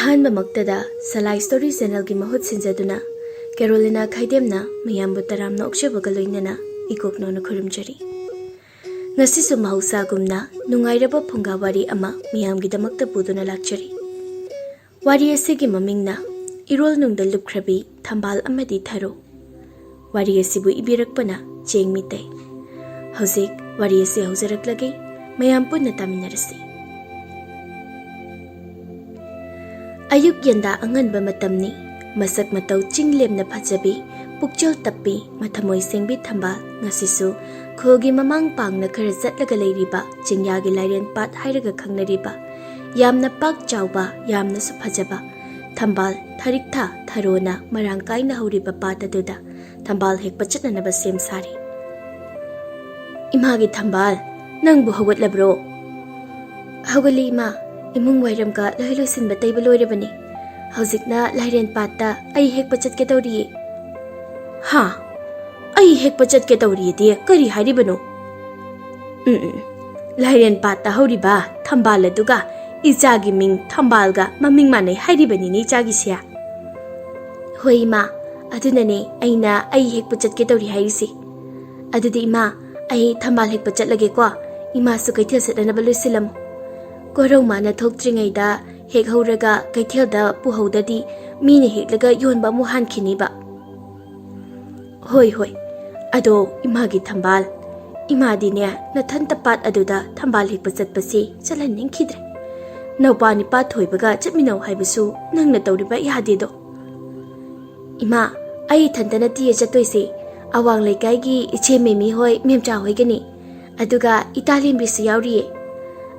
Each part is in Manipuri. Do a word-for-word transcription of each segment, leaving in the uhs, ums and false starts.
ꯑꯍꯥꯟꯕꯃꯛꯇꯗ ꯁꯂꯥꯏ ꯁ꯭ꯇꯣꯔꯤ ꯆꯦꯅꯦꯜꯒꯤ ꯃꯍꯨꯠ ꯁꯤꯟꯖꯗꯨꯅ ꯀꯦꯔꯣꯂꯤꯅꯥ ꯈꯥꯏꯗꯦꯝꯅ ꯃꯌꯥꯝꯕꯨ ꯇꯔꯥꯝꯅ ꯑꯣꯛꯆꯕꯒ ꯂꯣꯏꯅꯅ ꯏꯀꯣꯛꯅꯧꯅ ꯈꯨꯔꯨꯝꯖꯔꯤ꯫ ꯉꯁꯤꯁꯨ ꯃꯍꯧꯁꯥꯒꯨꯝꯅ ꯅꯨꯡꯉꯥꯏꯔꯕ ꯐꯨꯡꯒꯥ ꯋꯥꯔꯤ ꯑꯃ ꯃꯤꯌꯥꯝꯒꯤꯗꯃꯛꯇ ꯄꯨꯗꯨꯅ ꯂꯥꯛꯆꯔꯤ꯫ ꯋꯥꯔꯤ ꯑꯁꯤꯒꯤ ꯃꯃꯤꯡꯅ ꯏꯔꯣꯜ ꯅꯨꯡꯗ ꯂꯨꯞꯈ꯭ꯔꯕꯤ ꯊꯝꯕꯥꯜ ꯑꯃꯗꯤ ꯊꯔꯣ꯫ ꯋꯥꯔꯤ ꯑꯁꯤꯕꯨ ꯏꯕꯤꯔꯛꯄꯅ ꯆꯦꯡ ꯃꯤꯇꯩ꯫ ꯍꯧꯖꯤꯛ ꯋꯥꯔꯤ ꯑꯁꯤ ꯍꯧꯖꯔꯛꯂꯒꯦ, ꯃꯌꯥꯝ ꯄꯨꯟꯅ ꯇꯥꯃꯤꯟꯅꯔꯁꯤ꯫ ꯑꯌꯨꯛ ꯌꯦꯟꯗꯥ ꯑꯉꯟꯕ ꯃꯇꯝꯅꯤ꯫ ꯃꯁꯛ ꯃꯇꯧ ꯆꯤꯡ ꯂꯦꯝꯅ ꯐꯖꯕꯤ, ꯄꯨꯛꯆꯦꯜ ꯇꯞꯄꯤ, ꯃꯊꯃꯣꯏ ꯁꯦꯡꯕꯤ ꯊꯝꯕꯥꯜ ꯉꯁꯤꯁꯨ ꯈꯨꯜꯒꯤ ꯃꯃꯥꯡ ꯄꯥꯡꯅ ꯈꯔ ꯆꯠꯂꯒ ꯂꯩꯔꯤꯕ ꯆꯤꯡꯌꯥꯒꯤ ꯂꯥꯏꯔꯦꯟ ꯄꯥꯠ ꯍꯥꯏꯔꯒ ꯈꯪꯅꯔꯤꯕ, ꯌꯥꯝꯅ ꯄꯥꯛ ꯆꯥꯎꯕ, ꯌꯥꯝꯅꯁꯨ ꯐꯖꯕ ꯊꯝꯕꯥꯜ ꯊꯔꯤꯛꯊꯥ ꯊꯔꯣꯅ ꯃꯔꯥꯡ ꯀꯥꯏꯅ ꯍꯧꯔꯤꯕ ꯄꯥꯠ ꯑꯗꯨꯗ ꯊꯝꯕꯥꯜ ꯍꯦꯛꯄ ꯆꯠꯅꯅꯕ ꯁꯦꯝ ꯁꯥꯔꯤ꯫ "ꯏꯃꯥꯒꯤ ꯊꯝꯕꯥꯜ, ꯅꯪꯕꯨ ꯍꯧꯒꯠꯂꯕ꯭ꯔꯣ?" "ꯍꯧꯒꯠꯂꯤ ꯏꯃꯥ, ꯏꯃꯨꯡ ꯋꯥꯏꯔꯝꯒ ꯂꯣꯏ ꯂꯣꯏꯁꯤꯟꯕ ꯇꯩꯕ ꯂꯣꯏꯔꯕꯅꯤ꯫ ꯍꯧꯖꯤꯛꯅ ꯂꯥꯏꯔꯦꯟ ꯄꯥꯠꯇ ꯑꯩ ꯍꯦꯛꯄ ꯆꯠꯀꯦ ꯇꯧꯔꯤꯌꯦ꯫" "ꯍꯥ? ꯑꯩ ꯍꯦꯛꯄ ꯆꯠꯀꯦ ꯇꯧꯔꯤꯌꯦꯗꯤ ꯀꯔꯤ ꯍꯥꯏꯔꯤꯕꯅꯣ?" "ꯎꯝ, ꯎꯝ, ꯂꯥꯏꯔꯦꯟ ꯄꯥꯠꯇ ꯍꯧꯔꯤꯕ ꯊꯝꯕꯥꯜ ꯑꯗꯨꯒ ꯏꯆꯥꯒꯤ ꯃꯤꯡ ꯊꯝꯕꯥꯜꯒ ꯃꯃꯤꯡ ꯃꯥꯟꯅꯩ ꯍꯥꯏꯔꯤꯕꯅꯤꯅꯦ ꯏꯆꯥꯒꯤꯁꯦ꯫" "ꯍꯣꯏ ꯏꯃꯥ, ꯑꯗꯨꯅꯅꯦ ꯑꯩꯅ ꯑꯩ ꯍꯦꯛꯄ ꯆꯠꯀꯦ ꯇꯧꯔꯤ ꯍꯥꯏꯔꯤꯁꯦ꯫ ꯑꯗꯨꯗꯤ ꯏꯃꯥ, ꯑꯩ ꯊꯝꯕꯥꯜ ꯍꯦꯛꯄ ꯆꯠꯂꯒꯦꯀꯣ꯫ ꯏꯃꯥꯁꯨ ꯀꯩꯊꯦꯜ ꯆꯠꯅꯅꯕ ꯂꯣꯏꯁꯤꯜꯂꯝꯃꯨ꯫ ꯀꯣꯔꯧ ꯃꯥꯅ ꯊꯣꯛꯇ꯭ꯔꯤꯉꯩꯗ ꯍꯦꯛ ꯍꯧꯔꯒ ꯀꯩꯊꯦꯜꯗ ꯄꯨꯍꯧꯗꯗꯤ ꯃꯤꯅ ꯍꯦꯛꯂꯒ ꯌꯣꯟꯕ ꯑꯃꯨꯛ ꯍꯥꯟꯈꯤꯅꯤꯕ꯫" "ꯍꯣꯏ, ꯍꯣꯏ꯫ ꯑꯗꯣ ꯏꯃꯥꯒꯤ ꯊꯝꯕꯥꯜ, ꯏꯃꯥꯗꯤꯅꯦ ꯅꯊꯟꯇ ꯄꯥꯠ ꯑꯗꯨꯗ ꯊꯝꯕꯥꯜ ꯍꯦꯛꯄ ꯆꯠꯄꯁꯤ ꯆꯠꯍꯟꯅꯤꯡꯈꯤꯗ꯭ꯔꯦ꯫ ꯅꯧꯄꯥ ꯅꯤꯄꯥ ꯊꯣꯏꯕꯒ ꯆꯠꯃꯤꯟꯅꯧ ꯍꯥꯏꯕꯁꯨ ꯅꯪꯅ ꯇꯧꯔꯤꯕ ꯌꯥꯗꯦꯗꯣ꯫" "ꯏꯃꯥ, ꯑꯩ ꯏꯊꯟꯇ ꯅꯠꯇꯤꯌꯦ ꯆꯠꯇꯣꯏꯁꯦ꯫ ꯑꯋꯥꯡ ꯂꯩꯀꯥꯏꯒꯤ ꯏꯆꯦ ꯃꯦꯃꯤ ꯍꯣꯏ, ꯃꯦꯝꯆꯥ ꯍꯣꯏꯒꯅꯤ꯫ ꯑꯗꯨꯒ ꯏꯇꯥ ꯂꯦꯝꯕꯤꯁꯨ ꯌꯥꯎꯔꯤꯌꯦ꯫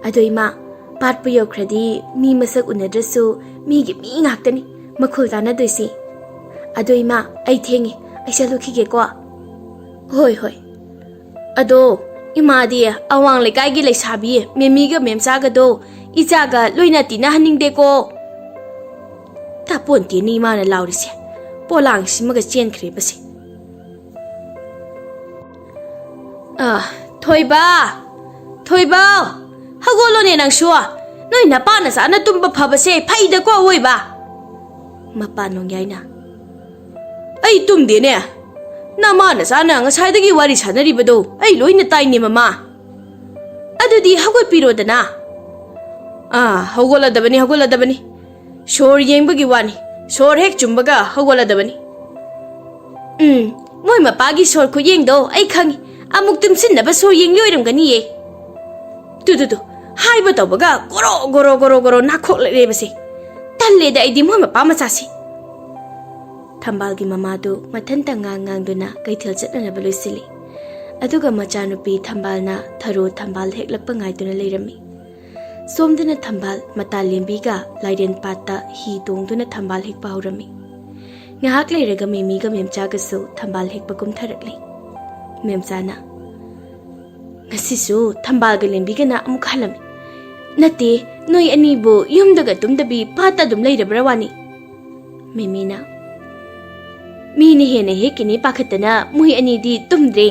ꯑꯗꯣ ꯏꯃꯥ, ꯄꯥꯠꯄꯨ ꯌꯧꯈ꯭ꯔꯗꯤ ꯃꯤ ꯃꯁꯛ ꯎꯅꯗ꯭ꯔꯁꯨ ꯃꯤꯒꯤ ꯃꯤ ꯉꯥꯛꯇꯅꯤ ꯃꯈꯨꯜ ꯇꯥꯟꯅꯗꯣꯏꯁꯤ꯫ ꯑꯗꯣ ꯏꯃꯥ, ꯑꯩ ꯊꯦꯡꯉꯦ, ꯑꯩ ꯆꯠꯂꯨꯈꯤꯒꯦꯀꯣ꯫" "ꯍꯣꯏ, ꯍꯣꯏ꯫ ꯑꯗꯣ ꯏꯃꯥꯗꯤ ꯑꯋꯥꯡ ꯂꯩꯀꯥꯏꯒꯤ ꯂꯩꯁꯥꯕꯤ ꯃꯦꯃꯤꯒ ꯃꯦꯝꯆꯥꯒꯗꯣ ꯏꯆꯥꯒ ꯂꯣꯏꯅ ꯇꯤꯟꯅꯍꯟꯅꯤꯡꯗꯦꯀꯣ꯫" ꯇꯥꯄꯣꯟꯇꯦꯅꯤ ꯏꯃꯥꯅ ꯂꯥꯎꯔꯤꯁꯦ꯫ ꯄꯣꯂꯥꯡ ꯁꯤꯃꯒ ꯆꯦꯟꯈ꯭ꯔꯦꯕꯁꯦ꯫ "ꯑ, ꯊꯣꯏꯕ! ꯊꯣꯏꯕ! ꯍꯧꯒꯠꯂꯣꯅꯦ ꯅꯪꯁꯨ! ꯅꯣꯏ ꯅꯄꯥ ꯅꯆꯥꯅ ꯇꯨꯝꯕ ꯐꯕꯁꯦ ꯐꯩꯗꯀꯣ ꯑꯋꯣꯏꯕ꯫ ꯃꯄꯥ ꯅꯣꯡꯌꯥꯏꯅ, "ꯑꯩ ꯇꯨꯝꯗꯦꯅꯦ꯫ ꯅꯃꯥ ꯅꯆꯥꯅ ꯉꯁꯥꯏꯗꯒꯤ ꯋꯥꯔꯤ ꯁꯥꯟꯅꯔꯤꯕꯗꯣ ꯑꯩ ꯂꯣꯏꯅ ꯇꯥꯏꯅꯦ, ꯃꯃꯥ꯫ ꯑꯗꯨꯗꯤ ꯍꯧꯒꯠꯄꯤꯔꯣꯗꯅ꯫" "ꯑꯥ, ꯍꯧꯒꯠꯂꯗꯕꯅꯤ, ꯍꯧꯒꯠꯂꯗꯕꯅꯤ꯫ ꯁꯣꯔ ꯌꯦꯡꯕꯒꯤ ꯋꯥꯅꯤ꯫ ꯁꯣꯔ ꯍꯦꯛ ꯆꯨꯝꯕꯒ ꯍꯧꯒꯠꯂꯗꯕꯅꯤ꯫" ꯎꯝ, ꯃꯣꯏ ꯃꯄꯥꯒꯤ ꯁꯣꯔ ꯈꯨꯌꯦꯡꯗꯣ ꯑꯩ ꯈꯪꯉꯤ꯫ ꯑꯃꯨꯛ ꯇꯨꯝꯁꯤꯟꯅꯕ ꯁꯣꯔ ꯌꯦꯡꯂꯤ ꯑꯣꯏꯔꯝꯒꯅꯤꯌꯦ꯫ ꯇꯨ, ꯇꯨ, ꯇꯨ, ꯍꯥꯏꯕ ꯇꯧꯕꯒ ꯒꯣꯔꯣ, ꯒꯣꯔꯣ, ꯒꯣꯔꯣ, ꯒꯣꯔꯣ ꯅꯥꯈꯣꯛꯂꯛꯂꯦꯕꯁꯦ꯫ ꯇꯜꯂꯦꯗ ꯑꯩꯗꯤ ꯃꯣꯏ ꯃꯄꯥ ꯃꯆꯥꯁꯤ꯫ ꯊꯝꯕꯥꯜꯒꯤ ꯃꯃꯥꯗꯨ ꯃꯊꯟꯇ ꯉꯥꯡ ꯉꯥꯡꯗꯨꯅ ꯀꯩꯊꯦꯜ ꯆꯠꯅꯅꯕ ꯂꯣꯏꯁꯤꯜꯂꯤ꯫ ꯑꯗꯨꯒ ꯃꯆꯥꯅꯨꯄꯤ ꯊꯝꯕꯥꯜꯅ ꯊꯔꯣ ꯊꯝꯕꯥꯜ ꯍꯦꯛꯂꯛꯄ ꯉꯥꯏꯗꯨꯅ ꯂꯩꯔꯝꯃꯤ꯫ ꯁꯣꯝꯗꯅ ꯊꯝꯕꯥꯜ ꯃꯇꯥ ꯂꯦꯝꯕꯤꯒ ꯂꯥꯏꯔꯦꯟ ꯄꯥꯠꯇ ꯍꯤ ꯇꯣꯡꯗꯨꯅ ꯊꯝꯕꯥꯜ ꯍꯦꯛꯄ ꯍꯧꯔꯝꯃꯤ꯫ ꯉꯥꯏꯍꯥꯛ ꯂꯩꯔꯒ ꯃꯦꯃꯤꯒ ꯃꯦꯝꯆꯥꯒꯁꯨ ꯊꯝꯕꯥꯜ ꯍꯦꯛꯄ ꯀꯨꯝꯊꯔꯛꯂꯤ꯫ ꯃꯦꯝꯆꯥꯅ, "ꯉꯁꯤꯁꯨ ꯊꯝꯕꯥꯜꯒ ꯂꯦꯝꯕꯤꯒꯅ ꯑꯃꯨꯛ ꯍꯜꯂꯝꯃꯤ꯫ ꯅꯠꯇꯦ, ꯅꯣꯏ ꯑꯅꯤꯕꯨ ꯌꯨꯝꯗꯒ ꯇꯨꯝꯗꯕꯤ ꯄꯥꯠꯇ ꯑꯗꯨꯝ ꯂꯩꯔꯕ꯭ꯔꯥ ꯋꯥꯅꯤ?" ꯃꯦꯃꯤꯅ, "ꯃꯤꯅ ꯍꯦꯟꯅ ꯍꯦꯛꯀꯅꯤ ꯄꯥꯈꯠꯇꯅ ꯃꯣꯏ ꯑꯅꯤꯗꯤ ꯇꯨꯝꯗ꯭ꯔꯦ꯫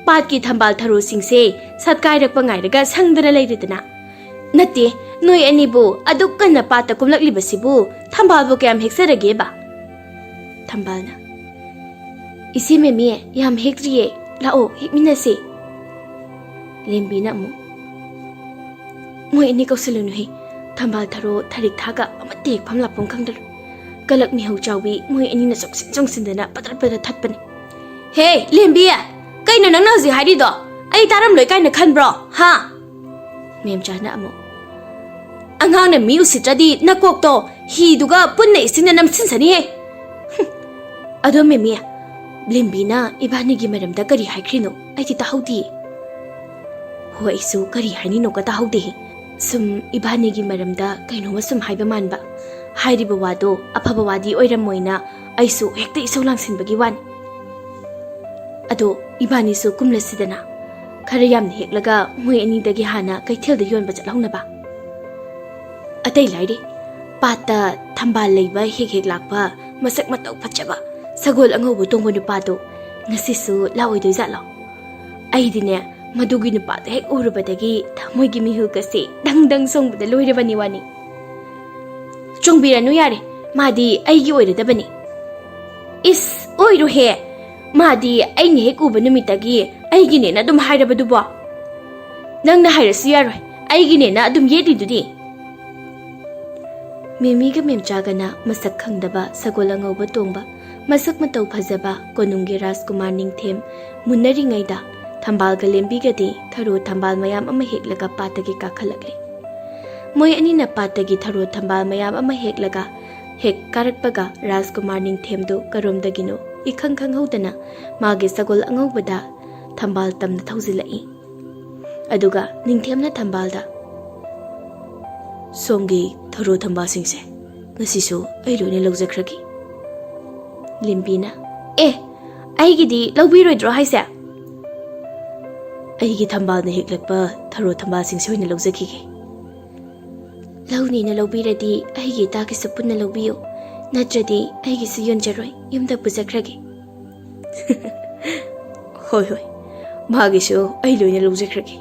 ꯄꯥꯠꯀꯤ ꯊꯝꯕꯥꯜ ꯊꯔꯣꯁꯤꯡꯁꯦ ꯁꯥꯠꯀꯥꯏꯔꯛꯄ ꯉꯥꯏꯔꯒ ꯁꯪꯗꯅ ꯂꯩꯔꯦꯗꯅ꯫ ꯅꯠꯇꯦ, ꯅꯣꯏ ꯑꯅꯤꯕꯨ ꯑꯗꯨꯛ ꯀꯟꯅ ꯄꯥꯠꯇ ꯀꯨꯝꯂꯛꯂꯤꯕꯁꯤꯕꯨ ꯊꯝꯕꯥꯜꯕꯨ ꯀꯌꯥꯝ ꯍꯦꯛꯆꯔꯒꯦꯕ?" ꯊꯝꯕꯥꯜꯅ, "ꯏꯆꯦ ꯃꯦꯃꯤ, ꯌꯥꯝ ꯍꯦꯛꯇ꯭ꯔꯤꯌꯦ꯫ ꯂꯥꯛꯑꯣ, ꯍꯦꯛꯃꯤꯟꯅꯁꯦ꯫" ꯂꯦꯝꯕꯤꯅ ꯑꯃꯨꯛ, "ꯃꯣꯏ ꯑꯅꯤ ꯀꯧꯁꯜꯂꯨꯅꯨꯍꯦ꯫ ꯊꯝꯕꯥꯜ ꯊꯔꯣ ꯊꯔꯤꯛ ꯊꯥꯒ ꯑꯃꯠꯇ ꯍꯦꯛꯐꯝ ꯂꯥꯛꯐꯝ ꯈꯪꯗꯔꯣꯏ꯫ ꯀꯂꯛ ꯃꯤꯍꯧ ꯆꯥꯎꯕꯤ ꯃꯣꯏ ꯑꯅꯤꯅ ꯆꯣꯡꯁꯤꯟ ꯆꯣꯡꯁꯤꯟꯗꯅ ꯄꯗ꯭ꯔ ꯄꯗ꯭ꯔ ꯊꯠꯄꯅꯤ꯫" "ꯍꯦ, ꯂꯦꯝꯕꯤ! ꯀꯩꯅꯣ ꯅꯪꯅ ꯍꯧꯖꯤꯛ ꯍꯥꯏꯔꯤꯗꯣ? ꯑꯩ ꯇꯥꯔꯝꯂꯣꯏ ꯀꯥꯏꯅ ꯈꯟꯕ꯭ꯔꯣ, ꯍꯥ?" ꯃꯦꯝꯆꯥꯅ ꯑꯃꯨꯛ, "ꯑꯉꯥꯡꯅ ꯃꯤ ꯎꯁꯤꯠꯇ꯭ꯔꯗꯤ ꯅꯀꯣꯛꯇꯣ ꯍꯤꯗꯨꯒ ꯄꯨꯟꯅ ꯏꯁꯤꯡꯗ ꯅꯝꯁꯤꯟꯁꯅꯤꯍꯦ꯫ ꯍꯨꯝ꯫ ꯑꯗꯣ ꯃꯦꯃꯤ, ꯂꯦꯝꯕꯤꯅ ꯏꯕꯥꯅꯤꯒꯤ ꯃꯔꯝꯗ ꯀꯔꯤ ꯍꯥꯏꯈ꯭ꯔꯤꯅꯣ? ꯑꯩꯗꯤ ꯇꯥꯍꯧꯗꯤꯌꯦ꯫" "ꯍꯣ, ꯑꯩꯁꯨ ꯀꯔꯤ ꯍꯥꯏꯅꯤꯡꯅꯣꯒ ꯇꯥꯍꯧꯗꯦꯍꯦ꯫ ꯁꯨꯝ ꯏꯕꯥꯅꯤꯒꯤ ꯃꯔꯝꯗ ꯀꯩꯅꯣꯝꯃ ꯁꯨꯝ ꯍꯥꯏꯕ ꯃꯥꯟꯕ꯫ ꯍꯥꯏꯔꯤꯕ ꯋꯥꯗꯣ ꯑꯐꯕ ꯋꯥꯗꯤ ꯑꯣꯏꯔꯝꯃꯣꯏꯅ ꯑꯩꯁꯨ ꯍꯦꯛꯇ ꯏꯁꯧ ꯂꯥꯡꯁꯤꯟꯕꯒꯤ ꯋꯥꯅꯤ꯫ ꯑꯗꯣ ꯏꯕꯥꯅꯤꯁꯨ ꯀꯨꯝꯂꯁꯤꯗꯅ꯫ ꯈꯔ ꯌꯥꯝꯅ ꯍꯦꯛꯂꯒ ꯃꯣꯏ ꯑꯅꯤꯗꯒꯤ ꯍꯥꯟꯅ ꯀꯩꯊꯦꯜꯗ ꯌꯣꯟꯕ ꯆꯠꯍꯧꯅꯕ꯫ ꯑꯇꯩ ꯂꯥꯏꯔꯤ, ꯄꯥꯠꯇ ꯊꯝꯕꯥꯜ ꯂꯩꯕ ꯍꯦꯛ ꯍꯦꯛ ꯂꯥꯛꯄ ꯃꯁꯛ ꯃꯇꯧ ꯐꯖꯕ ꯁꯒꯣꯜ ꯑꯉꯧꯕ ꯇꯣꯡꯕ ꯅꯨꯄꯥꯗꯣ ꯉꯁꯤꯁꯨ ꯂꯥꯛꯑꯣꯏꯗꯣꯏꯖꯥꯠꯂꯣ? ꯑꯩꯗꯤꯅꯦ, ꯃꯗꯨꯒꯤ ꯅꯨꯄꯥꯗꯨ ꯍꯦꯛ ꯎꯔꯨꯕꯗꯒꯤ ꯊꯃꯣꯏꯒꯤ ꯃꯤꯍꯨꯜꯒꯁꯦ ꯗꯪ ꯗꯪ ꯆꯣꯡꯕꯗ ꯂꯣꯏꯔꯕꯅꯤ ꯋꯥꯅꯤ꯫ "ꯆꯣꯡꯕꯤꯔꯅꯨ ꯌꯥꯔꯦ, ꯃꯥꯗꯤ ꯑꯩꯒꯤ ꯑꯣꯏꯔꯗꯕꯅꯤ꯫" "ꯏꯁ, ꯑꯣꯏꯔꯣꯍꯦ! ꯃꯥꯗꯤ ꯑꯩꯅ ꯍꯦꯛ ꯎꯕ ꯅꯨꯃꯤꯠꯇꯒꯤ ꯑꯩꯒꯤꯅꯦꯅ ꯑꯗꯨꯝ ꯍꯥꯏꯔꯕꯗꯨꯕꯣ?" "ꯅꯪꯅ ꯍꯥꯏꯔꯁꯨ ꯌꯥꯔꯣꯏ, ꯑꯩꯒꯤꯅꯦꯅ ꯑꯗꯨꯝ ꯌꯦꯠꯂꯤꯗꯨꯗꯤ꯫" ꯃꯦꯃꯤꯒ ꯃꯦꯝꯆꯥꯒꯅ ꯃꯁꯛ ꯈꯪꯗꯕ ꯁꯒꯣꯜ ꯑꯉꯧꯕ ꯇꯣꯡꯕ, ꯃꯁꯛ ꯃꯇꯧ ꯐꯖꯕ ꯀꯣꯅꯨꯡꯒꯤ ꯔꯥꯖꯀꯨꯃꯥꯔ ꯅꯤꯡꯊꯦꯝ ꯃꯨꯟꯅꯔꯤꯉꯩꯗ, ꯊꯝꯕꯥꯜꯒ ꯂꯦꯝꯕꯤꯒꯗꯤ ꯊꯔꯣ ꯊꯝꯕꯥꯜ ꯃꯌꯥꯝ ꯑꯃ ꯍꯦꯛꯂꯒ ꯄꯥꯠꯇꯒꯤ ꯀꯥꯈꯠꯂꯛꯂꯤ꯫ ꯃꯣꯏ ꯑꯅꯤꯅ ꯄꯥꯠꯇꯒꯤ ꯊꯔꯣ ꯊꯝꯕꯥꯜ ꯃꯌꯥꯝ ꯑꯃ ꯍꯦꯛꯂꯒ ꯍꯦꯛ ꯀꯥꯔꯛꯄꯒ, ꯔꯥꯖꯀꯨꯃꯥꯔ ꯅꯤꯡꯊꯦꯝꯗꯨ ꯀꯔꯣꯝꯗꯒꯤꯅꯣ ꯏꯈꯪ ꯈꯪꯍꯧꯗꯅ ꯃꯥꯒꯤ ꯁꯒꯣꯜ ꯑꯉꯧꯕꯗ ꯊꯝꯕꯥꯜ ꯇꯝꯅ ꯊꯧꯖꯤꯜꯂꯛꯏ꯫ ꯑꯗꯨꯒ ꯅꯤꯡꯊꯦꯝꯅ ꯊꯝꯕꯥꯜꯗ, "ꯁꯣꯝꯒꯤ ꯊꯔꯣ ꯊꯝꯕꯥꯜꯁꯤꯡꯁꯦ ꯉꯁꯤꯁꯨ ꯑꯩ ꯂꯣꯏꯅ ꯂꯧꯖꯈ꯭ꯔꯒꯦ꯫" ꯂꯦꯝꯕꯤꯅ, "ꯑꯦ, ꯑꯩꯒꯤꯗꯤ ꯂꯧꯕꯤꯔꯣꯏꯗ꯭ꯔꯣ ꯍꯥꯏꯁꯦ?" "ꯑꯩꯒꯤ ꯊꯝꯕꯥꯜꯅ ꯍꯦꯛꯂꯛꯄ ꯊꯔꯣ ꯊꯝꯕꯥꯜꯁꯤꯡꯁꯦ ꯑꯣꯏꯅ ꯂꯧꯖꯈꯤꯒꯦ꯫" "ꯂꯧꯅꯤꯅ ꯂꯧꯕꯤꯔꯗꯤ ꯑꯩꯒꯤ ꯏꯇꯥꯒꯤꯁꯨ ꯄꯨꯟꯅ ꯂꯧꯕꯤꯌꯨ, ꯅꯠꯇ꯭ꯔꯗꯤ ꯑꯩꯒꯤꯁꯨ ꯌꯣꯟꯖꯔꯣꯏ, ꯌꯨꯝꯗ ꯄꯨꯖꯈ꯭ꯔꯒꯦ꯫" "ꯍꯣꯏ, ꯍꯣꯏ, ꯃꯥꯒꯤꯁꯨ ꯑꯩ ꯂꯣꯏꯅ ꯂꯧꯖꯈ꯭ꯔꯒꯦ꯫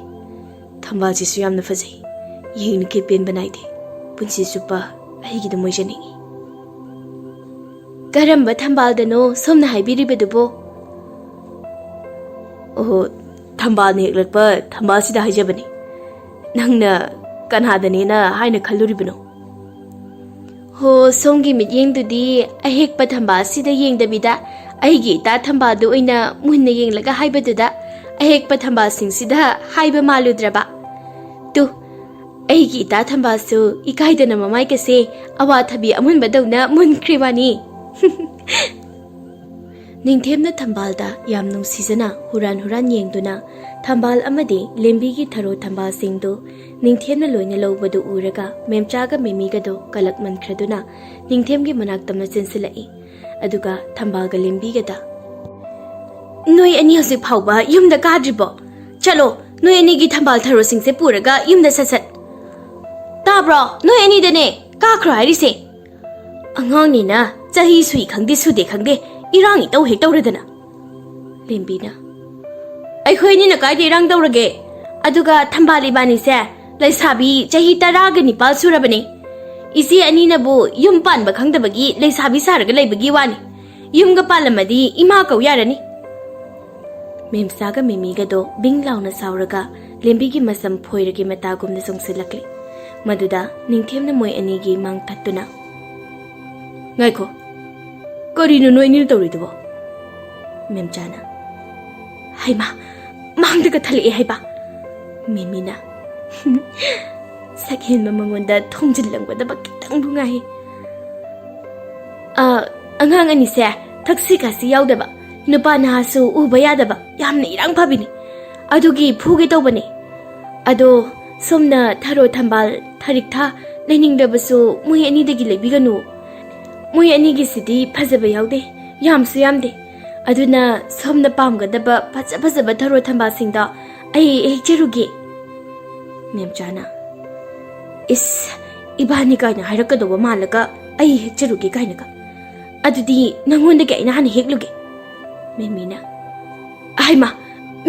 ꯊꯝꯕꯥꯜꯁꯤꯁꯨ ꯌꯥꯝꯅ ꯐꯖꯩ, ꯌꯦꯡꯂꯤꯈꯩ ꯄꯦꯟꯕ ꯅꯥꯏꯗꯦ꯫ ꯄꯨꯟꯁꯤ ꯆꯨꯞꯄ ꯑꯩꯒꯤꯗ ꯃꯣꯏꯖꯅꯤꯡꯏ꯫" "ꯀꯔꯝꯕ ꯊꯝꯕꯥꯜꯗꯅꯣ ꯁꯣꯝꯅ ꯍꯥꯏꯕꯤꯔꯤꯕꯗꯨꯕꯣ?" "ꯑꯣꯍꯣ, ꯊꯝꯕꯥꯜꯅ ꯍꯦꯛꯂꯛꯄ ꯊꯝꯕꯥꯜꯁꯤꯗ ꯍꯥꯏꯖꯕꯅꯤ꯫ ꯅꯪꯅ ꯀꯅꯥꯗꯅꯦꯅ ꯍꯥꯏꯅ ꯈꯜꯂꯨꯔꯤꯕꯅꯣ?" "ꯍꯣ, ꯁꯣꯝꯒꯤ ꯃꯤꯠꯌꯦꯡꯗꯨꯗꯤ ꯑꯍꯦꯛꯄ ꯊꯝꯕꯥꯜꯁꯤꯗ ꯌꯦꯡꯗꯕꯤꯗ ꯑꯩꯒꯤ ꯏꯇꯥ ꯊꯝꯕꯥꯜꯗꯨ ꯑꯣꯏꯅ ꯃꯨꯟꯅ ꯌꯦꯡꯂꯒ ꯍꯥꯏꯕꯗꯨꯗ ꯑꯍꯦꯛꯄ ꯊꯝꯕꯥꯜꯁꯤꯡꯁꯤꯗ ꯍꯥꯏꯕ ꯃꯥꯜꯂꯨꯗ꯭ꯔꯕ? ꯇꯨ, ꯑꯩꯒꯤ ꯏꯇꯥ ꯊꯝꯕꯥꯜꯁꯨ ꯏꯀꯥꯏꯗꯅ ꯃꯃꯥꯏꯒꯁꯦ ꯑꯋꯥꯊꯕꯤ ꯑꯃꯨꯟꯕꯗꯧꯅ ꯃꯨꯟꯈ꯭ꯔꯦ ꯋꯥꯅꯤ꯫" ꯅꯤꯡꯊꯦꯝꯅ ꯊꯝꯕꯥꯜꯗ ꯌꯥꯝ ꯅꯨꯡꯁꯤꯖꯅ ꯍꯨꯔꯥꯟ ꯍꯨꯔꯥꯟ ꯌꯦꯡꯗꯨꯅ ꯊꯝꯕꯥꯜ ꯑꯃꯗꯤ ꯂꯦꯝꯕꯤꯒꯤ ꯊꯔꯣ ꯊꯝꯕꯥꯜꯁꯤꯡꯗꯨ ꯅꯤꯡꯊꯦꯝꯅ ꯂꯣꯏꯅ ꯂꯧꯕꯗꯨ ꯎꯔꯒ ꯃꯦꯝꯆꯥꯒ ꯃꯦꯃꯤꯒꯗꯣ ꯀꯂꯛꯃꯟꯈ꯭ꯔꯗꯨꯅ ꯅꯤꯡꯊꯦꯝꯒꯤ ꯃꯅꯥꯛ ꯇꯝꯅ ꯆꯦꯟꯁꯤꯜꯂꯛꯏ꯫ ꯑꯗꯨꯒ ꯊꯝꯕꯥꯜꯒ ꯂꯦꯝꯕꯤꯒꯗ, "ꯅꯣꯏ ꯑꯅꯤ ꯍꯧꯖꯤꯛ ꯐꯥꯎꯕ ꯌꯨꯝꯗ ꯀꯥꯗ꯭ꯔꯤꯕꯣ? ꯆꯠꯂꯣ, ꯅꯣꯏ ꯑꯅꯤꯒꯤ ꯊꯝꯕꯥꯜ ꯊꯔꯣꯁꯤꯡꯁꯦ ꯄꯨꯔꯒ ꯌꯨꯝꯗ ꯁꯠ ꯁꯠ꯫ ꯇꯥꯕ꯭ꯔꯣ? ꯅꯣꯏ ꯑꯅꯤꯗꯅꯦ ꯀꯥꯈ꯭ꯔꯣ ꯍꯥꯏꯔꯤꯁꯦ꯫ ꯑꯉꯥꯡꯅꯤꯅ ꯆꯍꯤ ꯁꯨꯏ ꯈꯪꯗꯦ ꯁꯨꯗꯦ ꯈꯪꯗꯦ, ꯏꯔꯥꯡ ꯏꯇꯧ ꯍꯦꯛ ꯇꯧꯔꯗꯅ꯫" ꯂꯦꯝꯕꯤꯅ, ꯑꯩꯈꯣꯏ ꯑꯅꯤꯅ ꯀꯥꯏꯗ ꯏꯔꯥꯡ ꯇꯧꯔꯒꯦ? ꯑꯗꯨꯒ ꯊꯝꯕꯥꯜ ꯏꯕꯥꯅꯤꯁꯦ ꯂꯩꯁꯥꯕꯤ ꯆꯍꯤ ꯇꯔꯥꯒ ꯅꯤꯄꯥꯜ ꯁꯨꯔꯕꯅꯦ꯫ ꯏꯆꯦ ꯑꯅꯤꯅꯕꯨ ꯌꯨꯝ ꯄꯥꯟꯕ ꯈꯪꯗꯕꯒꯤ ꯂꯩꯁꯥꯕꯤ ꯁꯥꯔꯒ ꯂꯩꯕꯒꯤ ꯋꯥꯅꯤ꯫ ꯌꯨꯝꯒ ꯄꯥꯜꯂꯝꯃꯗꯤ ꯏꯃꯥ ꯀꯧ ꯌꯥꯔꯅꯤ꯫ ꯃꯦꯝꯆꯥꯒ ꯃꯦꯃꯤꯒꯗꯣ ꯕꯤꯡ ꯂꯥꯎꯅ ꯁꯥꯎꯔꯒ ꯂꯦꯝꯕꯤꯒꯤ ꯃꯁꯝ ꯐꯣꯏꯔꯒꯤ ꯃꯇꯥꯒꯨꯝꯅ ꯆꯣꯡꯁꯤꯜꯂꯛꯂꯤ꯫ ꯃꯗꯨꯗ ꯅꯤꯡꯊꯦꯝꯅ ꯃꯣꯏ ꯑꯅꯤꯒꯤ ꯃꯥꯡ ꯊꯠꯇꯨꯅ, "ꯉꯥꯏꯈꯣ, ꯀꯔꯤꯅꯣ ꯅꯣꯏ ꯑꯅꯤꯅ ꯇꯧꯔꯤꯗꯨꯕꯣ?" ꯃꯦꯝꯆꯥꯅ, "ꯍꯩꯃꯥ, ꯃꯥꯡꯗ ꯀꯊꯠꯂꯛꯑꯦ ꯍꯥꯏꯕ?" ꯃꯦꯃꯤꯅ, "ꯁꯛꯍꯦꯟꯕ ꯃꯉꯣꯟꯗ ꯊꯣꯡꯖꯤꯜꯂꯝꯒꯗꯕ ꯈꯤꯇꯪꯕꯨ ꯉꯥꯏ꯫ ꯑ, ꯑꯉꯥꯡ ꯑꯅꯤꯁꯦ ꯊꯛꯁꯤ ꯈꯥꯁꯤ ꯌꯥꯎꯗꯕ, ꯅꯨꯄꯥ ꯅꯍꯥꯁꯨ ꯎꯕ ꯌꯥꯗꯕ, ꯌꯥꯝꯅ ꯏꯔꯥꯡ ꯐꯕꯤꯅꯤ꯫ ꯑꯗꯨꯒꯤ ꯐꯨꯒꯦ ꯇꯧꯕꯅꯤ꯫ ꯑꯗꯣ ꯁꯣꯝꯅ ꯊꯔꯣ ꯊꯝꯕꯥꯜ, ꯊꯔꯤꯛꯊ ꯂꯩꯅꯤꯡꯗꯕꯁꯨ ꯃꯣꯏ ꯑꯅꯤꯗꯒꯤ ꯂꯩꯕꯤꯒꯅꯨ꯫ ꯃꯣꯏ ꯑꯅꯤꯒꯤꯁꯤꯗꯤ ꯐꯖꯕ ꯌꯥꯎꯗꯦ, ꯌꯥꯝꯁꯨ ꯌꯥꯝꯗꯦ꯫ ꯑꯗꯨꯅ ꯁꯣꯝꯅ ꯄꯥꯝꯒꯗꯕ ꯐꯖ ꯐꯖꯕ ꯊꯔꯣ ꯊꯝꯕꯥꯜꯁꯤꯡꯗꯣ ꯑꯩ ꯍꯦꯛꯆꯔꯨꯒꯦ꯫" ꯃꯦꯝꯆꯥꯅ, "ꯏꯁ, ꯏꯕꯥꯅꯤ ꯀꯥꯏꯅ ꯍꯥꯏꯔꯛꯀꯗꯧꯕ ꯃꯥꯜꯂꯒ ꯑꯩ ꯍꯦꯛꯆꯔꯨꯒꯦ ꯀꯥꯏꯅꯒ꯫ ꯑꯗꯨꯗꯤ ꯅꯪꯉꯣꯟꯗꯒꯤ ꯑꯩꯅ ꯍꯥꯟꯅ ꯍꯦꯛꯂꯨꯒꯦ꯫" ꯃꯦꯃꯤꯅ, "ꯍꯩꯃꯥ,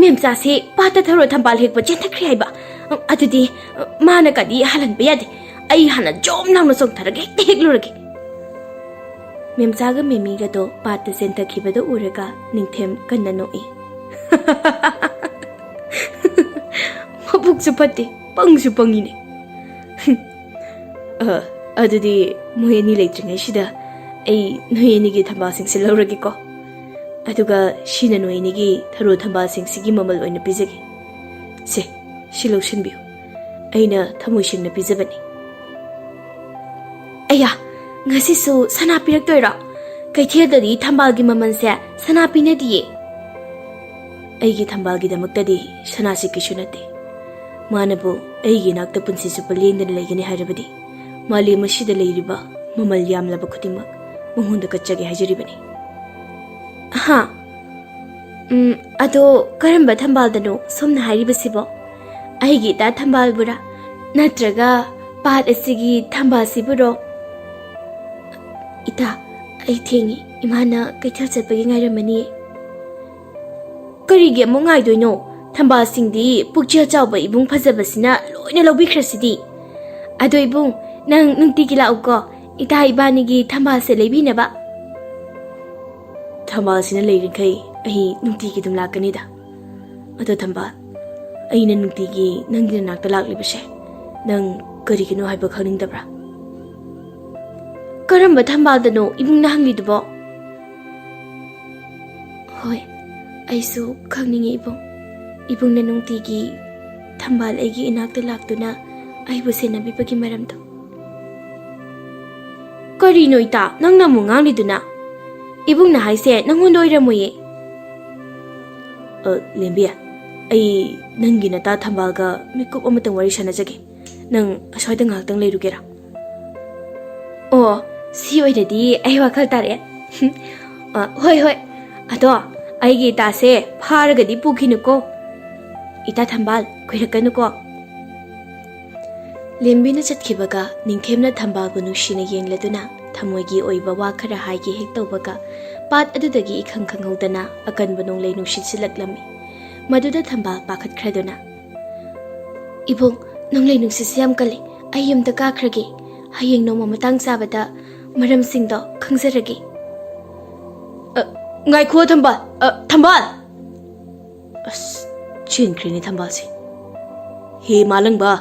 ꯃꯦꯝꯆꯥꯁꯦ ꯄꯥꯠꯇ ꯊꯔꯣ ꯊꯝꯕꯥꯜ ꯍꯦꯛꯄ ꯆꯦꯟꯊꯈ꯭ꯔꯦ ꯍꯥꯏꯕ? ꯑꯗꯨꯗꯤ ꯃꯥꯅ ꯀꯗꯤ ꯍꯥꯜꯍꯟꯕ ꯌꯥꯗꯦ꯫ ꯑꯩ ꯍꯥꯟꯅ ꯖꯣꯝ ꯂꯥꯎꯅ ꯆꯣꯡꯊꯔꯒ ꯍꯦꯛꯇ ꯍꯦꯛꯂꯨꯔꯒꯦ꯫" ꯃꯦꯝꯆꯥꯒ ꯃꯦꯃꯤꯒꯗꯣ ꯄꯥꯠꯇ ꯆꯦꯟꯊꯈꯤꯕꯗ ꯎꯔꯒ ꯅꯤꯡꯊꯦꯝ ꯀꯟꯅ ꯅꯣꯛꯏ꯫ "ꯃꯕꯨꯛꯁꯨ ꯐꯠꯇꯦ, ꯄꯪꯁꯨ ꯄꯪꯉꯤꯅꯦ꯫" "ꯑ, ꯑꯗꯨꯗꯤ ꯃꯣꯏ ꯑꯅꯤ ꯂꯩꯇ꯭ꯔꯤꯉꯩꯁꯤꯗ ꯑꯩ ꯅꯣꯏ ꯑꯅꯤꯒꯤ ꯊꯝꯕꯥꯜꯁꯤꯡꯁꯦ ꯂꯧꯔꯒꯦꯀꯣ꯫ ꯑꯗꯨꯒ ꯁꯤꯅ ꯅꯣꯏ ꯑꯅꯤꯒꯤ ꯊꯔꯣ ꯊꯝꯕꯥꯜꯁꯤꯡꯁꯤꯒꯤ ꯃꯃꯜ ꯑꯣꯏꯅ ꯄꯤꯖꯒꯦ꯫ ꯁꯦ, ꯁꯤ ꯂꯧꯁꯤꯟꯕꯤꯌꯨ꯫ ꯑꯩꯅ ꯊꯃꯣꯏ ꯁꯦꯡꯅ ꯄꯤꯖꯕꯅꯤ꯫" "ꯑꯌꯥ, ꯉꯁꯤꯁꯨ ꯁꯅꯥ ꯄꯤꯔꯛꯇꯣꯏꯔꯣ? ꯀꯩꯊꯦꯜꯗꯗꯤ ꯊꯝꯕꯥꯜꯒꯤ ꯃꯃꯜꯁꯦ ꯁꯅꯥ ꯄꯤꯅꯗꯤꯌꯦ꯫" "ꯑꯩꯒꯤ ꯊꯝꯕꯥꯜꯒꯤꯗꯃꯛꯇꯗꯤ ꯁꯅꯥꯁꯤ ꯀꯩꯁꯨ ꯅꯠꯇꯦ꯫ ꯃꯥꯅꯕꯨ ꯑꯩꯒꯤ ꯏꯅꯥꯛꯇ ꯄꯨꯟꯁꯤ ꯆꯨꯞꯄ ꯂꯦꯡꯗꯅ ꯂꯩꯒꯅꯤ ꯍꯥꯏꯔꯕꯗꯤ, ꯃꯥꯂꯦꯝ ꯑꯁꯤꯗ ꯂꯩꯔꯤꯕ ꯃꯃꯜ ꯌꯥꯝꯂꯕ ꯈꯨꯗꯤꯡꯃꯛ ꯃꯉꯣꯟꯗ ꯀꯠꯆꯒꯦ ꯍꯥꯏꯖꯔꯤꯕꯅꯤ꯫" "ꯍꯥ? ꯎꯝ, ꯑꯗꯣ ꯀꯔꯝꯕ ꯊꯝꯕꯥꯜꯗꯅꯣ ꯁꯣꯝꯅ ꯍꯥꯏꯔꯤꯕꯁꯤꯕꯣ? ꯑꯩꯒꯤ ꯏꯇꯥ ꯊꯝꯕꯥꯜꯕꯨꯔꯥ? ꯅꯠꯇ꯭ꯔꯒ ꯄꯥꯠ ꯑꯁꯤꯒꯤ ꯊꯝꯕꯥꯜꯁꯤꯕꯨꯔꯣ?" "ꯏꯇꯥ, ꯑꯩ ꯊꯦꯡꯉꯤ꯫ ꯏꯃꯥꯅ ꯀꯩꯊꯦꯜ ꯆꯠꯄꯒꯤ ꯉꯥꯏꯔꯝꯃꯅꯤꯌꯦ꯫" ꯀꯔꯤꯒꯤ ꯑꯃꯨꯛ ꯉꯥꯏꯗꯣꯏꯅꯣ? ꯊꯝꯕꯥꯜꯁꯤꯡꯗꯤ ꯄꯨꯛꯆꯦꯜ ꯆꯥꯎꯕ ꯏꯕꯨꯡ ꯐꯖꯕꯁꯤꯅ ꯂꯣꯏꯅ ꯂꯧꯕꯤꯈ꯭ꯔꯁꯤꯗꯤ꯫ ꯑꯗꯣ ꯏꯕꯨꯡ, ꯅꯪ ꯅꯨꯡꯇꯤꯒꯤ ꯂꯥꯛꯎꯀꯣ, ꯏꯇꯥ ꯏꯕꯥꯅꯤꯒꯤ ꯊꯝꯕꯥꯜꯁꯦ ꯂꯩꯕꯤꯅꯕ꯫ ꯊꯝꯕꯥꯜꯁꯤꯅ ꯂꯩꯔꯤꯈꯩ ꯑꯩ ꯅꯨꯡꯇꯤꯒꯤ ꯑꯗꯨꯝ ꯂꯥꯛꯀꯅꯤꯗ꯫ ꯑꯗꯣ ꯊꯝꯕꯥꯜ, ꯑꯩꯅ ꯅꯨꯡꯇꯤꯒꯤ ꯅꯪꯒꯤ ꯅꯅꯥꯛꯇ ꯂꯥꯛꯂꯤꯕꯁꯦ ꯅꯪ ꯀꯔꯤꯒꯤꯅꯣ ꯍꯥꯏꯕ ꯈꯪꯅꯤꯡꯗꯕ꯭ꯔꯥ? ꯀꯔꯝꯕ ꯊꯝꯕꯥꯜꯗꯅꯣ ꯏꯕꯨꯡꯅ ꯍꯪꯂꯤꯗꯨꯕꯣ? ꯍꯣꯏ, ꯑꯩꯁꯨ ꯈꯪꯅꯤꯡꯉꯤ ꯏꯕꯨꯡ꯫ ꯏꯕꯨꯡꯅ ꯅꯨꯡꯇꯤꯒꯤ ꯊꯝꯕꯥꯜ ꯑꯩꯒꯤ ꯏꯅꯥꯛꯇ ꯂꯥꯛꯇꯨꯅ ꯑꯩꯕꯨ ꯁꯦꯟꯅꯕꯤꯕꯒꯤ ꯃꯔꯝꯗꯣ꯫ ꯀꯔꯤꯅꯣ ꯏꯇꯥ, ꯅꯪꯅ ꯑꯃꯨꯛ ꯉꯥꯡꯂꯤꯗꯨꯅ? ꯏꯕꯨꯡꯅ ꯍꯥꯏꯁꯦ ꯅꯪꯉꯣꯟꯗ ꯑꯣꯏꯔꯝꯃꯣꯏꯌꯦ꯫ ꯑ, ꯂꯦꯝꯕꯤ, ꯑꯩ ꯅꯪꯒꯤ ꯅꯇꯥ ꯊꯝꯕꯥꯜꯒ ꯃꯤꯀꯨꯞ ꯑꯃꯇꯪ ꯋꯥꯔꯤ ꯁꯥꯟꯅꯖꯒꯦ꯫ ꯅꯪ ꯑꯁ꯭ꯋꯥꯏꯗ ꯉꯥꯏꯍꯥꯛꯇꯪ ꯂꯩꯔꯨꯒꯦꯔꯥ? ꯑꯣ, ꯁꯤ ꯑꯣꯏꯔꯗꯤ ꯑꯩ ꯋꯥꯈꯜ ꯇꯥꯔꯛꯑꯦ꯫ ꯑ, ꯍꯣꯏ, ꯍꯣꯏ꯫ ꯑꯗꯣ, ꯑꯩꯒꯤ ꯏꯇꯥꯁꯦ ꯐꯥꯔꯒꯗꯤ ꯄꯨꯈꯤꯅꯨꯀꯣ꯫ ꯏꯇꯥ ꯊꯝꯕꯥꯜ, ꯀꯨꯏꯔꯛꯀꯅꯨꯀꯣ꯫ ꯂꯦꯝꯕꯤꯅ ꯆꯠꯈꯤꯕꯒ ꯅꯤꯡꯊꯦꯝꯅ ꯊꯝꯕꯥꯜꯕꯨ ꯅꯨꯡꯁꯤꯅ ꯌꯦꯡꯂꯗꯨꯅ ꯊꯃꯣꯏꯒꯤ ꯑꯣꯏꯕ ꯋꯥ ꯈꯔ ꯍꯥꯏꯒꯦ ꯍꯦꯛ ꯇꯧꯕꯒ ꯄꯥꯠ ꯑꯗꯨꯗꯒꯤ ꯏꯈꯪ ꯈꯪꯍꯧꯗꯅ ꯑꯀꯟꯕ ꯅꯣꯡꯂꯩ ꯅꯨꯡꯁꯤꯠ ꯁꯤꯜꯂꯛꯂꯝꯃꯤ꯫ ꯃꯗꯨꯗ ꯊꯝꯕꯥꯜ ꯄꯥꯈꯠꯈ꯭ꯔꯗꯨꯅ, "ꯏꯕꯨꯡ, ꯅꯣꯡꯂꯩ ꯅꯨꯡꯁꯤꯠꯁꯦ ꯌꯥꯝ ꯀꯜꯂꯤ꯫ ꯑꯩ ꯌꯨꯝꯗ ꯀꯥꯈ꯭ꯔꯒꯦ꯫ ꯍꯌꯦꯡ ꯅꯣꯡꯃ ꯃꯇꯥꯡ ꯆꯥꯕꯗ ꯃꯔꯝꯁꯤꯡꯗꯣ ꯈꯪꯖꯔꯒꯦ꯫" "ꯑ, ꯉꯥꯏꯈꯣ ꯊꯝꯕꯥꯜ, ꯑ, ꯊꯝꯕꯥꯜ!" ꯑꯁ, ꯆꯦꯟꯈ꯭ꯔꯦꯅꯦ ꯊꯝꯕꯥꯜꯁꯦ꯫ ꯍꯦ ꯃꯥꯂꯪꯕ,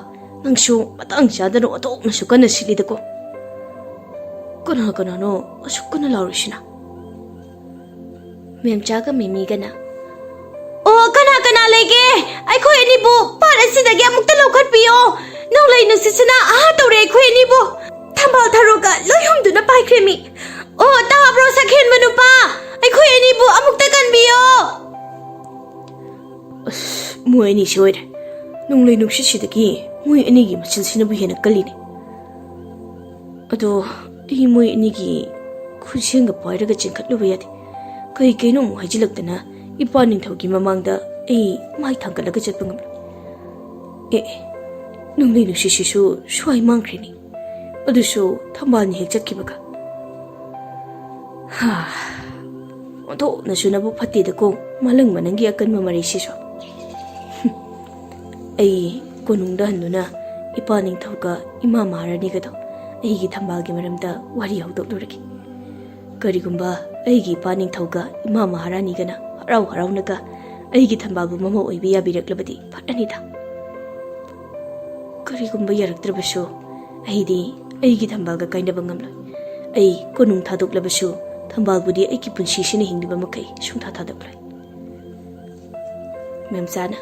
ꯅꯪꯁꯨ ꯃꯇꯥꯡ ꯆꯥꯗꯅ ꯑꯣꯟꯊꯣꯛꯅꯁꯨ ꯀꯟꯅ ꯁꯤꯠꯂꯤꯗꯀꯣ꯫ ꯀꯅꯥ ꯀꯅꯥꯅꯣ ꯑꯁꯨꯛ ꯀꯟꯅ ꯂꯥꯎꯔꯤꯁꯤꯅ? ꯃꯦꯝꯆꯥꯒ ꯃꯤꯃꯤꯒꯅ, "ꯑꯣ, ꯀꯅꯥ ꯀꯅꯥ ꯂꯩꯒꯦ? ꯑꯩꯈꯣꯏ ꯑꯅꯤꯕꯨ ꯄꯥꯠ ꯑꯁꯤꯗꯒꯤ ꯑꯃꯨꯛꯇ ꯂꯧꯈꯠꯄꯤꯌꯣ꯫ ꯅꯣꯡꯂꯩ ꯅꯨꯡꯁꯤꯠꯁꯤꯅ ꯑꯍꯥ ꯇꯧꯔꯦ ꯑꯩꯈꯣꯏ ꯑꯅꯤꯕꯨ꯫ ꯊꯝꯕꯥꯜ ꯊꯔꯣꯒ ꯂꯣꯏ ꯍꯨꯝꯗꯨꯅ ꯄꯥꯏꯈ꯭ꯔꯦ ꯃꯤ꯫ ꯑꯣ, ꯇꯥꯕ꯭ꯔꯣ ꯁꯛꯍꯦꯟꯕ ꯅꯨꯄꯥ? ꯑꯩꯈꯣꯏ ꯑꯅꯤꯕꯨ ꯑꯃꯨꯛꯇ ꯀꯟꯕꯤꯌꯣ!" ꯑꯁ, ꯃꯣꯏ ꯑꯅꯤꯁꯤ ꯑꯣꯏꯔꯦ꯫ ꯅꯣꯡꯂꯩ ꯅꯨꯡꯁꯤꯠꯁꯤꯗꯒꯤ ꯃꯣꯏ ꯑꯅꯤꯒꯤ ꯃꯆꯤꯟꯁꯤꯅꯕꯨ ꯍꯦꯟꯅ ꯀꯜꯂꯤꯅꯦ꯫ ꯑꯗꯣ ꯑꯩ ꯃꯣꯏ ꯑꯅꯤꯒꯤ ꯈꯨꯠꯁꯦꯝꯒ ꯄꯥꯏꯔꯒ ꯆꯦꯟꯈꯠꯂꯨꯕ ꯌꯥꯗꯦ꯫ ꯀꯩ ꯀꯩꯅꯣ ꯑꯃꯨꯛ ꯍꯥꯏꯖꯤꯜꯂꯛꯇꯅ ꯏꯄꯥ ꯅꯤꯡꯊꯧꯒꯤ ꯃꯃꯥꯡꯗ ꯑꯩ ꯃꯥꯏ ꯊꯥꯡꯒꯠꯂꯒ ꯆꯠꯄ ꯉꯝꯂꯣꯏ꯫ ꯑꯦ, ꯑꯦ, ꯅꯣꯡꯂꯩ ꯅꯨꯡꯁꯤꯠꯁꯤꯁꯨ ꯁ꯭ꯋꯥꯏ ꯃꯥꯡꯈ꯭ꯔꯦꯅꯦ꯫ ꯑꯗꯨꯁꯨ ꯊꯝꯕꯥꯜꯅ ꯍꯦꯛ ꯆꯠꯈꯤꯕꯒ꯫ ꯍꯥ, ꯑꯣꯟꯊꯣꯛꯅꯁꯨ ꯅꯕꯨꯛ ꯐꯠꯇꯦꯗꯀꯣ꯫ ꯃꯥꯂꯪ ꯃꯅꯪꯒꯤ ꯑꯀꯟꯕ ꯃꯔꯩꯁꯤꯁꯨ꯫ ꯑꯩ ꯀꯣꯅꯨꯡꯗ ꯍꯟꯗꯨꯅ ꯏꯄꯥ ꯅꯤꯡꯊꯧꯒ ꯏꯃꯥ ꯃꯍꯥꯔꯥꯅꯤꯒꯗꯣ ꯑꯩꯒꯤ ꯊꯝꯕꯥꯜꯒꯤ ꯃꯔꯝꯗ ꯋꯥꯔꯤ ꯍꯧꯗꯣꯛꯂꯨꯔꯒꯦ꯫ ꯀꯔꯤꯒꯨꯝꯕ ꯑꯩꯒꯤ ꯏꯄꯥ ꯅꯤꯡꯊꯧꯒ ꯏꯃꯥ ꯃꯍꯥꯔꯥꯅꯤꯒꯅ ꯍꯔꯥꯎ ꯍꯔꯥꯎꯅꯒ ꯑꯩꯒꯤ ꯊꯝꯕꯥꯜꯕꯨ ꯃꯃꯧ ꯑꯣꯏꯕ ꯌꯥꯕꯤꯔꯛꯂꯕꯗꯤ ꯐꯔꯅꯤꯗ꯫ ꯀꯔꯤꯒꯨꯝꯕ ꯌꯥꯔꯛꯇ꯭ꯔꯕꯁꯨ, ꯑꯩꯗꯤ ꯑꯩꯒꯤ ꯊꯝꯕꯥꯜꯒ ꯀꯥꯏꯅꯕ ꯉꯝꯂꯣꯏ꯫ ꯑꯩ ꯀꯣꯅꯨꯡ ꯊꯥꯗꯣꯛꯂꯕꯁꯨ, ꯊꯝꯕꯥꯜꯕꯨꯗꯤ ꯑꯩꯒꯤ ꯄꯨꯟꯁꯤꯁꯤꯅ ꯍꯤꯡꯂꯤꯕ ꯃꯈꯩ ꯁꯨꯡꯊꯥ ꯊꯥꯗꯣꯛꯂꯣꯏ꯫ ꯃꯦꯝꯆꯥꯅ,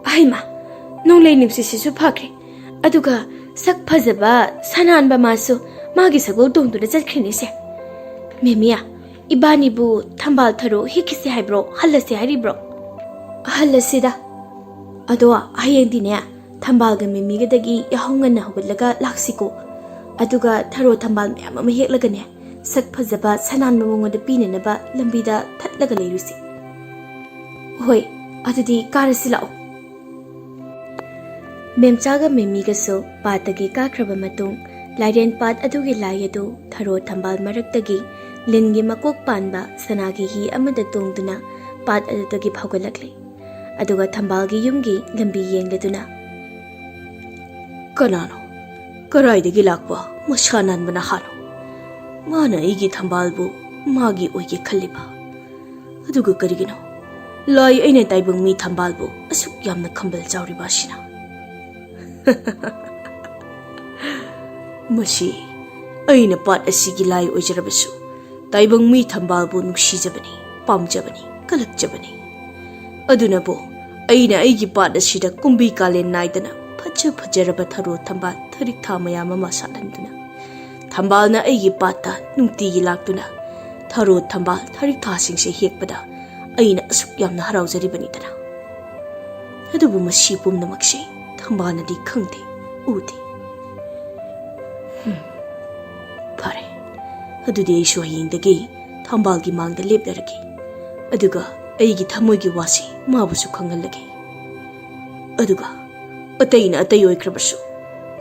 "ꯑꯍꯩꯃ, ꯅꯣꯡꯂꯩ ꯅꯨꯡꯁꯤꯠꯁꯤꯁꯨ ꯐꯈ꯭ꯔꯦ꯫ ꯑꯗꯨꯒ ꯁꯛ ꯐꯖꯕ ꯁꯅꯥꯟꯕ ꯃꯥꯁꯨ ꯃꯥꯒꯤ ꯁꯒꯣꯜ ꯇꯣꯡꯗꯨꯅ ꯆꯠꯈ꯭ꯔꯤꯅꯤꯁꯦ꯫ ꯃꯦꯃꯤꯌꯥ, ꯏꯕꯥꯅꯤꯕꯨ ꯊꯝꯕꯥꯜ ꯊꯔꯣ ꯍꯦꯛꯈꯤꯁꯦ ꯍꯥꯏꯕ꯭ꯔꯣ? ꯍꯜꯂꯁꯦ ꯍꯥꯏꯔꯤꯕ꯭ꯔꯣ?" "ꯍꯜꯂꯁꯤꯗ꯫ ꯑꯗꯣ ꯍꯌꯦꯡꯗꯤꯅꯦ, ꯊꯝꯕꯥꯜꯒ ꯃꯦꯃꯤꯒꯗꯒꯤ ꯌꯥꯍꯧ ꯉꯟꯅ ꯍꯧꯒꯠꯂꯒ ꯂꯥꯛꯁꯤꯀꯣ꯫ ꯑꯗꯨꯒ ꯊꯔꯣ ꯊꯝꯕꯥꯜ ꯃꯌꯥꯝ ꯑꯃ ꯍꯦꯛꯂꯒꯅꯦ, ꯁꯛ ꯐꯖꯕ ꯁꯅꯥꯟꯕ ꯃꯉꯣꯟꯗ ꯄꯤꯅꯅꯕ ꯂꯝꯕꯤꯗ ꯊꯠꯂꯒ ꯂꯩꯔꯨꯁꯤ꯫" "ꯍꯣꯏ, ꯑꯗꯨꯗꯤ ꯀꯥꯔꯁꯤ ꯂꯥꯛꯑꯣ꯫" ꯃꯦꯝꯆꯥꯒ ꯃꯦꯃꯤꯒꯁꯨ ꯄꯥꯠꯇꯒꯤ ꯀꯥꯈ꯭ꯔꯕ ꯃꯇꯨꯡ, ꯂꯥꯏꯔꯦꯟ ꯄꯥꯠ ꯑꯗꯨꯒꯤ ꯂꯥꯏ ꯑꯗꯨ ꯊꯔꯣ ꯊꯝꯕꯥꯜ ꯃꯔꯛꯇꯒꯤ ꯂꯤꯟꯒꯤ ꯃꯀꯣꯛ ꯄꯥꯟꯕ ꯁꯅꯥꯒꯤ ꯍꯤ ꯑꯃꯗ ꯇꯣꯡꯗꯨꯅ ꯄꯥꯠ ꯑꯗꯨꯗꯒꯤ ꯐꯥꯎꯒꯠꯂꯛꯂꯦ꯫ ꯑꯗꯨꯒ ꯊꯝꯕꯥꯜꯒꯤ ꯌꯨꯝꯒꯤ ꯂꯝꯕꯤ ꯌꯦꯡꯂꯗꯨꯅ, "ꯀꯅꯥꯅꯣ? ꯀꯔꯥꯏꯗꯒꯤ ꯂꯥꯛꯄ ꯃꯁꯥ ꯅꯥꯟꯕ ꯅꯍꯥꯅꯣ? ꯃꯥꯅ ꯑꯩꯒꯤ ꯊꯝꯕꯥꯜꯕꯨ ꯃꯥꯒꯤ ꯑꯣꯏꯒꯦ ꯈꯜꯂꯤꯕ? ꯑꯗꯨꯒ ꯀꯔꯤꯒꯤꯅꯣ ꯂꯥꯏ ꯑꯩꯅ ꯇꯥꯏꯕꯪ ꯃꯤ ꯊꯝꯕꯥꯜꯕꯨ ꯑꯁꯨꯛ ꯌꯥꯝꯅ ꯈꯝꯕꯜ ꯆꯥꯎꯔꯤꯕ ꯑꯁꯤꯅ?" "ꯃꯁꯤ ꯑꯩꯅ ꯄꯥꯠ ꯑꯁꯤꯒꯤ ꯂꯥꯏ ꯑꯣꯏꯖꯔꯕꯁꯨ, ꯇꯥꯏꯕꯪ ꯃꯤ ꯊꯝꯕꯥꯜꯕꯨ ꯅꯨꯡꯁꯤꯖꯕꯅꯤ, ꯄꯥꯝꯖꯕꯅꯤ, ꯀꯜꯂꯛꯆꯕꯅꯤ꯫ ꯑꯗꯨꯅꯕꯨ ꯑꯩꯅ ꯑꯩꯒꯤ ꯄꯥꯠ ꯑꯁꯤꯗ ꯀꯨꯝꯕꯤ ꯀꯥꯂꯦꯟ ꯅꯥꯏꯗꯅ ꯐꯖ ꯐꯖꯔꯕ ꯊꯔꯣ ꯊꯝꯕꯥꯜ ꯊꯔꯤꯛꯊꯥ ꯃꯌꯥꯝ ꯑꯃ ꯁꯥꯠꯍꯟꯗꯨꯅ, ꯊꯝꯕꯥꯜꯅ ꯑꯩꯒꯤ ꯄꯥꯠꯇ ꯅꯨꯡꯇꯤꯒꯤ ꯂꯥꯛꯇꯨꯅ ꯊꯔꯣ ꯊꯝꯕꯥꯜ ꯊꯔꯤꯛꯊꯥꯁꯤꯡꯁꯦ ꯍꯦꯛꯄꯗ ꯑꯩꯅ ꯑꯁꯨꯛ ꯌꯥꯝꯅ ꯍꯔꯥꯎꯖꯔꯤꯕꯅꯤꯗꯅ꯫ ꯑꯗꯨꯕꯨ ꯃꯁꯤ ꯄꯨꯝꯅꯃꯛꯁꯦ ꯊꯝꯕꯥꯜꯅꯗꯤ ꯈꯪꯗꯦ, ꯎꯗꯦ꯫ ꯍꯨꯝ, ꯐꯔꯦ, ꯑꯗꯨꯗꯤ ꯑꯩꯁꯨ ꯍꯌꯦꯡꯗꯒꯤ ꯊꯝꯕꯥꯜꯒꯤ ꯃꯥꯡꯗ ꯂꯦꯞꯂꯔꯒꯦ꯫ ꯑꯗꯨꯒ ꯑꯩꯒꯤ ꯊꯃꯣꯏꯒꯤ ꯋꯥꯁꯤ ꯃꯥꯕꯨꯁꯨ ꯈꯪꯍꯜꯂꯒꯦ꯫ ꯑꯗꯨꯒ ꯑꯇꯩꯅ ꯑꯇꯩ ꯑꯣꯏꯈ꯭ꯔꯕꯁꯨ,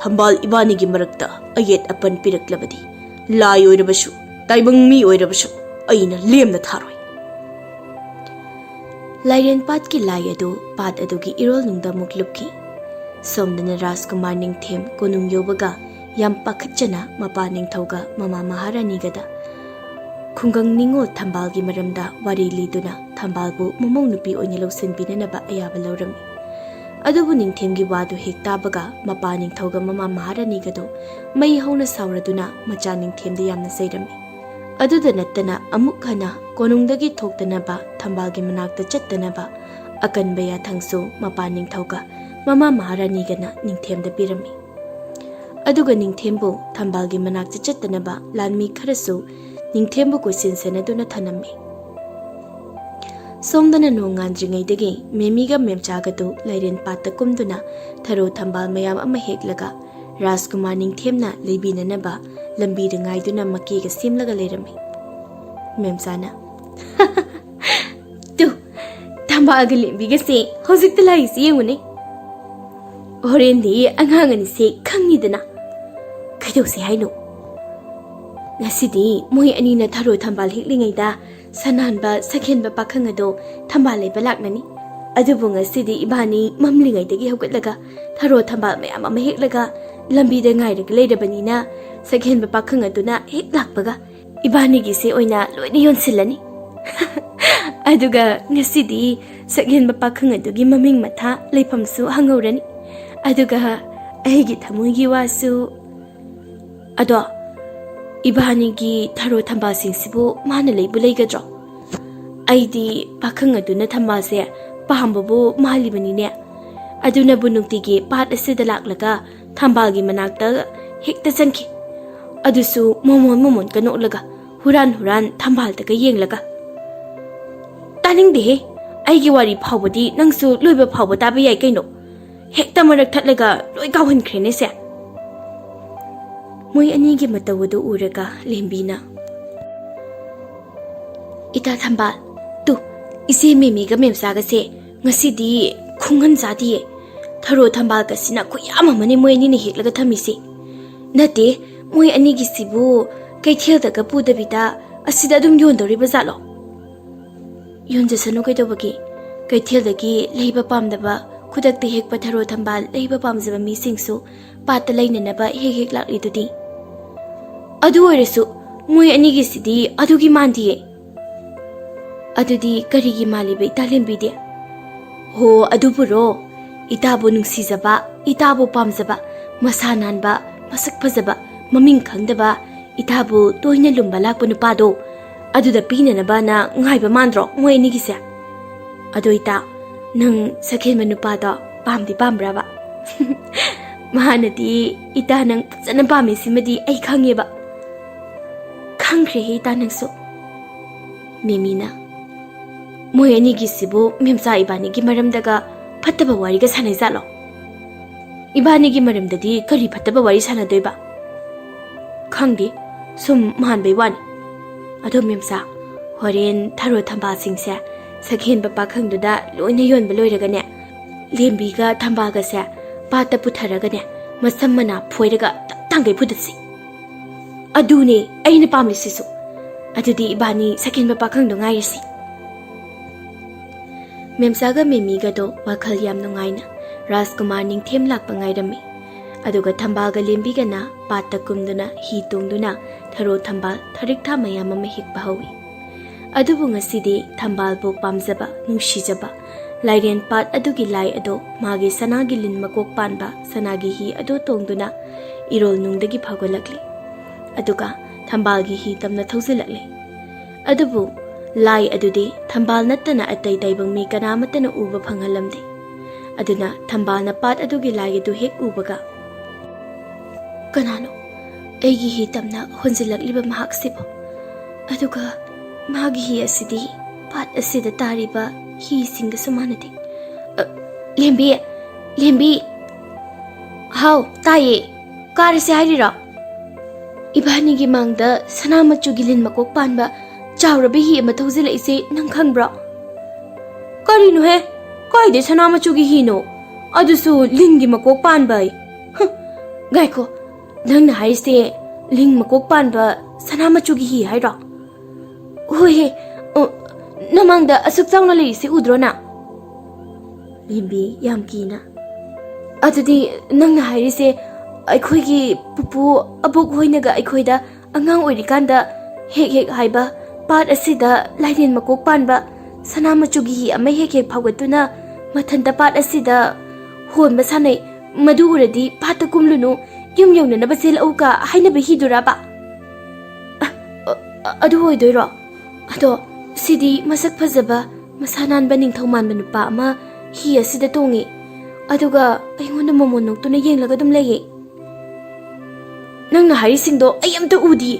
ꯊꯝꯕꯥꯜ ꯏꯕꯥꯅꯤꯒꯤ ꯃꯔꯛꯇ ꯑꯌꯦꯠ ꯑꯄꯟ ꯄꯤꯔꯛꯂꯕꯗꯤ, ꯂꯥꯏ ꯑꯣꯏꯔꯕꯁꯨ, ꯇꯥꯏꯕꯪ ꯃꯤ ꯑꯣꯏꯔꯕꯁꯨ, ꯑꯩꯅ ꯂꯦꯝꯅ ꯊꯥꯔꯣꯏ꯫" ꯂꯥꯏꯔꯦꯟ ꯄꯥꯠꯀꯤ ꯂꯥꯏ ꯑꯗꯨ ꯄꯥꯠ ꯑꯗꯨꯒꯤ ꯏꯔꯣꯜꯅꯨꯡꯗ ꯑꯃꯨꯛ ꯂꯨꯞꯈꯤ꯫ ꯁꯣꯝꯗꯅ ꯔꯥꯖꯀꯨꯃꯥꯔ ꯅꯤꯡꯊꯦꯝ ꯀꯣꯅꯨꯡ ꯌꯧꯕꯒ ꯌꯥꯝ ꯄꯥꯈꯠꯆꯅ ꯃꯄꯥ ꯅꯤꯡꯊꯧꯒ ꯃꯃꯥ ꯃꯍꯥꯔꯥꯅꯤꯒꯗ ꯈꯨꯡꯒꯪ ꯅꯤꯉꯣꯜ ꯊꯝꯕꯥꯜꯒꯤ ꯃꯔꯝꯗ ꯋꯥꯔꯤ ꯂꯤꯗꯨꯅ ꯊꯝꯕꯥꯜꯕꯨ ꯃꯃꯧ ꯅꯨꯄꯤ ꯑꯣꯏꯅ ꯂꯧꯁꯤꯟꯕꯤꯅꯅꯕ ꯑꯌꯥꯕ ꯂꯧꯔꯝꯃꯤ꯫ ꯑꯗꯨꯕꯨ ꯅꯤꯡꯊꯦꯝꯒꯤ ꯋꯥꯗꯨ ꯍꯦꯛ ꯇꯥꯕꯒ ꯃꯄꯥ ꯅꯤꯡꯊꯧꯒ ꯃꯃꯥ ꯃꯍꯥꯔꯥꯅꯤꯒꯗꯨ ꯃꯩ ꯍꯧꯅ ꯁꯥꯎꯔꯗꯨꯅ ꯃꯆꯥ ꯅꯤꯡꯊꯦꯝꯗ ꯌꯥꯝꯅ ꯆꯩꯔꯝꯃꯤ꯫ ꯑꯗꯨꯗ ꯅꯠꯇꯅ ꯑꯃꯨꯛ ꯍꯟꯅ ꯀꯣꯅꯨꯡꯗꯒꯤ ꯊꯣꯛꯇꯅꯕ, ꯊꯝꯕꯥꯜꯒꯤ ꯃꯅꯥꯛꯇ ꯆꯠꯇꯅꯕ ꯑꯀꯟꯕ ꯌꯥꯊꯪꯁꯨ ꯃꯄꯥ ꯅꯤꯡꯊꯧꯒ ꯃꯃꯥ ꯃꯍꯥꯔꯥꯅꯤꯒꯅ ꯅꯤꯡꯊꯦꯝꯗ ꯄꯤꯔꯝꯃꯤ꯫ ꯑꯗꯨꯒ ꯅꯤꯡꯊꯦꯝꯕꯨ ꯊꯝꯕꯥꯜꯒꯤ ꯃꯅꯥꯛꯇ ꯆꯠꯇꯅꯕ ꯂꯥꯟꯃꯤ ꯈꯔꯁꯨ ꯅꯤꯡꯊꯦꯝꯕꯨ ꯀꯣꯏꯁꯤꯟ ꯁꯦꯟꯅꯗꯨꯅ ꯊꯅꯝꯃꯤ꯫ ꯁꯣꯝꯗꯅ ꯅꯣꯡꯉꯥꯟꯗ꯭ꯔꯤꯉꯩꯗꯒꯤ ꯃꯦꯃꯤꯒ ꯃꯦꯝꯆꯥꯒꯗꯨ ꯂꯥꯏꯔꯦꯟ ꯄꯥꯠꯇ ꯀꯨꯝꯗꯨꯅ ꯊꯔꯣ ꯊꯝꯕꯥꯜ ꯃꯌꯥꯝ ꯑꯃ ꯍꯦꯛꯂꯒ ꯔꯥꯖꯀꯨꯃꯥꯔ ꯅꯤꯡꯊꯦꯝꯅ ꯂꯩꯕꯤꯅꯅꯕ ꯂꯝꯕꯤꯗ ꯉꯥꯏꯗꯨꯅ ꯃꯀꯦꯒ ꯁꯦꯝꯂꯒ ꯂꯩꯔꯝꯃꯤ꯫ ꯃꯦꯝꯆꯥꯅ, "ꯇꯨ, ꯊꯝꯕꯥꯜꯒ ꯂꯦꯝꯕꯤꯒꯁꯦ ꯍꯧꯖꯤꯛꯇ ꯂꯥꯛꯏꯁꯦ ꯌꯦꯡꯉꯨꯅꯦ꯫ ꯍꯣꯔꯦꯟꯗꯤ ꯑꯉꯥꯡ ꯑꯅꯤꯁꯦ ꯈꯪꯅꯤꯗꯅ꯫ ꯀꯩꯗꯧꯁꯦ ꯍꯥꯏꯅꯣ?" "ꯉꯁꯤꯗꯤ ꯃꯣꯏ ꯑꯅꯤꯅ ꯊꯔꯣ ꯊꯝꯕꯥꯜ ꯍꯦꯛꯂꯤꯉꯩꯗ ꯁꯅꯥꯟꯕ ꯁꯛꯍꯦꯟꯕ ꯄꯥꯈꯪ ꯑꯗꯣ ꯊꯝꯕꯥꯜ ꯂꯩꯕ ꯂꯥꯛꯅꯅꯤ꯫ ꯑꯗꯨꯕꯨ ꯉꯁꯤꯗꯤ ꯏꯕꯥꯅꯤ ꯃꯝꯂꯤꯉꯩꯗꯒꯤ ꯍꯧꯒꯠꯂꯒ ꯊꯔꯣ ꯊꯝꯕꯥꯜ ꯃꯌꯥꯝ ꯑꯃ ꯍꯦꯛꯂꯒ ꯂꯝꯕꯤꯗ ꯉꯥꯏꯔꯒ ꯂꯩꯔꯕꯅꯤꯅ ꯁꯛꯍꯦꯟꯕ ꯄꯥꯈꯪ ꯑꯗꯨꯅ ꯍꯦꯛ ꯂꯥꯛꯄꯒ ꯏꯕꯥꯅꯤꯒꯤꯁꯦ ꯑꯣꯏꯅ ꯂꯣꯏꯅ ꯌꯣꯟꯁꯤꯜꯂꯅꯤ꯫ ꯑꯗꯨꯒ ꯉꯁꯤꯗꯤ ꯁꯛꯍꯦꯟꯕ ꯄꯥꯈꯪ ꯑꯗꯨꯒꯤ ꯃꯃꯤꯡ ꯃꯊꯥ ꯂꯩꯐꯝꯁꯨ ꯍꯪꯍꯧꯔꯅꯤ꯫ ꯑꯗꯨꯒ ꯑꯩꯒꯤ ꯊꯃꯣꯏꯒꯤ ꯋꯥꯁꯨ꯫ ꯑꯗꯣ ꯏꯕꯥꯅꯤꯒꯤ ꯊꯔꯣ ꯊꯝꯕꯥꯜꯁꯤꯡꯁꯤꯕꯨ ꯃꯥꯅ ꯂꯩꯕꯨ ꯂꯩꯒꯗ꯭ꯔꯣ? ꯑꯩꯗꯤ ꯄꯥꯈꯪ ꯑꯗꯨꯅ ꯊꯝꯕꯥꯜꯁꯦ ꯄꯥꯝꯕꯕꯨ ꯃꯥꯜꯂꯤꯕꯅꯤꯅꯦ꯫ ꯑꯗꯨꯅꯕꯨ ꯅꯨꯡꯇꯤꯒꯤ ꯄꯥꯠ ꯑꯁꯤꯗ ꯂꯥꯛꯂꯒ ꯊꯝꯕꯥꯜꯒꯤ ꯃꯅꯥꯛꯇ ꯍꯦꯛꯇ ꯆꯪꯈꯤ꯫ ꯑꯗꯨꯁꯨ ꯃꯣꯃꯣꯟ ꯃꯣꯃꯣꯟꯒ ꯅꯣꯛꯂꯒ, ꯍꯨꯔꯥꯟ ꯍꯨꯔꯥꯟ ꯊꯝꯕꯥꯜꯗꯒ ꯌꯦꯡꯂꯒ꯫ ꯇꯥꯅꯤꯡꯗꯦꯍꯦ, ꯑꯩꯒꯤ ꯋꯥꯔꯤ ꯐꯥꯎꯕꯗꯤ ꯅꯪꯁꯨ ꯂꯣꯏꯕ ꯐꯥꯎꯕ ꯇꯥꯕ ꯌꯥꯏ ꯀꯩꯅꯣ꯫ ꯍꯦꯛꯇ ꯃꯔꯛ ꯊꯠꯂꯒ ꯂꯣꯏ ꯀꯥꯎꯍꯟꯈ꯭ꯔꯦꯅꯦ ꯁꯦ꯫ ꯃꯣꯏ ꯑꯅꯤꯒꯤ ꯃꯇꯧ ꯑꯗꯨ ꯎꯔꯒ ꯂꯦꯝꯕꯤꯅ, "ꯏꯇꯥ ꯊꯝꯕꯥꯜ, ꯇꯨ, ꯏꯆꯦ ꯃꯦꯃꯤꯒ ꯃꯦꯝꯆꯥꯒꯁꯦ ꯉꯁꯤꯗꯤ ꯈꯨꯡꯒꯟ ꯆꯥꯗꯤꯌꯦ꯫ ꯊꯔꯣ ꯊꯝꯕꯥꯜꯒꯁꯤꯅ ꯈꯨꯌꯥꯝ ꯑꯃꯅꯤ ꯃꯣꯏ ꯑꯅꯤꯅ ꯍꯦꯛꯂꯒ ꯊꯝꯃꯤꯁꯦ꯫ ꯅꯠꯇꯦ, ꯃꯣꯏ ꯑꯅꯤꯒꯤꯁꯤꯕꯨ ꯀꯩꯊꯦꯜꯗꯒ ꯄꯨꯗꯕꯤꯗ ꯑꯁꯤꯗ ꯑꯗꯨꯝ ꯌꯣꯟꯗꯧꯔꯤꯕ ꯖꯥꯠꯂꯣ?" "ꯌꯣꯟꯖꯁꯅꯨ ꯀꯩꯗꯧꯕꯒꯦ? ꯀꯩꯊꯦꯜꯗꯒꯤ ꯂꯩꯕ ꯄꯥꯝꯗꯕ, ꯈꯨꯗꯛꯇ ꯍꯦꯛꯄ ꯊꯔꯣ ꯊꯝꯕꯥꯜ ꯂꯩꯕ ꯄꯥꯝꯖꯕ ꯃꯤꯁꯤꯡꯁꯨ ꯄꯥꯠꯇ ꯂꯩꯅꯅꯕ ꯍꯦꯛ ꯍꯦꯛ ꯂꯥꯛꯂꯤꯗꯨꯗꯤ꯫ ꯑꯗꯨ ꯑꯣꯏꯔꯁꯨ ꯃꯣꯏ ꯑꯅꯤꯒꯤꯁꯤꯗꯤ ꯑꯗꯨꯒꯤ ꯃꯥꯟꯗꯤꯌꯦ꯫ ꯑꯗꯨꯗꯤ ꯀꯔꯤꯒꯤ ꯃꯥꯜꯂꯤꯕ ꯏꯇꯥ ꯂꯦꯝꯕꯤꯗꯤ? ꯍꯣ, ꯑꯗꯨꯕꯨꯔꯣ, ꯏꯇꯥꯕꯨ ꯅꯨꯡꯁꯤꯖꯕ, ꯏꯇꯥꯕꯨ ꯄꯥꯝꯖꯕ, ꯃꯁꯥ ꯅꯥꯟꯕ, ꯃꯁꯛ ꯐꯖꯕ, ꯃꯃꯤꯡ ꯈꯪꯗꯕ, ꯏꯇꯥꯕꯨ ꯇꯣꯏꯅ ꯂꯨꯝꯕ ꯂꯥꯛꯄ ꯅꯨꯄꯥꯗꯣ, ꯑꯗꯨꯗ ꯄꯤꯅꯅꯕꯅ ꯉꯥꯏꯕ ꯃꯥꯟꯗ꯭ꯔꯣ ꯃꯣꯏ ꯑꯅꯤꯒꯤꯁꯦ? ꯑꯗꯣ ꯏꯇꯥ, ꯅꯪ ꯁꯛꯍꯦꯟꯕ ꯅꯨꯄꯥꯗꯣ ꯄꯥꯝꯗꯤ ꯄꯥꯝꯕ꯭ꯔꯕ? ꯃꯥꯅꯗꯤ ꯏꯇꯥ ꯅꯪ ꯐꯖꯅ ꯄꯥꯝꯃꯤ ꯁꯤꯃꯗꯤ ꯑꯩ ꯈꯪꯉꯦꯕ꯫ ꯈꯪꯈ꯭ꯔꯦꯍꯦ ꯏꯇꯥ ꯅꯪꯁꯨ꯫ ꯃꯦꯃꯤꯅ, ꯃꯣꯏ ꯑꯅꯤꯒꯤꯁꯤꯕꯨ ꯃꯦꯝꯆꯥ ꯏꯕꯥꯅꯤꯒꯤ ꯃꯔꯝꯗꯒ ꯐꯠꯇꯕ ꯋꯥꯔꯤꯒ ꯁꯥꯟꯅꯩꯖꯥꯠꯂꯣ? ꯏꯕꯥꯅꯤꯒꯤ ꯃꯔꯝꯗꯗꯤ ꯀꯔꯤ ꯐꯠꯇꯕ ꯋꯥꯔꯤ ꯁꯥꯟꯅꯗꯣꯏꯕ? ꯈꯪꯗꯦ, ꯁꯨꯝ ꯃꯥꯟꯕꯩ ꯋꯥꯅꯤ꯫ ꯑꯗꯣ ꯃꯦꯝꯆꯥ, ꯍꯣꯔꯦꯟ ꯊꯔꯣ ꯊꯝꯕꯥꯜꯁꯤꯡꯁꯦ ꯁꯛꯍꯦꯟꯕ ꯄꯥꯈꯪꯗꯨꯗ ꯂꯣꯏꯅ ꯌꯣꯟꯕ ꯂꯣꯏꯔꯒꯅꯦ, ꯂꯦꯝꯕꯤꯒ ꯊꯝꯕꯥꯜꯒꯁꯦ ꯄꯥꯠꯇ ꯄꯨꯊꯔꯒꯅꯦ, ꯃꯁꯝ ꯃꯅꯥ ꯐꯣꯏꯔꯒ ꯇꯞ ꯇꯥꯡꯒꯩ ꯐꯨꯗꯠꯁꯤ꯫ ꯑꯗꯨꯅꯦ ꯑꯩꯅ ꯄꯥꯝꯂꯤꯁꯤꯁꯨ꯫ ꯑꯗꯨꯗꯤ ꯏꯕꯥꯅꯤ ꯁꯛꯍꯦꯟꯕ ꯄꯥꯈꯪꯗꯣ ꯉꯥꯏꯔꯁꯤ꯫ ꯃꯦꯝꯆꯥꯒ ꯃꯦꯃꯤꯒꯗꯣ ꯋꯥꯈꯜ ꯌꯥꯝ ꯅꯨꯡꯉꯥꯏꯅ ꯔꯥꯖꯀꯨꯃꯥꯔ ꯅꯤꯡꯊꯦꯝ ꯂꯥꯛꯄ ꯉꯥꯏꯔꯝꯃꯤ꯫ ꯑꯗꯨꯒ ꯊꯝꯕꯥꯜꯒ ꯂꯦꯝꯕꯤꯒꯅ ꯄꯥꯠꯇ ꯀꯨꯝꯗꯨꯅ ꯍꯤ ꯇꯣꯡꯗꯨꯅ ꯊꯔꯣ ꯊꯝꯕꯥꯜ ꯊꯔꯤꯛꯊꯥ ꯃꯌꯥꯝ ꯑꯃ ꯍꯦꯛꯄ ꯍꯧꯏ꯫ ꯑꯗꯨꯕꯨ ꯉꯁꯤꯗꯤ ꯊꯝꯕꯥꯜꯕꯨ ꯄꯥꯝꯖꯕ, ꯅꯨꯡꯁꯤꯖꯕ ꯂꯥꯏꯔꯦꯟ ꯄꯥꯠ ꯑꯗꯨꯒꯤ ꯂꯥꯏ ꯑꯗꯣ ꯃꯥꯒꯤ ꯁꯅꯥꯒꯤ ꯂꯤꯟ ꯃꯀꯣꯛ ꯄꯥꯟꯕ ꯁꯅꯥꯒꯤ ꯍꯤ ꯑꯗꯨ ꯇꯣꯡꯗꯨꯅ ꯏꯔꯣꯜ ꯅꯨꯡꯗꯒꯤ ꯐꯥꯎꯒꯠꯂꯛꯂꯤ꯫ ꯑꯗꯨꯒ ꯊꯝꯕꯥꯜꯒꯤ ꯍꯤ ꯇꯝꯅ ꯊꯧꯖꯤꯜꯂꯛꯂꯤ꯫ ꯑꯗꯨꯕꯨ ꯂꯥꯏ ꯑꯗꯨꯗꯤ ꯊꯝꯕꯥꯜ ꯅꯠꯇꯅ ꯑꯇꯩ ꯇꯥꯏꯕꯪ ꯃꯤ ꯀꯅꯥꯃꯠꯇꯅ ꯎꯕ ꯐꯪꯍꯜꯂꯝꯗꯦ꯫ ꯑꯗꯨꯅ ꯊꯝꯕꯥꯜꯅ ꯄꯥꯠ ꯑꯗꯨꯒꯤ ꯂꯥꯏ ꯑꯗꯨ ꯍꯦꯛ ꯎꯕꯒ, "ꯀꯅꯥꯅꯣ ꯑꯩꯒꯤ ꯍꯤ ꯇꯝꯅ ꯍꯣꯟꯖꯤꯜꯂꯛꯂꯤꯕ ꯃꯍꯥꯛꯁꯤꯕꯣ? ꯑꯗꯨꯒ ꯃꯥꯒꯤ ꯍꯤ ꯑꯁꯤꯗꯤ ꯄꯥꯠ ꯑꯁꯤꯗ ꯇꯥꯔꯤꯕ ꯍꯤꯁꯤꯡꯒꯁꯨ ꯃꯥꯟꯅꯗꯦ꯫ ꯑ, ꯂꯦꯝꯕꯤ, ꯂꯦꯝꯕꯤ!" "ꯍꯥꯎ, ꯇꯥꯏꯌꯦ꯫ ꯀꯥꯔꯁꯦ ꯍꯥꯏꯔꯤꯔꯣ?" "ꯏꯕꯥꯅꯤꯒꯤ ꯃꯥꯡꯗ ꯁꯅꯥ ꯃꯆꯨꯒꯤ ꯂꯤꯟ ꯃꯀꯣꯛ ꯄꯥꯟꯕ ꯆꯥꯎꯔꯕ ꯍꯤ ꯑꯃ ꯊꯧꯖꯤꯜꯂꯛꯏꯁꯦ ꯅꯪ ꯈꯪꯕ꯭ꯔꯣ?" "ꯀꯔꯤꯅꯣꯍꯦ? ꯀꯥꯏꯗꯩ ꯁꯅꯥ ꯃꯆꯨꯒꯤ ꯍꯤꯅꯣ? ꯑꯗꯨꯁꯨ ꯂꯤꯟꯒꯤ ꯃꯀꯣꯛ ꯄꯥꯟꯕ ꯑꯩ꯫ ꯍ, ꯉꯥꯏꯈꯣ, ꯅꯪꯅ ꯍꯥꯏꯔꯤꯁꯦ ꯂꯤꯟ ꯃꯀꯣꯛ ꯄꯥꯟꯕ ꯁꯅꯥ ꯃꯆꯨꯒꯤ ꯍꯤ ꯍꯥꯏꯔꯣ?" "ꯍꯣꯏꯍꯦ, ꯑꯣ, ꯅꯃꯥꯡꯗ ꯑꯁꯨꯛ ꯆꯥꯎꯅ ꯂꯩꯔꯤꯁꯦ ꯎꯗ꯭ꯔꯣ ꯅꯪ? ꯂꯦꯝꯕꯤ ꯌꯥꯝ ꯀꯤꯅ꯫ "ꯑꯗꯨꯗꯤ ꯅꯪꯅ ꯍꯥꯏꯔꯤꯁꯦ ꯑꯩꯈꯣꯏꯒꯤ ꯄꯨꯄꯨ ꯑꯕꯣꯛ ꯍꯣꯏꯅꯒ ꯑꯩꯈꯣꯏꯗ ꯑꯉꯥꯡ ꯑꯣꯏꯔꯤꯀꯥꯟꯗ ꯍꯦꯛ ꯍꯦꯛ ꯍꯥꯏꯕ ꯄꯥꯠ ꯑꯁꯤꯗ ꯂꯥꯏꯔꯦꯟ ꯃꯀꯣꯛ ꯄꯥꯟꯕ ꯁꯅꯥ ꯃꯆꯨꯒꯤ ꯍꯤ ꯑꯃ ꯍꯦꯛ ꯍꯦꯛ ꯐꯥꯎꯒꯠꯇꯨꯅ ꯃꯊꯟꯇ ꯄꯥꯠ ꯑꯁꯤꯗ ꯍꯣꯟꯕ ꯁꯥꯟꯅꯩ, ꯃꯗꯨ ꯎꯔꯗꯤ ꯄꯥꯠꯇ ꯀꯨꯝꯂꯨꯅꯨ, ꯌꯨꯝ ꯌꯧꯅꯅꯕ ꯆꯦꯜꯂꯛꯎꯒ ꯍꯥꯏꯅꯕ ꯍꯤꯗꯨꯔꯕ?" "ꯑ, ꯑ, ꯑꯗꯨ ꯑꯣꯏꯗꯣꯏꯔꯣ? ꯑꯗꯣ ꯁꯤꯗꯤ ꯃꯁꯛ ꯐꯖꯕ, ꯃꯁꯥ ꯅꯥꯟꯕ, ꯅꯤꯡꯊꯧ ꯃꯥꯟꯕ ꯅꯨꯄꯥ ꯑꯃ ꯍꯤ ꯑꯁꯤꯗ ꯇꯣꯡꯉꯤ, ꯑꯗꯨꯒ ꯑꯩꯉꯣꯟꯗ ꯃꯣꯃꯣꯟ ꯅꯣꯛꯇꯨꯅ ꯌꯦꯡꯂꯒ ꯑꯗꯨꯝ ꯂꯩꯌꯦ꯫ ꯅꯪꯅ ꯍꯥꯏꯔꯤꯁꯤꯡꯗꯣ ꯑꯩ ꯑꯝꯇ ꯎꯗꯤꯌꯦ꯫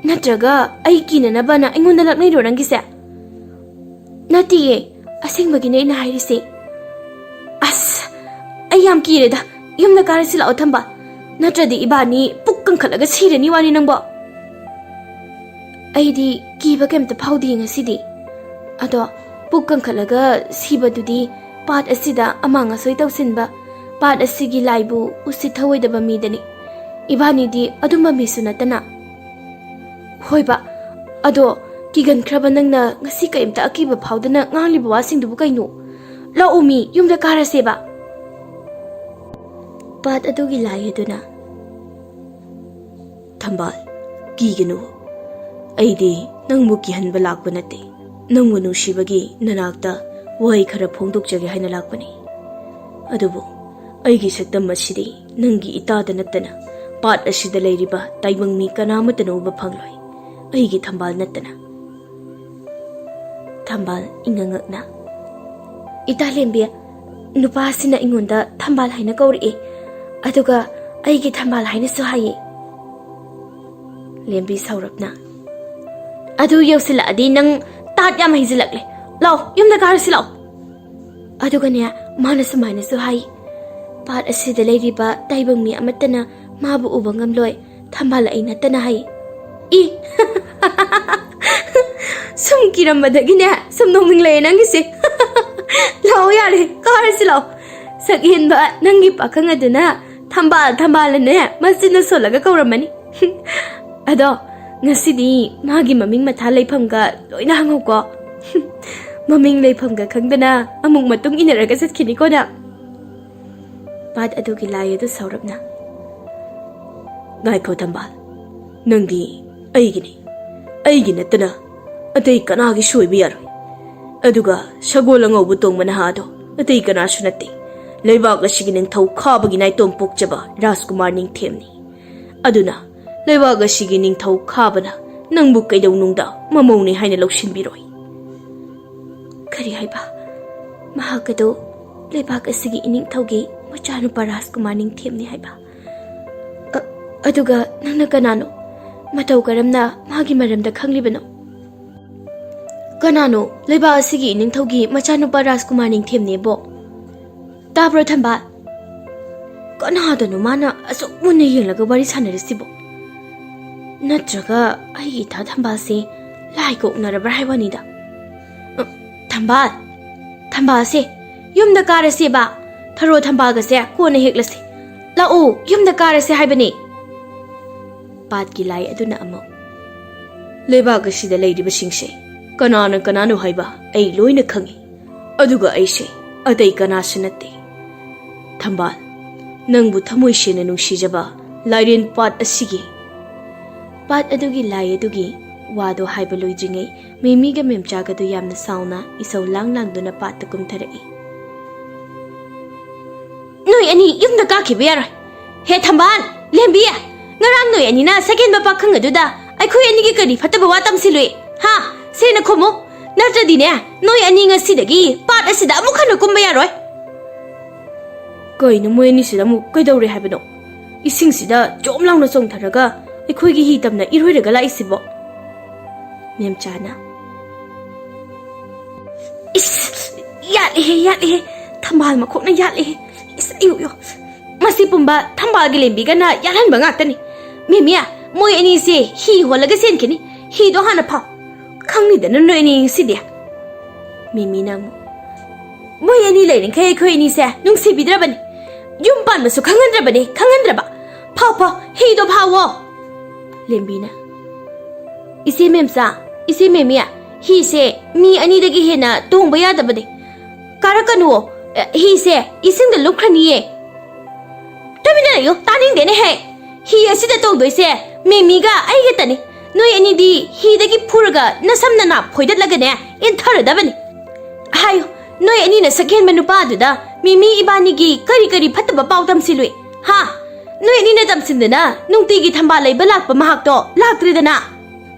ꯅꯠꯇ꯭ꯔꯒ ꯑꯩ ꯀꯤꯅꯅꯕꯅ ꯑꯩꯉꯣꯟꯗ ꯂꯛꯅꯩꯔꯣ ꯅꯪꯒꯤꯁꯦ?" "ꯅꯠꯇꯤꯌꯦ, ꯑꯁꯦꯡꯕꯒꯤꯅꯦ ꯑꯩꯅ ꯍꯥꯏꯔꯤꯁꯦ꯫" "ꯑꯁ, ꯑꯩ ꯌꯥꯝ ꯀꯤꯔꯦꯗ꯫ ꯌꯨꯝꯗ ꯀꯥꯔꯁꯤ ꯂꯥꯛꯑꯣ ꯊꯝꯕꯥꯜ, ꯅꯠꯇ꯭ꯔꯗꯤ ꯏꯕꯥꯅꯤ ꯄꯨꯛ ꯀꯪꯈꯠꯂꯒ ꯁꯤꯔꯅꯤ ꯋꯥꯅꯤ ꯅꯪꯕꯣ꯫" "ꯑꯩꯗꯤ ꯀꯤꯕ ꯀꯩꯝꯇ ꯐꯥꯎꯗꯤꯌꯦ ꯉꯁꯤꯗꯤ꯫ ꯑꯗꯣ ꯄꯨꯛ ꯀꯪꯈꯠꯂꯒ ꯁꯤꯕꯗꯨꯗꯤ ꯄꯥꯠ ꯑꯁꯤꯗ ꯑꯃꯥꯡ ꯑꯁꯣꯏ ꯇꯧꯁꯤꯟꯕ, ꯄꯥꯠ ꯑꯁꯤꯒꯤ ꯂꯥꯏꯕꯨ ꯎꯁꯤꯠ ꯊꯧꯑꯣꯏꯗꯕ ꯃꯤꯗꯅꯤ꯫ ꯏꯕꯥꯅꯤꯗꯤ ꯑꯗꯨꯝꯕ ꯃꯤꯁꯨ ꯅꯠꯇꯅ꯫" "ꯍꯣꯏꯕ, ꯑꯗꯣ ꯀꯤꯒꯟꯈ꯭ꯔꯕ ꯅꯪꯅ ꯉꯁꯤ ꯀꯔꯤꯝꯇ ꯑꯀꯤꯕ ꯐꯥꯎꯗꯅ ꯉꯥꯡꯂꯤꯕ ꯋꯥꯁꯤꯡꯗꯨꯕꯨ ꯀꯩꯅꯣ? ꯂꯥꯛꯑꯣ ꯃꯤ, ꯌꯨꯝꯗ ꯀꯥꯔꯁꯦꯕ꯫" ꯄꯥꯠ ꯑꯗꯨꯒꯤ ꯂꯥꯏ ꯑꯗꯨꯅ, "ꯊꯝꯕꯥꯜ, ꯀꯤꯒꯅꯨ꯫ ꯑꯩꯗꯤ ꯅꯪꯕꯨ ꯀꯤꯍꯟꯕ ꯂꯥꯛꯄ ꯅꯠꯇꯦ꯫ ꯅꯪꯕꯨ ꯅꯨꯡꯁꯤꯕꯒꯤ ꯅꯅꯥꯛꯇ ꯋꯥꯍꯩ ꯈꯔ ꯐꯣꯡꯗꯣꯛꯆꯒꯦ ꯍꯥꯏꯅ ꯂꯥꯛꯄꯅꯤ꯫ ꯑꯗꯨꯕꯨ ꯑꯩꯒꯤ ꯁꯛꯇꯝ ꯑꯁꯤꯗꯤ ꯅꯪꯒꯤ ꯏꯇꯥꯗ ꯅꯠꯇꯅ ꯄꯥꯠ ꯑꯁꯤꯗ ꯂꯩꯔꯤꯕ ꯇꯥꯏꯕꯪ ꯃꯤ ꯀꯅꯥ ꯑꯃꯠꯇꯅ ꯎꯕ ꯐꯪꯂꯣꯏ, ꯑꯩꯒꯤ ꯊꯝꯕꯥꯜ ꯅꯠꯇꯅ꯫" ꯊꯝꯕꯥꯜ ꯏꯉꯛꯉꯛꯅ, "ꯏꯇꯥ ꯂꯦꯝꯕꯤ, ꯅꯨꯄꯥꯁꯤꯅ ꯑꯩꯉꯣꯟꯗ ꯊꯝꯕꯥꯜ ꯍꯥꯏꯅ ꯀꯧꯔꯛꯏ, ꯑꯗꯨꯒ ꯑꯩꯒꯤ ꯊꯝꯕꯥꯜ ꯍꯥꯏꯅꯁꯨ ꯍꯥꯏꯌꯦ꯫" ꯂꯦꯝꯕꯤ ꯁꯧꯔꯞꯅ, "ꯑꯗꯨ ꯌꯧꯁꯤꯜꯂꯛꯑꯗꯤ ꯅꯪ ꯇꯥꯠ ꯌꯥꯝ ꯍꯩꯖꯤꯜꯂꯛꯂꯦ꯫ ꯂꯥꯛꯑꯣ, ꯌꯨꯝꯗ ꯀꯥꯔꯁꯤ ꯂꯥꯛꯑꯣ꯫" ꯑꯗꯨꯒꯅꯦ, ꯃꯥꯅ ꯁꯨꯃꯥꯏꯅꯁꯨ ꯍꯥꯏ, "ꯄꯥꯠ ꯑꯁꯤꯗ ꯂꯩꯔꯤꯕ ꯇꯥꯏꯕꯪ ꯃꯤ ꯑꯃꯠꯇꯅ ꯃꯥꯕꯨ ꯎꯕ ꯉꯝꯂꯣꯏ, ꯊꯝꯕꯥꯜ ꯑꯩ ꯅꯠꯇꯅ" ꯍꯥꯏ꯫ "ꯏ!" "ꯁꯨꯝ ꯀꯤꯔꯝꯕꯗꯒꯤꯅꯦ ꯁꯨꯝ ꯅꯣꯛꯅꯤꯡꯂꯛꯑꯦ ꯅꯪꯒꯤꯁꯦ꯫" "ꯂꯥꯛꯑꯣ ꯌꯥꯔꯦ, ꯀꯥꯔꯁꯤ ꯂꯥꯛꯑꯣ꯫ ꯁꯛ ꯍꯦꯟꯕ ꯅꯪꯒꯤ ꯄꯥꯈꯪ ꯑꯗꯨꯅ ꯊꯝꯕꯥꯜ ꯊꯝꯕꯥꯜꯅꯅꯦ ꯃꯆꯤꯟꯅ ꯁꯣꯜꯂꯒ ꯀꯧꯔꯝꯃꯅꯤ꯫ ꯑꯗꯣ ꯉꯁꯤꯗꯤ ꯃꯥꯒꯤ ꯃꯃꯤꯡ ꯃꯊꯥ ꯂꯩꯐꯝꯒ ꯂꯣꯏꯅ ꯍꯪꯉꯨꯀꯣ꯫" ꯃꯃꯤꯡ ꯂꯩꯐꯝꯒ ꯈꯪꯗꯅ ꯑꯃꯨꯛ ꯃꯇꯨꯡ ꯏꯟꯅꯔꯒ ꯆꯠꯈꯤꯅꯤꯀꯣ ꯅꯪ꯫ ꯄꯥꯠ ꯑꯗꯨꯒꯤ ꯂꯥꯏ ꯑꯗꯨ ꯁꯥꯎꯔꯞꯅ, "ꯉꯥꯏꯈꯣ ꯊꯝꯕꯥꯜ, ꯅꯪꯗꯤ ꯑꯩꯒꯤꯅꯤ꯫ ꯑꯩꯒꯤ ꯅꯠꯇꯅ ꯑꯇꯩ ꯀꯅꯥꯒꯤꯁꯨ ꯑꯣꯏꯕ ꯌꯥꯔꯣꯏ꯫ ꯑꯗꯨꯒ ꯁꯒꯣꯜ ꯑꯉꯧꯕ ꯇꯣꯡꯕ ꯅꯍꯥꯗꯣ ꯑꯇꯩ ꯀꯅꯥꯁꯨ ꯅꯠꯇꯦ, ꯂꯩꯕꯥꯛ ꯑꯁꯤꯒꯤ ꯅꯤꯡꯊꯧ ꯈꯥꯕꯒꯤ ꯅꯥꯏꯇꯣꯝ ꯄꯣꯛꯆꯕ ꯔꯥꯖꯀꯨꯃꯥꯔ ꯅꯤꯡꯊꯦꯝꯅꯤ꯫ ꯑꯗꯨꯅ ꯂꯩꯕꯥꯛ ꯑꯁꯤꯒꯤ ꯅꯤꯡꯊꯧ ꯈꯥꯕꯅ ꯅꯪꯕꯨ ꯀꯩꯗꯧꯅꯨꯡꯗ ꯃꯃꯧꯅꯤ ꯍꯥꯏꯅ ꯂꯧꯁꯤꯟꯕꯤꯔꯣꯏ꯫" "ꯀꯔꯤ ꯍꯥꯏꯕ? ꯃꯍꯥꯛ ꯑꯗꯨ ꯂꯩꯕꯥꯛ ꯑꯁꯤꯒꯤ ꯏꯅꯤꯡꯊꯧꯒꯤ ꯃꯆꯥꯅꯨꯄꯥ ꯔꯥꯖꯀꯨꯃꯥꯔ ꯅꯤꯡꯊꯦꯝꯅꯤ ꯍꯥꯏꯕ? ꯑ-, ꯑꯗꯨꯒ ꯅꯪꯅ ꯀꯅꯥꯅꯣ? ꯃꯇꯧ ꯀꯔꯝꯅ ꯃꯥꯒꯤ ꯃꯔꯝꯗ ꯈꯪꯂꯤꯕꯅꯣ?" "ꯀꯅꯥꯅꯣ ꯂꯩꯕꯥꯛ ꯑꯁꯤꯒꯤ ꯏꯅꯤꯡꯊꯧꯒꯤ ꯃꯆꯥꯅꯨꯄꯥ ꯔꯥꯖꯀꯨꯃꯥꯔ ꯅꯤꯡꯊꯦꯝꯅꯦꯕꯣ? ꯇꯥꯕ꯭ꯔꯣ ꯊꯝꯕꯥꯜ?" "ꯀꯅꯥꯗꯅꯣ ꯃꯥꯅ ꯑꯁꯨꯛ ꯃꯨꯟꯅ ꯌꯦꯡꯂꯒ ꯋꯥꯔꯤ ꯁꯥꯟꯅꯔꯤꯁꯤꯕꯣ? ꯅꯠꯇ꯭ꯔꯒ ꯑꯩꯒꯤ ꯏꯇꯥ ꯊꯝꯕꯥꯜꯁꯦ ꯂꯥꯏꯒ ꯑꯣꯛꯅꯔꯕ꯭ꯔꯥ ꯍꯥꯏ ꯋꯥꯅꯤꯗ?" "ꯑ, ꯊꯝꯕꯥꯜ, ꯊꯝꯕꯥꯜꯁꯦ ꯌꯨꯝꯗ ꯀꯥꯔꯁꯦꯕ꯫ ꯊꯔꯣ ꯊꯝꯕꯥꯜꯒꯁꯦ ꯀꯣꯟꯅ ꯍꯦꯛꯂꯁꯦ꯫ ꯂꯥꯛꯑꯣ, ꯌꯨꯝꯗ ꯀꯥꯔꯁꯦ ꯍꯥꯏꯕꯅꯦ꯫" ꯄꯥꯠꯀꯤ ꯂꯥꯏ ꯑꯗꯨꯅ ꯑꯃꯨꯛ, "ꯂꯩꯕꯥꯛ ꯑꯁꯤꯗ ꯂꯩꯔꯤꯕꯁꯤꯡꯁꯦ ꯀꯅꯥꯅ ꯀꯅꯥꯅꯣ ꯍꯥꯏꯕ ꯑꯩ ꯂꯣꯏꯅ ꯈꯪꯏ꯫ ꯑꯗꯨꯒ ꯑꯩꯁꯦ ꯑꯇꯩ ꯀꯅꯥꯁꯨ ꯅꯠꯇꯦ꯫ ꯊꯝꯕꯥꯜ, ꯅꯪꯕꯨ ꯊꯃꯣꯏ ꯁꯦꯡꯅ ꯅꯨꯡꯁꯤꯖꯕ ꯂꯥꯏꯔꯦꯟ ꯄꯥꯠ ꯑꯁꯤꯒꯤ꯫" ꯄꯥꯠ ꯑꯗꯨꯒꯤ ꯂꯥꯏ ꯑꯗꯨꯒꯤ ꯋꯥꯗꯣ ꯍꯥꯏꯕ ꯂꯣꯏꯗ꯭ꯔꯤꯉꯩ, ꯃꯦꯃꯤꯒ ꯃꯦꯝꯆꯥꯒꯗꯨ ꯌꯥꯝꯅ ꯁꯥꯎꯅ ꯏꯁꯧ ꯂꯥꯡ ꯂꯥꯡꯗꯨꯅ ꯄꯥꯠꯇ ꯀꯨꯝꯊꯔꯛꯏ꯫ "ꯅꯣꯏ ꯑꯅꯤ ꯌꯨꯝꯗ ꯀꯥꯈꯤꯕ ꯌꯥꯔꯣꯏ꯫ ꯍꯦ ꯊꯝꯕꯥꯜ, ꯂꯦꯝꯕꯤ, ꯉꯔꯥꯡ ꯅꯣꯏ ꯑꯅꯤꯅ ꯁꯒꯦꯟꯕ ꯄꯥꯈꯪ ꯑꯗꯨꯗ ꯑꯩꯈꯣꯏ ꯑꯅꯤꯒꯤ ꯀꯔꯤ ꯐꯠꯇꯕ ꯋꯥ ꯇꯝꯁꯤꯜꯂꯨꯏ? ꯍꯥ? ꯁꯦꯡꯅ ꯈꯨꯝꯃꯨ꯫ ꯅꯠꯇ꯭ꯔꯗꯤꯅꯦ, ꯅꯣꯏ ꯑꯅꯤ ꯉꯁꯤꯗꯒꯤ ꯄꯥꯠ ꯑꯁꯤꯗ ꯑꯃꯨꯛ ꯍꯟꯅ ꯀꯨꯝꯕ ꯌꯥꯔꯣꯏ꯫" "ꯀꯩꯅꯣ, ꯃꯣꯏ ꯑꯅꯤꯁꯤꯗ ꯑꯃꯨꯛ ꯀꯩꯗꯧꯔꯦ ꯍꯥꯏꯕꯅꯣ? ꯏꯁꯤꯡꯁꯤꯗ ꯖꯣꯝ ꯂꯥꯎꯅ ꯆꯣꯡꯊꯔꯒ ꯑꯩꯈꯣꯏꯒꯤ ꯍꯤ ꯇꯝꯅ ꯏꯔꯣꯏꯔꯒ ꯂꯥꯛꯏꯁꯤꯕꯣ?" ꯃꯦꯝꯆꯥꯅ, "ꯏꯁ, ꯌꯥꯠꯂꯦꯍꯦ, ꯌꯥꯠꯂꯦꯍꯦ꯫ ꯊꯝꯕꯥꯜ ꯃꯈꯣꯛꯅ ꯌꯥꯠꯂꯦꯍꯦ꯫ ꯏꯁ, ꯑꯌꯨ, ꯑꯌꯨ꯫ ꯃꯁꯤ ꯄꯨꯝꯕ ꯊꯝꯕꯥꯜꯒꯤ ꯂꯦꯝꯕꯤꯒꯅ ꯌꯥꯠꯍꯟꯕ ꯉꯥꯛꯇꯅꯤ꯫ ꯃꯦꯃꯤꯌꯥ, ꯃꯣꯏ ꯑꯅꯤꯁꯦ ꯍꯤ ꯍꯣꯜꯂꯒ ꯆꯦꯟꯈꯤꯅꯤ꯫ ꯍꯤꯗꯣ ꯍꯥꯟꯅ ꯐꯥꯎ꯫ ꯈꯪꯅꯤꯗꯅ ꯅꯣꯏ ꯑꯅꯤ ꯉꯁꯤꯗꯤ꯫" ꯃꯦꯃꯤꯅ ꯑꯃꯨꯛ, "ꯃꯣꯏ ꯑꯅꯤ ꯂꯩꯔꯤꯈꯩ ꯑꯩꯈꯣꯏ ꯑꯅꯤꯁꯦ ꯅꯨꯡꯁꯤꯕꯤꯗ꯭ꯔꯕꯅꯤ꯫ ꯌꯨꯝ ꯄꯥꯟꯕꯁꯨ ꯈꯪꯍꯟꯗ꯭ꯔꯕꯅꯤ, ꯈꯪꯍꯟꯗ꯭ꯔꯕ꯫ ꯐꯥꯎ, ꯐꯥꯎ, ꯍꯤꯗꯣ ꯐꯥꯎꯋꯣ꯫" ꯂꯦꯝꯕꯤꯅ, "ꯏꯆꯦ ꯃꯦꯝꯆꯥ, ꯏꯆꯦ ꯃꯦꯃꯤ, ꯍꯤꯁꯦ ꯃꯤ ꯑꯅꯤꯗꯒꯤ ꯍꯦꯟꯅ ꯇꯣꯡꯕ ꯌꯥꯗꯕꯅꯦ꯫ ꯀꯥꯔꯛꯀꯅꯨ, ꯑ, ꯍꯤꯁꯦ ꯏꯁꯤꯡꯗ ꯂꯨꯞꯈ꯭ꯔꯅꯤꯌꯦ꯫ ꯇꯨꯃꯤꯟꯅ ꯂꯩꯌꯨ, ꯇꯥꯅꯤꯡꯗꯦꯅꯦꯍꯦ꯫ ꯍꯤ ꯑꯁꯤꯗ ꯇꯣꯡꯗꯣꯏꯁꯦ ꯃꯦꯃꯤꯒ ꯑꯩꯒꯇꯅꯤ꯫ ꯅꯣꯏ ꯑꯅꯤꯗꯤ ꯍꯤꯗꯒꯤ ꯐꯨꯔꯒ ꯅꯁꯝ ꯅꯅꯥ ꯐꯣꯏꯗꯠꯂꯒꯅꯦ ꯏꯟꯊꯔꯗꯕꯅꯤ꯫ ꯍꯥꯏꯌꯨ, ꯅꯣꯏ ꯑꯅꯤꯅ ꯁꯛꯍꯦꯟꯕ ꯅꯨꯄꯥꯗꯨꯗ ꯃꯦꯃꯤ ꯏꯕꯥꯅꯤꯒꯤ ꯀꯔꯤ ꯀꯔꯤ ꯐꯠꯇꯕ ꯄꯥꯎ ꯇꯝꯁꯤꯜꯂꯨꯏ? ꯍꯥ? ꯅꯣꯏ ꯑꯅꯤꯅ ꯇꯝꯁꯤꯟꯗꯅ ꯅꯨꯡꯇꯤꯒꯤ ꯊꯝꯕꯥꯜ ꯂꯩꯕ ꯂꯥꯛꯄ ꯃꯍꯥꯛꯇꯣ ꯂꯥꯛꯇ꯭ꯔꯦꯗꯅ꯫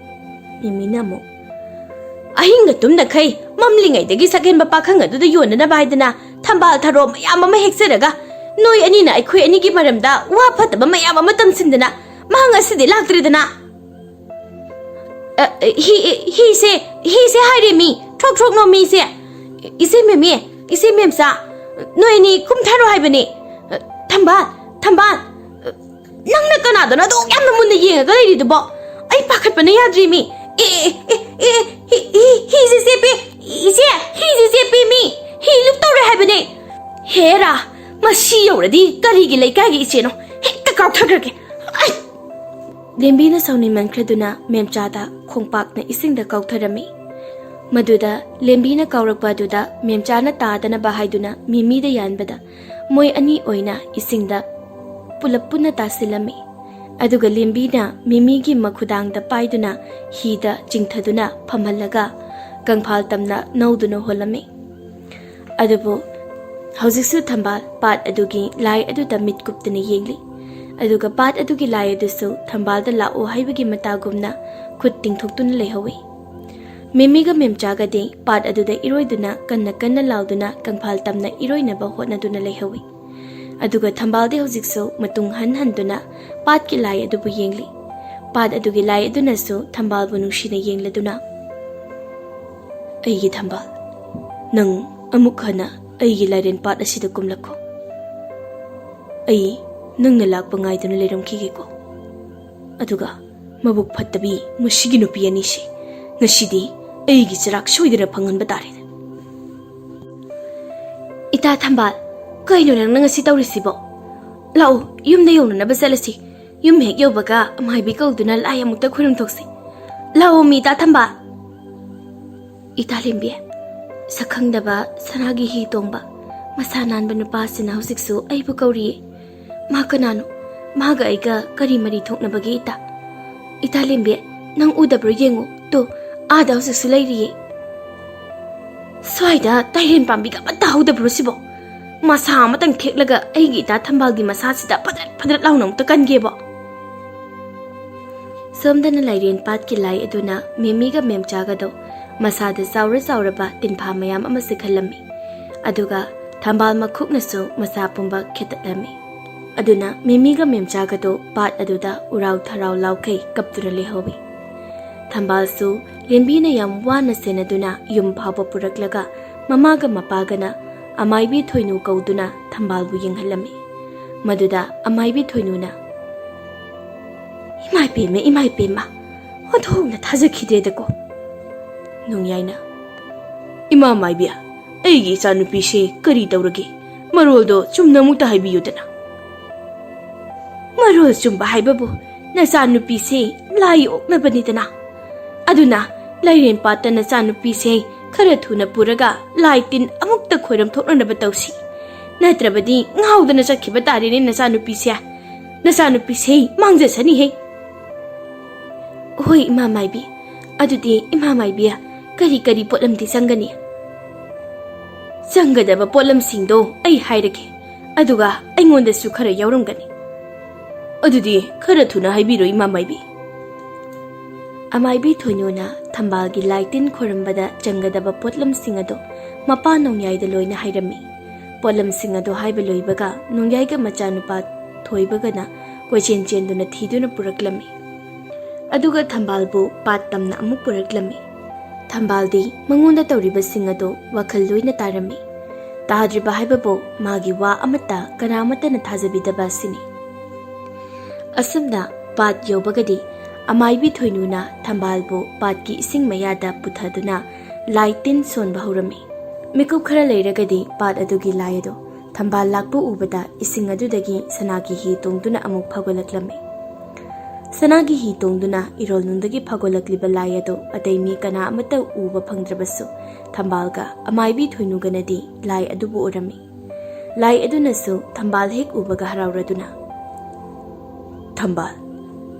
ꯃꯦꯃꯤꯅ ꯑꯃꯨꯛ, ꯑꯍꯤꯡꯒ ꯇꯨꯝꯗꯈꯩ ꯃꯝꯂꯤꯉꯩꯗꯒꯤ ꯁꯛꯍꯦꯟꯕ ꯄꯥꯈꯪ ꯑꯗꯨꯗ ꯌꯣꯟꯅꯅꯕ ꯍꯥꯏꯗꯅ ꯊꯝꯕꯥꯜ ꯊꯔꯣ ꯃꯌꯥꯝ ꯑꯃ ꯍꯦꯛꯆꯔꯒ, ꯅꯣꯏ ꯑꯅꯤꯅ ꯑꯩꯈꯣꯏ ꯑꯅꯤꯒꯤ ꯃꯔꯝꯗ ꯋꯥ ꯐꯠꯇꯕ ꯃꯌꯥꯝ ꯑꯃ ꯇꯝꯁꯤꯟꯗꯅ, ꯃꯍꯥꯛ ꯉꯁꯤꯗꯤ ꯂꯥꯛꯇ꯭ꯔꯦꯗꯅ꯫ ꯑ, ꯍꯤ, ꯍꯤꯁꯦ, ꯍꯤꯁꯦ ꯍꯥꯏꯔꯦ ꯃꯤ, ꯊ꯭ꯔꯣꯛ ꯊ꯭ꯔꯣꯛ ꯅꯣꯝꯃꯤꯁꯦ꯫ ꯏꯆꯦ ꯃꯦꯝꯃꯤ, ꯏꯆꯦ ꯃꯦꯝꯆꯥ, ꯅꯣꯏ ꯑꯅꯤ ꯀꯨꯝꯊꯔꯣ ꯍꯥꯏꯕꯅꯦ꯫ ꯊꯝꯕꯥꯜ, ꯊꯝꯕꯥꯜ, ꯅꯪꯅ ꯀꯅꯥꯗꯅꯣ ꯑꯗꯨꯛ ꯌꯥꯝꯅ ꯃꯨꯟꯅ ꯌꯦꯡꯉꯒ ꯂꯩꯔꯤꯗꯨꯕꯣ? ꯑꯩ ꯄꯥꯈꯠꯄꯅ ꯌꯥꯗ꯭ꯔꯦ ꯃꯤ꯫ ꯑꯦ, ꯑꯦ, ꯑꯦ, ꯑꯦ, ꯍꯤ, ꯍꯤ, ꯍꯤꯁꯦ ꯆꯦꯞꯄꯦ꯫ ꯏꯆꯦ, ꯍꯤꯁꯦ ꯆꯦꯞꯄꯦ ꯃꯤ꯫ ꯍꯤ ꯂꯨꯞ ꯇꯧꯔꯦ ꯍꯥꯏꯕꯅꯦ꯫ ꯍꯦꯔꯥ, ꯃꯁꯤ ꯌꯧꯔꯗꯤ ꯀꯔꯤꯒꯤ ꯂꯩꯀꯥꯏꯒꯤ ꯏꯆꯦꯅꯣ? ꯍꯦꯛꯇ ꯀꯥꯎꯊꯈ꯭ꯔꯒꯦ꯫ ꯑꯩ! ꯂꯦꯝꯕꯤꯅ ꯁꯥꯎꯅꯤꯡꯃꯟꯈ꯭ꯔꯗꯨꯅ ꯃꯦꯝꯆꯥꯗ ꯈꯣꯡꯄꯥꯛꯅ ꯏꯁꯤꯡꯗ ꯀꯥꯎꯊꯔꯝꯃꯤ꯫ ꯃꯗꯨꯗ ꯂꯦꯝꯕꯤꯅ ꯀꯥꯎꯔꯛꯄ ꯑꯗꯨꯗ ꯃꯦꯝꯆꯥꯅ ꯇꯥꯗꯅꯕ ꯍꯥꯏꯗꯨꯅ ꯃꯤꯃꯤꯗ ꯌꯥꯟꯕꯗ ꯃꯣꯏ ꯑꯅꯤ ꯑꯣꯏꯅ ꯏꯁꯤꯡꯗ ꯄꯨꯂꯞ ꯄꯨꯟꯅ ꯇꯥꯁꯤꯜꯂꯝꯃꯤ꯫ ꯑꯗꯨꯒ ꯂꯦꯝꯕꯤꯅ ꯃꯤꯃꯤꯒꯤ ꯃꯈꯨꯗꯥꯡꯗ ꯄꯥꯏꯗꯨꯅ ꯍꯤꯗ ꯆꯤꯡꯊꯗꯨꯅ ꯐꯝꯍꯜꯂꯒ ꯀꯪꯐꯥꯜ ꯇꯝꯅ ꯅꯧꯗꯨꯅ ꯍꯣꯜꯂꯝꯃꯤ꯫ ꯑꯗꯨꯕꯨ ꯍꯧꯖꯤꯛꯁꯨ ꯊꯝꯕꯥꯜ ꯄꯥꯠ ꯑꯗꯨꯒꯤ ꯂꯥꯏ ꯑꯗꯨꯗ ꯃꯤꯠ ꯀꯨꯞꯇꯅ ꯌꯦꯡꯂꯤ꯫ ꯑꯗꯨꯒ ꯄꯥꯠ ꯑꯗꯨꯒꯤ ꯂꯥꯏ ꯑꯗꯨꯁꯨ ꯊꯝꯕꯥꯜꯗ ꯂꯥꯛꯑꯣ ꯍꯥꯏꯕꯒꯤ ꯃꯇꯥꯒꯨꯝꯅ ꯈꯨꯠ ꯇꯤꯡꯊꯣꯛꯇꯨꯅ ꯂꯩꯍꯧꯏ꯫ ꯃꯤꯃꯤꯒ ꯃꯦꯝꯆꯥꯒꯗꯤ ꯄꯥꯠ ꯑꯗꯨꯗ ꯏꯔꯣꯏꯗꯨꯅ ꯀꯟꯅ ꯀꯟꯅ ꯂꯥꯎꯗꯨꯅ ꯀꯪꯐꯥꯜ ꯇꯝꯅ ꯏꯔꯣꯏꯅꯕ ꯍꯣꯠꯅꯗꯨꯅ ꯂꯩꯍꯧꯏ꯫ ꯑꯗꯨꯒ ꯊꯝꯕꯥꯜꯗꯤ ꯍꯧꯖꯤꯛꯁꯨ ꯃꯇꯨꯡ ꯍꯟ ꯍꯟꯗꯨꯅ ꯄꯥꯠꯀꯤ ꯂꯥꯏ ꯑꯗꯨꯕꯨ ꯌꯦꯡꯂꯤ꯫ ꯄꯥꯠ ꯑꯗꯨꯒꯤ ꯂꯥꯏ ꯑꯗꯨꯅꯁꯨ ꯊꯝꯕꯥꯜꯕꯨ ꯅꯨꯡꯁꯤꯅ ꯌꯦꯡꯂꯗꯨꯅ, "ꯑꯩꯒꯤ ꯊꯝꯕꯥꯜ, ꯅꯪ ꯑꯃꯨꯛ ꯍꯟꯅ ꯑꯩꯒꯤ ꯂꯥꯏꯔꯦꯟ ꯄꯥꯠ ꯑꯁꯤꯗ ꯀꯨꯝꯂꯛꯈꯣ꯫ ꯑꯩ ꯅꯪꯅ ꯂꯥꯛꯄ ꯉꯥꯏꯗꯨꯅ ꯂꯩꯔꯝꯈꯤꯒꯦꯀꯣ꯫ ꯑꯗꯨꯒ ꯃꯕꯨꯛ ꯐꯠꯇꯕꯤ ꯃꯁꯤꯒꯤ ꯅꯨꯄꯤ ꯑꯅꯤꯁꯤ ꯉꯁꯤꯗꯤ ꯑꯩꯒꯤ ꯆꯔꯥꯛ ꯁꯣꯏꯗꯅ ꯐꯪꯍꯟꯕ ꯇꯥꯔꯦ꯫" "ꯏꯇꯥ ꯊꯝꯕꯥꯜ, ꯀꯩꯅꯣ ꯅꯪꯅ ꯉꯁꯤ ꯇꯧꯔꯤꯁꯤꯕꯣ? ꯂꯥꯛꯑꯣ, ꯌꯨꯝꯗ ꯌꯧꯅꯅꯕ ꯆꯠꯂꯁꯤ꯫ ꯌꯨꯝ ꯍꯦꯛ ꯌꯧꯕꯒ ꯃꯥꯏꯕꯤ ꯀꯧꯗꯨꯅ ꯂꯥꯏ ꯑꯃꯨꯛꯇ ꯈꯨꯔꯨꯝꯊꯣꯛꯁꯤ꯫ ꯂꯥꯛꯑꯣ ꯃꯤ, ꯏꯇꯥ ꯊꯝꯕꯥꯜ꯫" ꯏꯇꯥ ꯂꯦꯝꯕꯤ, ꯁꯛꯈꯪꯗꯕ ꯁꯅꯥꯒꯤ ꯍꯤ ꯇꯣꯡꯕ ꯃꯁꯥ ꯅꯥꯟꯕ ꯅꯨꯄꯥꯁꯤꯅ ꯍꯧꯖꯤꯛꯁꯨ ꯑꯩꯕꯨ ꯀꯧꯔꯤꯌꯦ꯫ ꯃꯥ ꯀꯅꯥꯅꯣ? ꯃꯥꯒ ꯑꯩꯒ ꯀꯔꯤ ꯃꯔꯤ ꯊꯣꯛꯅꯕꯒꯦ ꯏꯇꯥ? ꯏꯇꯥ ꯂꯦꯝꯕꯤ, ꯅꯪ ꯎꯗꯕ꯭ꯔꯣ? ꯌꯦꯡꯉꯨ ꯇꯨ, ꯑꯥꯗ ꯍꯧꯖꯤꯛꯁꯨ ꯂꯩꯔꯤꯌꯦ꯫ ꯁ꯭ꯋꯥꯏꯗ ꯇꯥꯏꯔꯦꯟ ꯄꯥꯝꯕꯤꯒ ꯑꯃꯠꯇ ꯍꯧꯗꯕ꯭ꯔꯣ ꯁꯤꯕꯣ? ꯃꯁꯥ ꯑꯃꯇꯪ ꯊꯦꯛꯂꯒ ꯑꯩꯒꯤ ꯏꯇꯥ ꯊꯝꯕꯥꯜꯒꯤ ꯃꯁꯥꯁꯤꯗ ꯐꯗ꯭ꯔꯠ ꯐꯗ꯭ꯔꯠ ꯂꯥꯎꯅ ꯑꯃꯨꯛꯇ ꯀꯟꯒꯦꯕꯣ꯫ ꯁꯣꯝꯗꯅ ꯂꯥꯏꯔꯦꯟ ꯄꯥꯠꯀꯤ ꯂꯥꯏ ꯑꯗꯨꯅ ꯃꯦꯃꯤꯒ ꯃꯦꯝꯆꯥꯒꯗꯣ ꯃꯁꯥꯗ ꯆꯥꯎꯔ ꯆꯥꯎꯔꯕ ꯇꯤꯟꯐꯥ ꯃꯌꯥꯝ ꯑꯃ ꯆꯤꯛꯍꯜꯂꯝꯃꯤ꯫ ꯑꯗꯨꯒ ꯊꯝꯕꯥꯜ ꯃꯈꯨꯛꯅꯁꯨ ꯃꯁꯥ ꯄꯨꯝꯕ ꯈꯦꯠꯇꯠꯂꯝꯃꯤ꯫ ꯑꯗꯨꯅ ꯃꯦꯃꯤꯒ ꯃꯦꯝꯆꯥꯒꯗꯣ ꯄꯥꯠ ꯑꯗꯨꯗ ꯎꯔꯥꯎ ꯊꯔꯥꯎ ꯂꯥꯎꯈꯩ ꯀꯞꯇꯨꯅ ꯂꯩꯍꯧꯏ꯫ ꯊꯝꯕꯥꯜꯁꯨ ꯂꯦꯝꯕꯤꯅ ꯌꯥꯝ ꯋꯥꯅ ꯁꯦꯟꯅꯗꯨꯅ ꯌꯨꯝ ꯐꯥꯎꯕ ꯄꯨꯔꯛꯂꯒ ꯃꯃꯥꯒ ꯃꯄꯥꯒꯅ ꯑꯃꯥꯏꯕꯤ ꯊꯣꯏꯅꯨ ꯀꯧꯗꯨꯅ ꯊꯝꯕꯥꯜꯕꯨ ꯌꯦꯡꯍꯜꯂꯝꯃꯤ꯫ ꯃꯗꯨꯗ ꯑꯃꯥꯏꯕꯤ ꯊꯣꯏꯅꯨꯅ, "ꯏꯃꯥꯏ ꯄꯦꯝꯃ, ꯏꯃꯥꯏ ꯄꯦꯝꯃ, ꯑꯣꯟꯊꯣꯛꯅ ꯊꯥꯖꯈꯤꯗ꯭ꯔꯦꯗꯀꯣ꯫" ꯅꯣꯡꯌꯥꯏꯅ, "ꯏꯃꯥ ꯃꯥꯏꯕꯤ, ꯑꯩꯒꯤ ꯏꯆꯥꯅꯨꯄꯤꯁꯦ ꯀꯔꯤ ꯇꯧꯔꯒꯦ? ꯃꯔꯣꯜꯗꯣ ꯆꯨꯝꯅ ꯑꯃꯨꯛꯇ ꯍꯥꯏꯕꯤꯌꯨꯗꯅ꯫" "ꯃꯔꯣꯜ ꯆꯨꯝꯕ ꯍꯥꯏꯕꯕꯨ ꯅꯆꯥꯅꯨꯄꯤꯁꯦ ꯂꯥꯏ ꯑꯣꯛꯅꯕꯅꯤꯗꯅ꯫ ꯑꯗꯨꯅ ꯂꯥꯏꯔꯦꯟ ꯄꯥꯠꯇ ꯅꯆꯥꯅꯨꯄꯤꯁꯦ ꯈꯔ ꯊꯨꯅ ꯄꯨꯔꯒ ꯂꯥꯏ ꯇꯤꯟ ꯑꯃꯨꯛꯇ ꯈꯣꯏꯔꯝ ꯊꯣꯛꯅꯅꯕ ꯇꯧꯁꯤ꯫ ꯅꯠꯇ꯭ꯔꯕꯗꯤ ꯉꯥꯎꯗꯅ ꯆꯠꯈꯤꯕ ꯇꯥꯔꯦꯅꯦ ꯅꯆꯥꯅꯨꯄꯤꯁꯦ꯫ ꯅꯆꯥꯅꯨꯄꯤꯁꯦ ꯃꯥꯡꯖꯁꯅꯤꯍꯦ꯫" "ꯍꯣꯏ ꯏꯃꯥ ꯃꯥꯏꯕꯤ, ꯑꯗꯨꯗꯤ ꯏꯃꯥ ꯃꯥꯏꯕꯤ ꯀꯔꯤ ꯀꯔꯤ ꯄꯣꯠꯂꯝꯗꯤ ꯆꯪꯒꯅꯤ?" "ꯆꯪꯒꯗꯕ ꯄꯣꯠꯂꯝꯁꯤꯡꯗꯣ ꯑꯩ ꯍꯥꯏꯔꯒꯦ, ꯑꯗꯨꯒ ꯑꯩꯉꯣꯟꯗꯁꯨ ꯈꯔ ꯌꯥꯎꯔꯝꯒꯅꯤ꯫" "ꯑꯗꯨꯗꯤ ꯈꯔ ꯊꯨꯅ ꯍꯥꯏꯕꯤꯔꯣ ꯏꯃꯥ ꯃꯥꯏꯕꯤ꯫" ꯑꯃꯥꯏꯕꯤ ꯊꯣꯏꯅꯨꯅ ꯊꯝꯕꯥꯜꯒꯤ ꯂꯥꯏ ꯇꯤꯟ ꯈꯣꯏꯔꯝꯕꯗ ꯆꯪꯒꯗꯕ ꯄꯣꯠꯂꯝꯁꯤꯡ ꯑꯗꯣ ꯃꯄꯥ ꯅꯣꯡꯌꯥꯏꯗ ꯂꯣꯏꯅ ꯍꯥꯏꯔꯝꯃꯤ꯫ ꯄꯣꯠꯂꯝꯁꯤꯡ ꯑꯗꯣ ꯍꯥꯏꯕ ꯂꯣꯏꯕꯒ ꯅꯣꯡꯌꯥꯏꯒ ꯃꯆꯥꯅꯨꯄꯥ ꯊꯣꯏꯕꯒꯅ ꯀꯣꯏꯆꯦꯟ ꯆꯦꯟꯗꯨꯅ ꯊꯤꯗꯨꯅ ꯄꯨꯔꯛꯂꯝꯃꯤ꯫ ꯑꯗꯨꯒ ꯊꯝꯕꯥꯜꯕꯨ ꯄꯥꯠ ꯇꯝꯅ ꯑꯃꯨꯛ ꯄꯨꯔꯛꯂꯝꯃꯤ꯫ ꯊꯝꯕꯥꯜꯗꯤ ꯃꯉꯣꯟꯗ ꯇꯧꯔꯤꯕꯁꯤꯡ ꯑꯗꯨ ꯋꯥꯈꯜ ꯂꯣꯏꯅ ꯇꯥꯔꯝꯃꯤ꯫ ꯇꯥꯗ꯭ꯔꯤꯕ ꯍꯥꯏꯕꯕꯨ ꯃꯥꯒꯤ ꯋꯥ ꯑꯃꯠꯇ ꯀꯅꯥꯃꯠꯇꯅ ꯊꯥꯖꯕꯤꯗꯕ ꯑꯁꯤꯅꯤ꯫ ꯑꯁꯨꯝꯅ ꯄꯥꯠ ꯌꯧꯕꯒꯗꯤ ꯑꯃꯥꯏꯕꯤ ꯊꯣꯏꯅꯨꯅ ꯊꯝꯕꯥꯜꯕꯨ ꯄꯥꯠꯀꯤ ꯏꯁꯤꯡ ꯃꯌꯥꯗ ꯄꯨꯊꯗꯨꯅ ꯂꯥꯏ ꯇꯤꯟ ꯁꯣꯟꯕ ꯍꯧꯔꯝꯃꯤ꯫ ꯃꯤꯀꯨꯞ ꯈꯔ ꯂꯩꯔꯒꯗꯤ ꯄꯥꯠ ꯑꯗꯨꯒꯤ ꯂꯥꯏ ꯑꯗꯨ ꯊꯝꯕꯥꯜ ꯂꯥꯛꯄ ꯎꯕꯗ ꯏꯁꯤꯡ ꯑꯗꯨꯗꯒꯤ ꯁꯅꯥꯒꯤ ꯍꯤ ꯇꯣꯡꯗꯨꯅ ꯑꯃꯨꯛ ꯐꯥꯎꯒꯠꯂꯛꯂꯝꯃꯤ꯫ ꯁꯅꯥꯒꯤ ꯍꯤ ꯇꯣꯡꯗꯨꯅ ꯏꯔꯣꯜꯅꯨꯡꯗꯒꯤ ꯐꯥꯒꯠꯂꯛꯂꯤꯕ ꯂꯥꯏ ꯑꯗꯨ ꯑꯇꯩ ꯃꯤ ꯀꯅꯥ ꯑꯃꯠꯇ ꯎꯕ ꯐꯪꯗ꯭ꯔꯕꯁꯨ, ꯊꯝꯕꯥꯜꯒ ꯑꯃꯥꯏꯕꯤ ꯊꯣꯏꯅꯨꯒꯅꯗꯤ ꯂꯥꯏ ꯑꯗꯨꯕꯨ ꯎꯔꯝꯃꯤ꯫ ꯂꯥꯏ ꯑꯗꯨꯅꯁꯨ ꯊꯝꯕꯥꯜ ꯍꯦꯛ ꯎꯕꯒ ꯍꯔꯥꯎꯔꯗꯨꯅ, "ꯊꯝꯕꯥꯜ,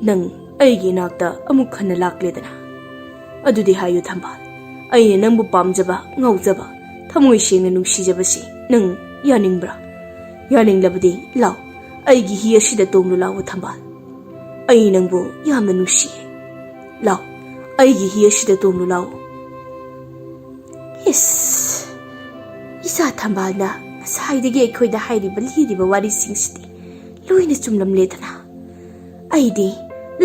ꯅꯪ ꯑꯩꯒꯤ ꯏꯅꯥꯛꯇ ꯑꯃꯨꯛ ꯍꯟꯅ ꯂꯥꯛꯂꯦꯗꯅ꯫ ꯑꯗꯨꯗꯤ ꯍꯥꯏꯌꯨ ꯊꯝꯕꯥꯜ, ꯑꯩꯅ ꯅꯪꯕꯨ ꯄꯥꯝꯖꯕ, ꯉꯥꯎꯖꯕ, ꯊꯃꯣꯏ ꯁꯦꯡꯅ ꯅꯨꯡꯁꯤꯖꯕꯁꯤ ꯅꯪ ꯌꯥꯅꯤꯡꯕ꯭ꯔꯥ? ꯌꯥꯅꯤꯡꯂꯕꯗꯤ ꯂꯥꯎ, ꯑꯩꯒꯤ ꯍꯤ ꯑꯁꯤꯗ ꯇꯣꯡꯂꯨ ꯂꯥꯎ ꯊꯝꯕꯥꯜ꯫ ꯑꯩ ꯅꯪꯕꯨ ꯌꯥꯝꯅ ꯅꯨꯡꯁꯤꯌꯦ꯫ ꯂꯥꯎ, ꯑꯩꯒꯤ ꯍꯤ ꯑꯁꯤꯗ ꯇꯣꯡꯂꯨ ꯂꯥꯎ꯫" ꯏꯁ, ꯏꯆꯥ ꯊꯝꯕꯥꯜꯅ ꯉꯁꯥꯏꯗꯒꯤ ꯑꯩꯈꯣꯏꯗ ꯍꯥꯏꯔꯤꯕ ꯂꯤꯔꯤꯕ ꯋꯥꯔꯤꯁꯤꯡꯁꯤꯗꯤ ꯂꯣꯏꯅ ꯆꯨꯝꯂꯝꯂꯦꯗꯅ꯫ ꯑꯩꯗꯤ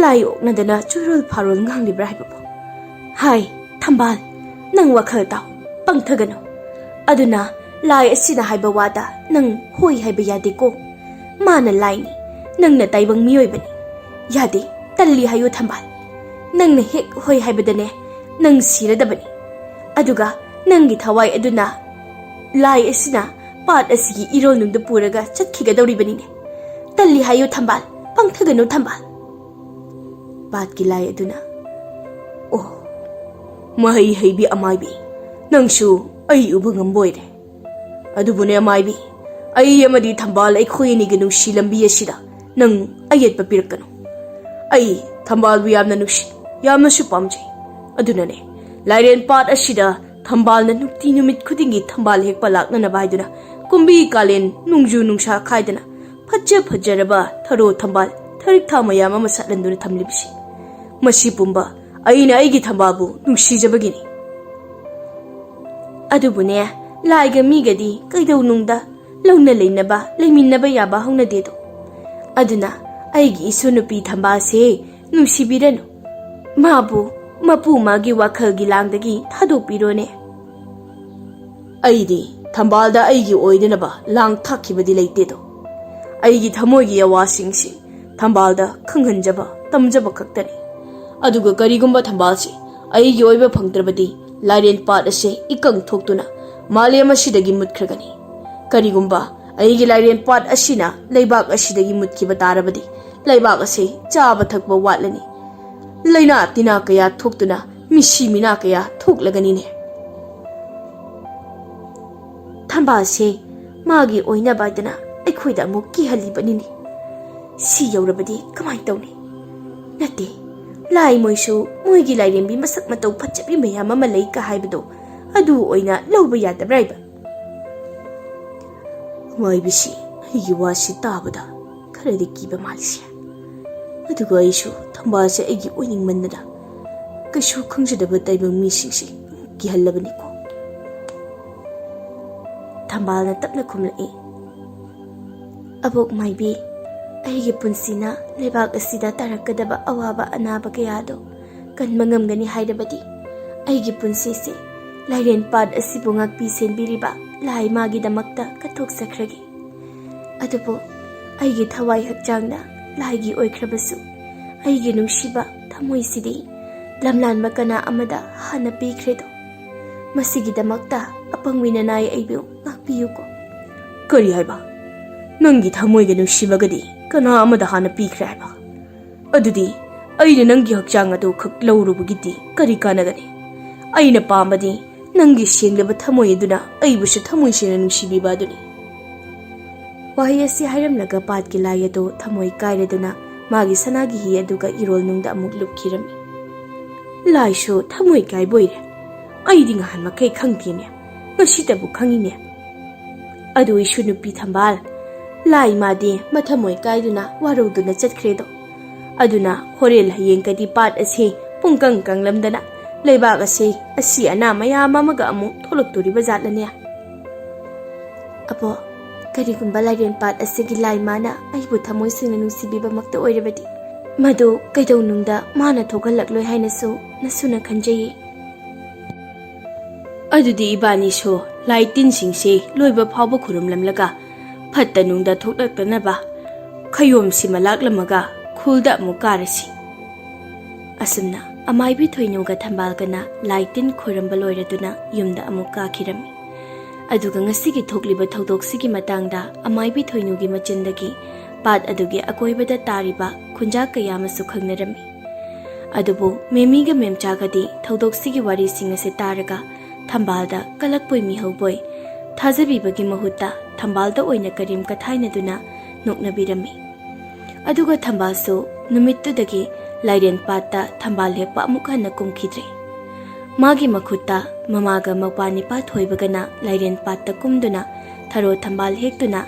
ꯂꯥꯏ ꯑꯣꯛꯅꯗꯅ ꯆꯨꯔꯣꯜ ꯐꯥꯔꯣꯜ ꯉꯥꯡꯂꯤꯕ꯭ꯔꯥ ꯍꯥꯏꯕꯕꯨ꯫ ꯍꯥꯏ, ꯊꯝꯕꯥꯜ, ꯅꯪ ꯋꯥꯈꯜ ꯇꯥꯎ, ꯄꯪꯊꯒꯅꯨ꯫ ꯑꯗꯨꯅ ꯂꯥꯏ ꯑꯁꯤꯅ ꯍꯥꯏꯕ ꯋꯥꯗ ꯅꯪ ꯍꯣꯏ ꯍꯥꯏꯕ ꯌꯥꯗꯦꯀꯣ꯫ ꯃꯥꯅ ꯂꯥꯏꯅꯤ, ꯅꯪꯅ ꯇꯥꯏꯕꯪ ꯃꯤꯑꯣꯏꯕꯅꯤ꯫ ꯌꯥꯗꯦ, ꯇꯜꯂꯤ ꯍꯥꯏꯌꯨ ꯊꯝꯕꯥꯜ꯫ ꯅꯪꯅ ꯍꯦꯛ ꯍꯣꯏ ꯍꯥꯏꯕꯗꯅꯦ, ꯅꯪ ꯁꯤꯔꯗꯕꯅꯤ꯫ ꯑꯗꯨꯒ ꯅꯪꯒꯤ ꯊꯋꯥꯏ ꯑꯗꯨꯅ ꯂꯥꯏ ꯑꯁꯤꯅ ꯄꯥꯠ ꯑꯁꯤꯒꯤ ꯏꯔꯣꯜꯅꯨꯡꯗ ꯄꯨꯔꯒ ꯆꯠꯈꯤꯒꯗꯧꯔꯤꯕꯅꯤꯅꯦ꯫ ꯇꯜꯂꯤ ꯍꯥꯏꯌꯨ ꯊꯝꯕꯥꯜ, ꯄꯪꯊꯒꯅꯨ ꯊꯝꯕꯥꯜ꯫ ꯄꯥꯠꯀꯤ ꯂꯥꯏ ꯑꯗꯨꯅ, "ꯑꯣ, ꯃꯍꯩ ꯍꯩꯕꯤ ꯑꯃꯥꯏꯕꯤ, ꯅꯪꯁꯨ ꯑꯩ ꯎꯕ ꯉꯝꯕ ꯑꯣꯏꯔꯦ꯫ ꯑꯗꯨꯕꯨꯅꯦ ꯑꯃꯥꯏꯕꯤ, ꯑꯩ ꯑꯃꯗꯤ ꯊꯝꯕꯥꯜ ꯑꯩꯈꯣꯏ ꯑꯅꯤꯒꯤ ꯅꯨꯡꯁꯤ ꯂꯝꯕꯤ ꯑꯁꯤꯗ ꯅꯪ ꯑꯌꯦꯠꯄ ꯄꯤꯔꯛꯀꯅꯨ꯫ ꯑꯩ ꯊꯝꯕꯥꯜꯕꯨ ꯌꯥꯝꯅ ꯅꯨꯡꯁꯤ, ꯌꯥꯝꯅꯁꯨ ꯄꯥꯝꯖꯩ꯫ ꯑꯗꯨꯅꯅꯦ, ꯂꯥꯏꯔꯦꯟ ꯄꯥꯠ ꯑꯁꯤꯗ ꯊꯝꯕꯥꯜꯅ ꯅꯨꯡꯇꯤ ꯅꯨꯃꯤꯠ ꯈꯨꯗꯤꯡꯒꯤ ꯊꯝꯕꯥꯜ ꯍꯦꯛꯄ ꯂꯥꯛꯅꯅꯕ ꯍꯥꯏꯗꯨꯅ ꯀꯨꯝꯕꯤ ꯀꯥꯂꯦꯟ, ꯅꯣꯡꯖꯨ ꯅꯨꯡꯁꯥ ꯈꯥꯏꯗꯅ ꯐꯖ ꯐꯖꯔꯕ ꯊꯔꯣ ꯊꯝꯕꯥꯜ ꯊꯔꯤꯛꯊꯥ ꯃꯌꯥꯝ ꯑꯃ ꯁꯥꯠꯍꯟꯗꯨꯅ ꯊꯝꯂꯤꯕꯁꯤ꯫ ꯃꯁꯤ ꯄꯨꯝꯕ ꯑꯩꯅ ꯑꯩꯒꯤ ꯊꯝꯕꯥꯜꯕꯨ ꯅꯨꯡꯁꯤꯖꯕꯒꯤꯅꯤ꯫" ꯑꯗꯨꯕꯨꯅꯦ, ꯂꯥꯏꯒ ꯃꯤꯒꯗꯤ ꯀꯩꯗꯧꯅꯨꯡꯗ ꯂꯧꯅ ꯂꯩꯅꯕ, ꯂꯩꯃꯤꯟꯅꯕ ꯌꯥꯕ ꯍꯧꯅꯗꯦꯗꯣ꯫ ꯑꯗꯨꯅ ꯑꯩꯒꯤ ꯏꯁꯨ ꯅꯨꯄꯤ ꯊꯝꯕꯥꯜꯁꯦ ꯅꯨꯡꯁꯤꯕꯤꯔꯅꯨ꯫ ꯃꯥꯕꯨ ꯃꯄꯨ ꯃꯥꯒꯤ ꯋꯥꯈꯜꯒꯤ ꯂꯥꯡꯗꯒꯤ ꯊꯥꯗꯣꯛꯄꯤꯔꯣꯅꯦ꯫ ꯑꯩꯗꯤ ꯊꯝꯕꯥꯜꯗ ꯑꯩꯒꯤ ꯑꯣꯏꯗꯅꯕ ꯂꯥꯡ ꯊꯥꯛꯈꯤꯕꯗꯤ ꯂꯩꯇꯦꯗꯣ꯫ ꯑꯩꯒꯤ ꯊꯃꯣꯏꯒꯤ ꯑꯋꯥꯁꯤꯡꯁꯤ ꯊꯝꯕꯥꯜꯗ ꯈꯪꯍꯟꯖꯕ, ꯇꯝꯖꯕ ꯈꯛꯇꯅꯤ꯫ ꯑꯗꯨꯒ ꯀꯔꯤꯒꯨꯝꯕ ꯊꯝꯕꯥꯜꯁꯤ ꯑꯩꯒꯤ ꯑꯣꯏꯕ ꯐꯪꯗ꯭ꯔꯕꯗꯤ ꯂꯥꯏꯔꯦꯟ ꯄꯥꯠ ꯑꯁꯤ ꯏꯀꯪ ꯊꯣꯛꯇꯨꯅ ꯃꯥꯂꯦꯝ ꯑꯁꯤꯗꯒꯤ ꯃꯨꯠꯈ꯭ꯔꯒꯅꯤ꯫ ꯀꯔꯤꯒꯨꯝꯕ ꯑꯩꯒꯤ ꯂꯥꯏꯔꯦꯟ ꯄꯥꯠ ꯑꯁꯤꯅ ꯂꯩꯕꯥꯛ ꯑꯁꯤꯗꯒꯤ ꯃꯨꯠꯈꯤꯕ ꯇꯥꯔꯕꯗꯤ ꯂꯩꯕꯥꯛ ꯑꯁꯤ ꯆꯥꯕ ꯊꯛꯄ ꯋꯥꯠꯂꯅꯤ꯫ ꯂꯥꯏꯅꯥ ꯇꯤꯟꯅꯥ ꯀꯌꯥ ꯊꯣꯛꯇꯨꯅ ꯃꯤꯁꯤ ꯃꯤꯅꯥ ꯀꯌꯥ ꯊꯣꯛꯂꯒꯅꯤꯅꯦ꯫ ꯊꯝꯕꯥꯜꯁꯦ ꯃꯥꯒꯤ ꯑꯣꯏꯅꯕ ꯍꯥꯏꯗꯅ ꯑꯩꯈꯣꯏꯗ ꯑꯃꯨꯛ ꯀꯤꯍꯜꯂꯤꯕꯅꯤꯅꯦ꯫ ꯁꯤ ꯌꯧꯔꯕꯗꯤ ꯀꯃꯥꯏꯅ ꯇꯧꯅꯤ? ꯅꯠꯇꯦ, ꯂꯥꯏ ꯃꯣꯏꯁꯨ ꯃꯣꯏꯒꯤ ꯂꯥꯏꯔꯦꯝꯕꯤ ꯃꯁꯛ ꯃꯇꯧ ꯐꯖꯕꯤ ꯃꯌꯥꯝ ꯑꯃ ꯂꯩ ꯀ ꯍꯥꯏꯕꯗꯣ ꯑꯗꯨ ꯑꯣꯏꯅ ꯂꯧꯕ ꯌꯥꯗꯕ꯭ꯔꯥ ꯍꯥꯏꯕ? ꯃꯥꯏꯕꯤꯁꯤ ꯑꯩꯒꯤ ꯋꯥꯁꯤ ꯇꯥꯕꯗ ꯈꯔꯗꯤ ꯀꯤꯕ ꯃꯥꯜꯂꯤꯁꯦ꯫ ꯑꯗꯨꯒ ꯑꯩꯁꯨ ꯊꯝꯕꯥꯜꯁꯦ ꯑꯩꯒꯤ ꯑꯣꯏꯅꯤꯡꯃꯟꯗꯅ ꯀꯩꯁꯨ ꯈꯪꯖꯗꯕ ꯇꯥꯏꯕꯪ ꯃꯤꯁꯤꯡꯁꯦ ꯀꯤꯍꯜꯂꯕꯅꯤꯀꯣ꯫ ꯊꯝꯕꯥꯜꯅ ꯇꯞꯅ ꯈꯨꯝꯂꯛꯏ, "ꯑꯕꯣꯛ ꯃꯥꯏꯕꯤ, ꯑꯩꯒꯤ ꯄꯨꯟꯁꯤꯅ ꯂꯩꯕꯥꯛ ꯑꯁꯤꯗ ꯇꯥꯔꯛꯀꯗꯕ ꯑꯋꯥꯕ ꯑꯅꯥꯕ ꯀꯌꯥꯗꯣ ꯀꯟꯕ ꯉꯝꯒꯅꯤ ꯍꯥꯏꯔꯕꯗꯤ ꯑꯩꯒꯤ ꯄꯨꯟꯁꯤꯁꯦ ꯂꯥꯏꯔꯦꯟ ꯄꯥꯠ ꯑꯁꯤꯕꯨ ꯉꯥꯛꯄꯤ ꯁꯦꯟꯕꯤꯔꯤꯕ ꯂꯥꯏ ꯃꯥꯒꯤꯗꯃꯛꯇ ꯀꯠꯊꯣꯛꯆꯈ꯭ꯔꯒꯦ꯫ ꯑꯗꯨꯕꯨ ꯑꯩꯒꯤ ꯊꯋꯥꯏ ꯍꯛꯆꯥꯡꯗ ꯂꯥꯏꯒꯤ ꯑꯣꯏꯈ꯭ꯔꯕꯁꯨ ꯑꯩꯒꯤ ꯅꯨꯡꯁꯤꯕ ꯊꯃꯣꯏꯁꯤꯗꯤ ꯂꯝꯂꯥꯟꯕ ꯀꯅꯥ ꯑꯃꯗ ꯍꯥꯟꯅ ꯄꯤꯈ꯭ꯔꯦꯗꯣ꯫ ꯃꯁꯤꯒꯤꯗꯃꯛꯇ ꯑꯄꯪꯕꯤ ꯅꯅꯥꯏ ꯑꯩꯕꯨ ꯉꯥꯛꯄꯤꯌꯨꯀꯣ꯫" "ꯀꯔꯤ ꯍꯥꯏꯕ? ꯅꯪꯒꯤ ꯊꯃꯣꯏꯒ ꯅꯨꯡꯁꯤꯕꯒꯗꯤ ꯀꯅꯥ ꯑꯃꯗ ꯍꯥꯟꯅ ꯄꯤꯈ꯭ꯔꯦ ꯍꯥꯏꯕ? ꯑꯗꯨꯗꯤ ꯑꯩꯅ ꯅꯪꯒꯤ ꯍꯛꯆꯥꯡ ꯑꯗꯨ ꯈꯛ ꯂꯧꯔꯨꯕꯒꯤꯗꯤ ꯀꯔꯤ ꯀꯥꯟꯅꯒꯅꯤ? ꯑꯩꯅ ꯄꯥꯝꯕꯗꯤ ꯅꯪꯒꯤ ꯁꯦꯡꯂꯕ ꯊꯃꯣꯏ ꯑꯗꯨꯅ ꯑꯩꯕꯨꯁꯨ ꯊꯃꯣꯏ ꯁꯦꯡꯅ ꯅꯨꯡꯁꯤꯕꯤꯕ ꯑꯗꯨꯅꯤ꯫" ꯋꯥꯍꯩ ꯑꯁꯤ ꯍꯥꯏꯔꯝꯂꯒ ꯄꯥꯠꯀꯤ ꯂꯥꯏ ꯑꯗꯨ ꯊꯃꯣꯏ ꯀꯥꯏꯔꯗꯨꯅ ꯃꯥꯒꯤ ꯁꯅꯥꯒꯤ ꯍꯤ ꯑꯗꯨꯒ ꯏꯔꯣꯜꯅꯨꯡꯗ ꯑꯃꯨꯛ ꯂꯨꯞꯈꯤꯔꯝꯃꯤ꯫ "ꯂꯥꯏꯁꯨ ꯊꯃꯣꯏ ꯀꯥꯏꯕ ꯑꯣꯏꯔꯦ꯫ ꯑꯩꯗꯤ ꯉꯍꯥꯟ ꯃꯈꯩ ꯈꯪꯗꯦꯅꯦ, ꯉꯁꯤꯇꯕꯨ ꯈꯪꯉꯤꯅꯦ꯫ ꯑꯗꯨ ꯑꯩꯁꯨ ꯅꯨꯄꯤ ꯊꯝꯕꯥꯜ, ꯂꯥꯏ ꯃꯥꯗꯤ ꯃꯊꯃꯣꯏ ꯀꯥꯏꯗꯨꯅ ꯋꯥꯔꯧꯗꯨꯅ ꯆꯠꯈ꯭ꯔꯦꯗꯣ꯫ ꯑꯗꯨꯅ ꯍꯣꯔꯦꯟ ꯍꯌꯦꯡꯒꯗꯤ ꯄꯥꯠ ꯑꯁꯤ ꯄꯨꯡꯀꯪ ꯀꯪꯂꯝꯗꯅ ꯂꯩꯕꯥꯛ ꯑꯁꯤ ꯑꯁꯤ ꯑꯅꯥ ꯃꯌꯥꯝ ꯑꯃꯒ ꯑꯃꯨꯛ ꯊꯣꯛꯂꯛꯇꯣꯔꯤꯕ ꯖꯥꯠꯂꯅꯦ?" "ꯑꯕꯣ, ꯀꯔꯤꯒꯨꯝꯕ ꯂꯥꯏꯔꯦꯟ ꯄꯥꯠ ꯑꯁꯤꯒꯤ ꯂꯥꯏ ꯃꯥꯅ ꯑꯩꯕꯨ ꯊꯃꯣꯏ ꯁꯦꯡꯅ ꯅꯨꯡꯁꯤꯕꯤꯕꯃꯛꯇ ꯑꯣꯏꯔꯕꯗꯤ ꯃꯗꯨ ꯀꯩꯗꯧꯅꯨꯡꯗ ꯃꯥꯅ ꯊꯣꯛꯍꯜꯂꯛꯂꯣꯏ ꯍꯥꯏꯅꯁꯨ ꯅꯁꯨꯅ ꯈꯟꯖꯩꯌꯦ꯫ ꯑꯗꯨꯗꯤ ꯏꯕꯥꯅꯤꯁꯨ ꯂꯥꯏ ꯇꯤꯟꯁꯤꯡꯁꯦ ꯂꯣꯏꯕ ꯐꯥꯎꯕ ꯈꯨꯔꯨꯝꯂꯝꯂꯒ ꯐꯠꯇ ꯅꯨꯡꯗ ꯊꯣꯛꯂꯛꯇꯅꯕ ꯈꯌꯣꯝꯁꯤꯃ ꯂꯥꯛꯂꯝꯃꯒ ꯈꯨꯜꯗ ꯑꯃꯨꯛ ꯀꯥꯔꯁꯤ꯫" ꯑꯁꯨꯝꯅ ꯑꯃꯥꯏꯕꯤ ꯊꯣꯏꯅꯨꯒ ꯊꯝꯕꯥꯜꯒꯅ ꯂꯥꯏ ꯇꯤꯟ ꯈꯣꯏꯔꯝꯕ ꯂꯣꯏꯔꯗꯨꯅ ꯌꯨꯝꯗ ꯑꯃꯨꯛ ꯀꯥꯈꯤꯔꯝꯃꯤ꯫ ꯑꯗꯨꯒ ꯉꯁꯤꯒꯤ ꯊꯣꯛꯂꯤꯕ ꯊꯧꯗꯣꯛꯁꯤꯒꯤ ꯃꯇꯥꯡꯗ ꯑꯃꯥꯏꯕꯤ ꯊꯣꯏꯅꯨꯒꯤ ꯃꯆꯤꯟꯗꯒꯤ ꯄꯥꯠ ꯑꯗꯨꯒꯤ ꯑꯀꯣꯏꯕꯗ ꯇꯥꯔꯤꯕ ꯈꯨꯟꯖꯥ ꯀꯌꯥ ꯑꯃꯁꯨ ꯈꯪꯅꯔꯝꯃꯤ꯫ ꯑꯗꯨꯕꯨ ꯃꯦꯃꯤꯒ ꯃꯦꯝꯆꯥꯒꯗꯤ ꯊꯧꯗꯣꯛꯁꯤꯒꯤ ꯋꯥꯔꯤꯁꯤꯡ ꯑꯁꯤ ꯇꯥꯔꯒ ꯊꯝꯕꯥꯜꯗ ꯀꯂꯛꯄꯣꯏ ꯃꯤꯍꯧꯕꯣꯏ ꯊꯥꯖꯕꯤꯕꯒꯤ ꯃꯍꯨꯠꯇ ꯊꯝꯕꯥꯜꯗ ꯑꯣꯏꯅ ꯀꯔꯦꯝ ꯀꯊꯥꯏꯅꯗꯨꯅ ꯅꯣꯛꯅꯕꯤꯔꯝꯃꯤ꯫ ꯑꯗꯨꯒ ꯊꯝꯕꯥꯜꯁꯨ ꯅꯨꯃꯤꯠꯇꯨꯗꯒꯤ ꯂꯥꯏꯔꯦꯟ ꯄꯥꯠꯇ ꯊꯝꯕꯥꯜ ꯍꯦꯛꯄ ꯑꯃꯨꯛ ꯍꯟꯅ ꯀꯨꯝꯈꯤꯗ꯭ꯔꯦ꯫ ꯃꯥꯒꯤ ꯃꯈꯨꯠꯇ ꯃꯃꯥꯒ ꯃꯧꯄ꯭ꯋꯥ ꯅꯤꯄꯥ ꯊꯣꯏꯕꯒꯅ ꯂꯥꯏꯔꯦꯟ ꯄꯥꯠꯇ ꯀꯨꯝꯗꯨꯅ ꯊꯔꯣ ꯊꯝꯕꯥꯜ ꯍꯦꯛꯇꯨꯅ,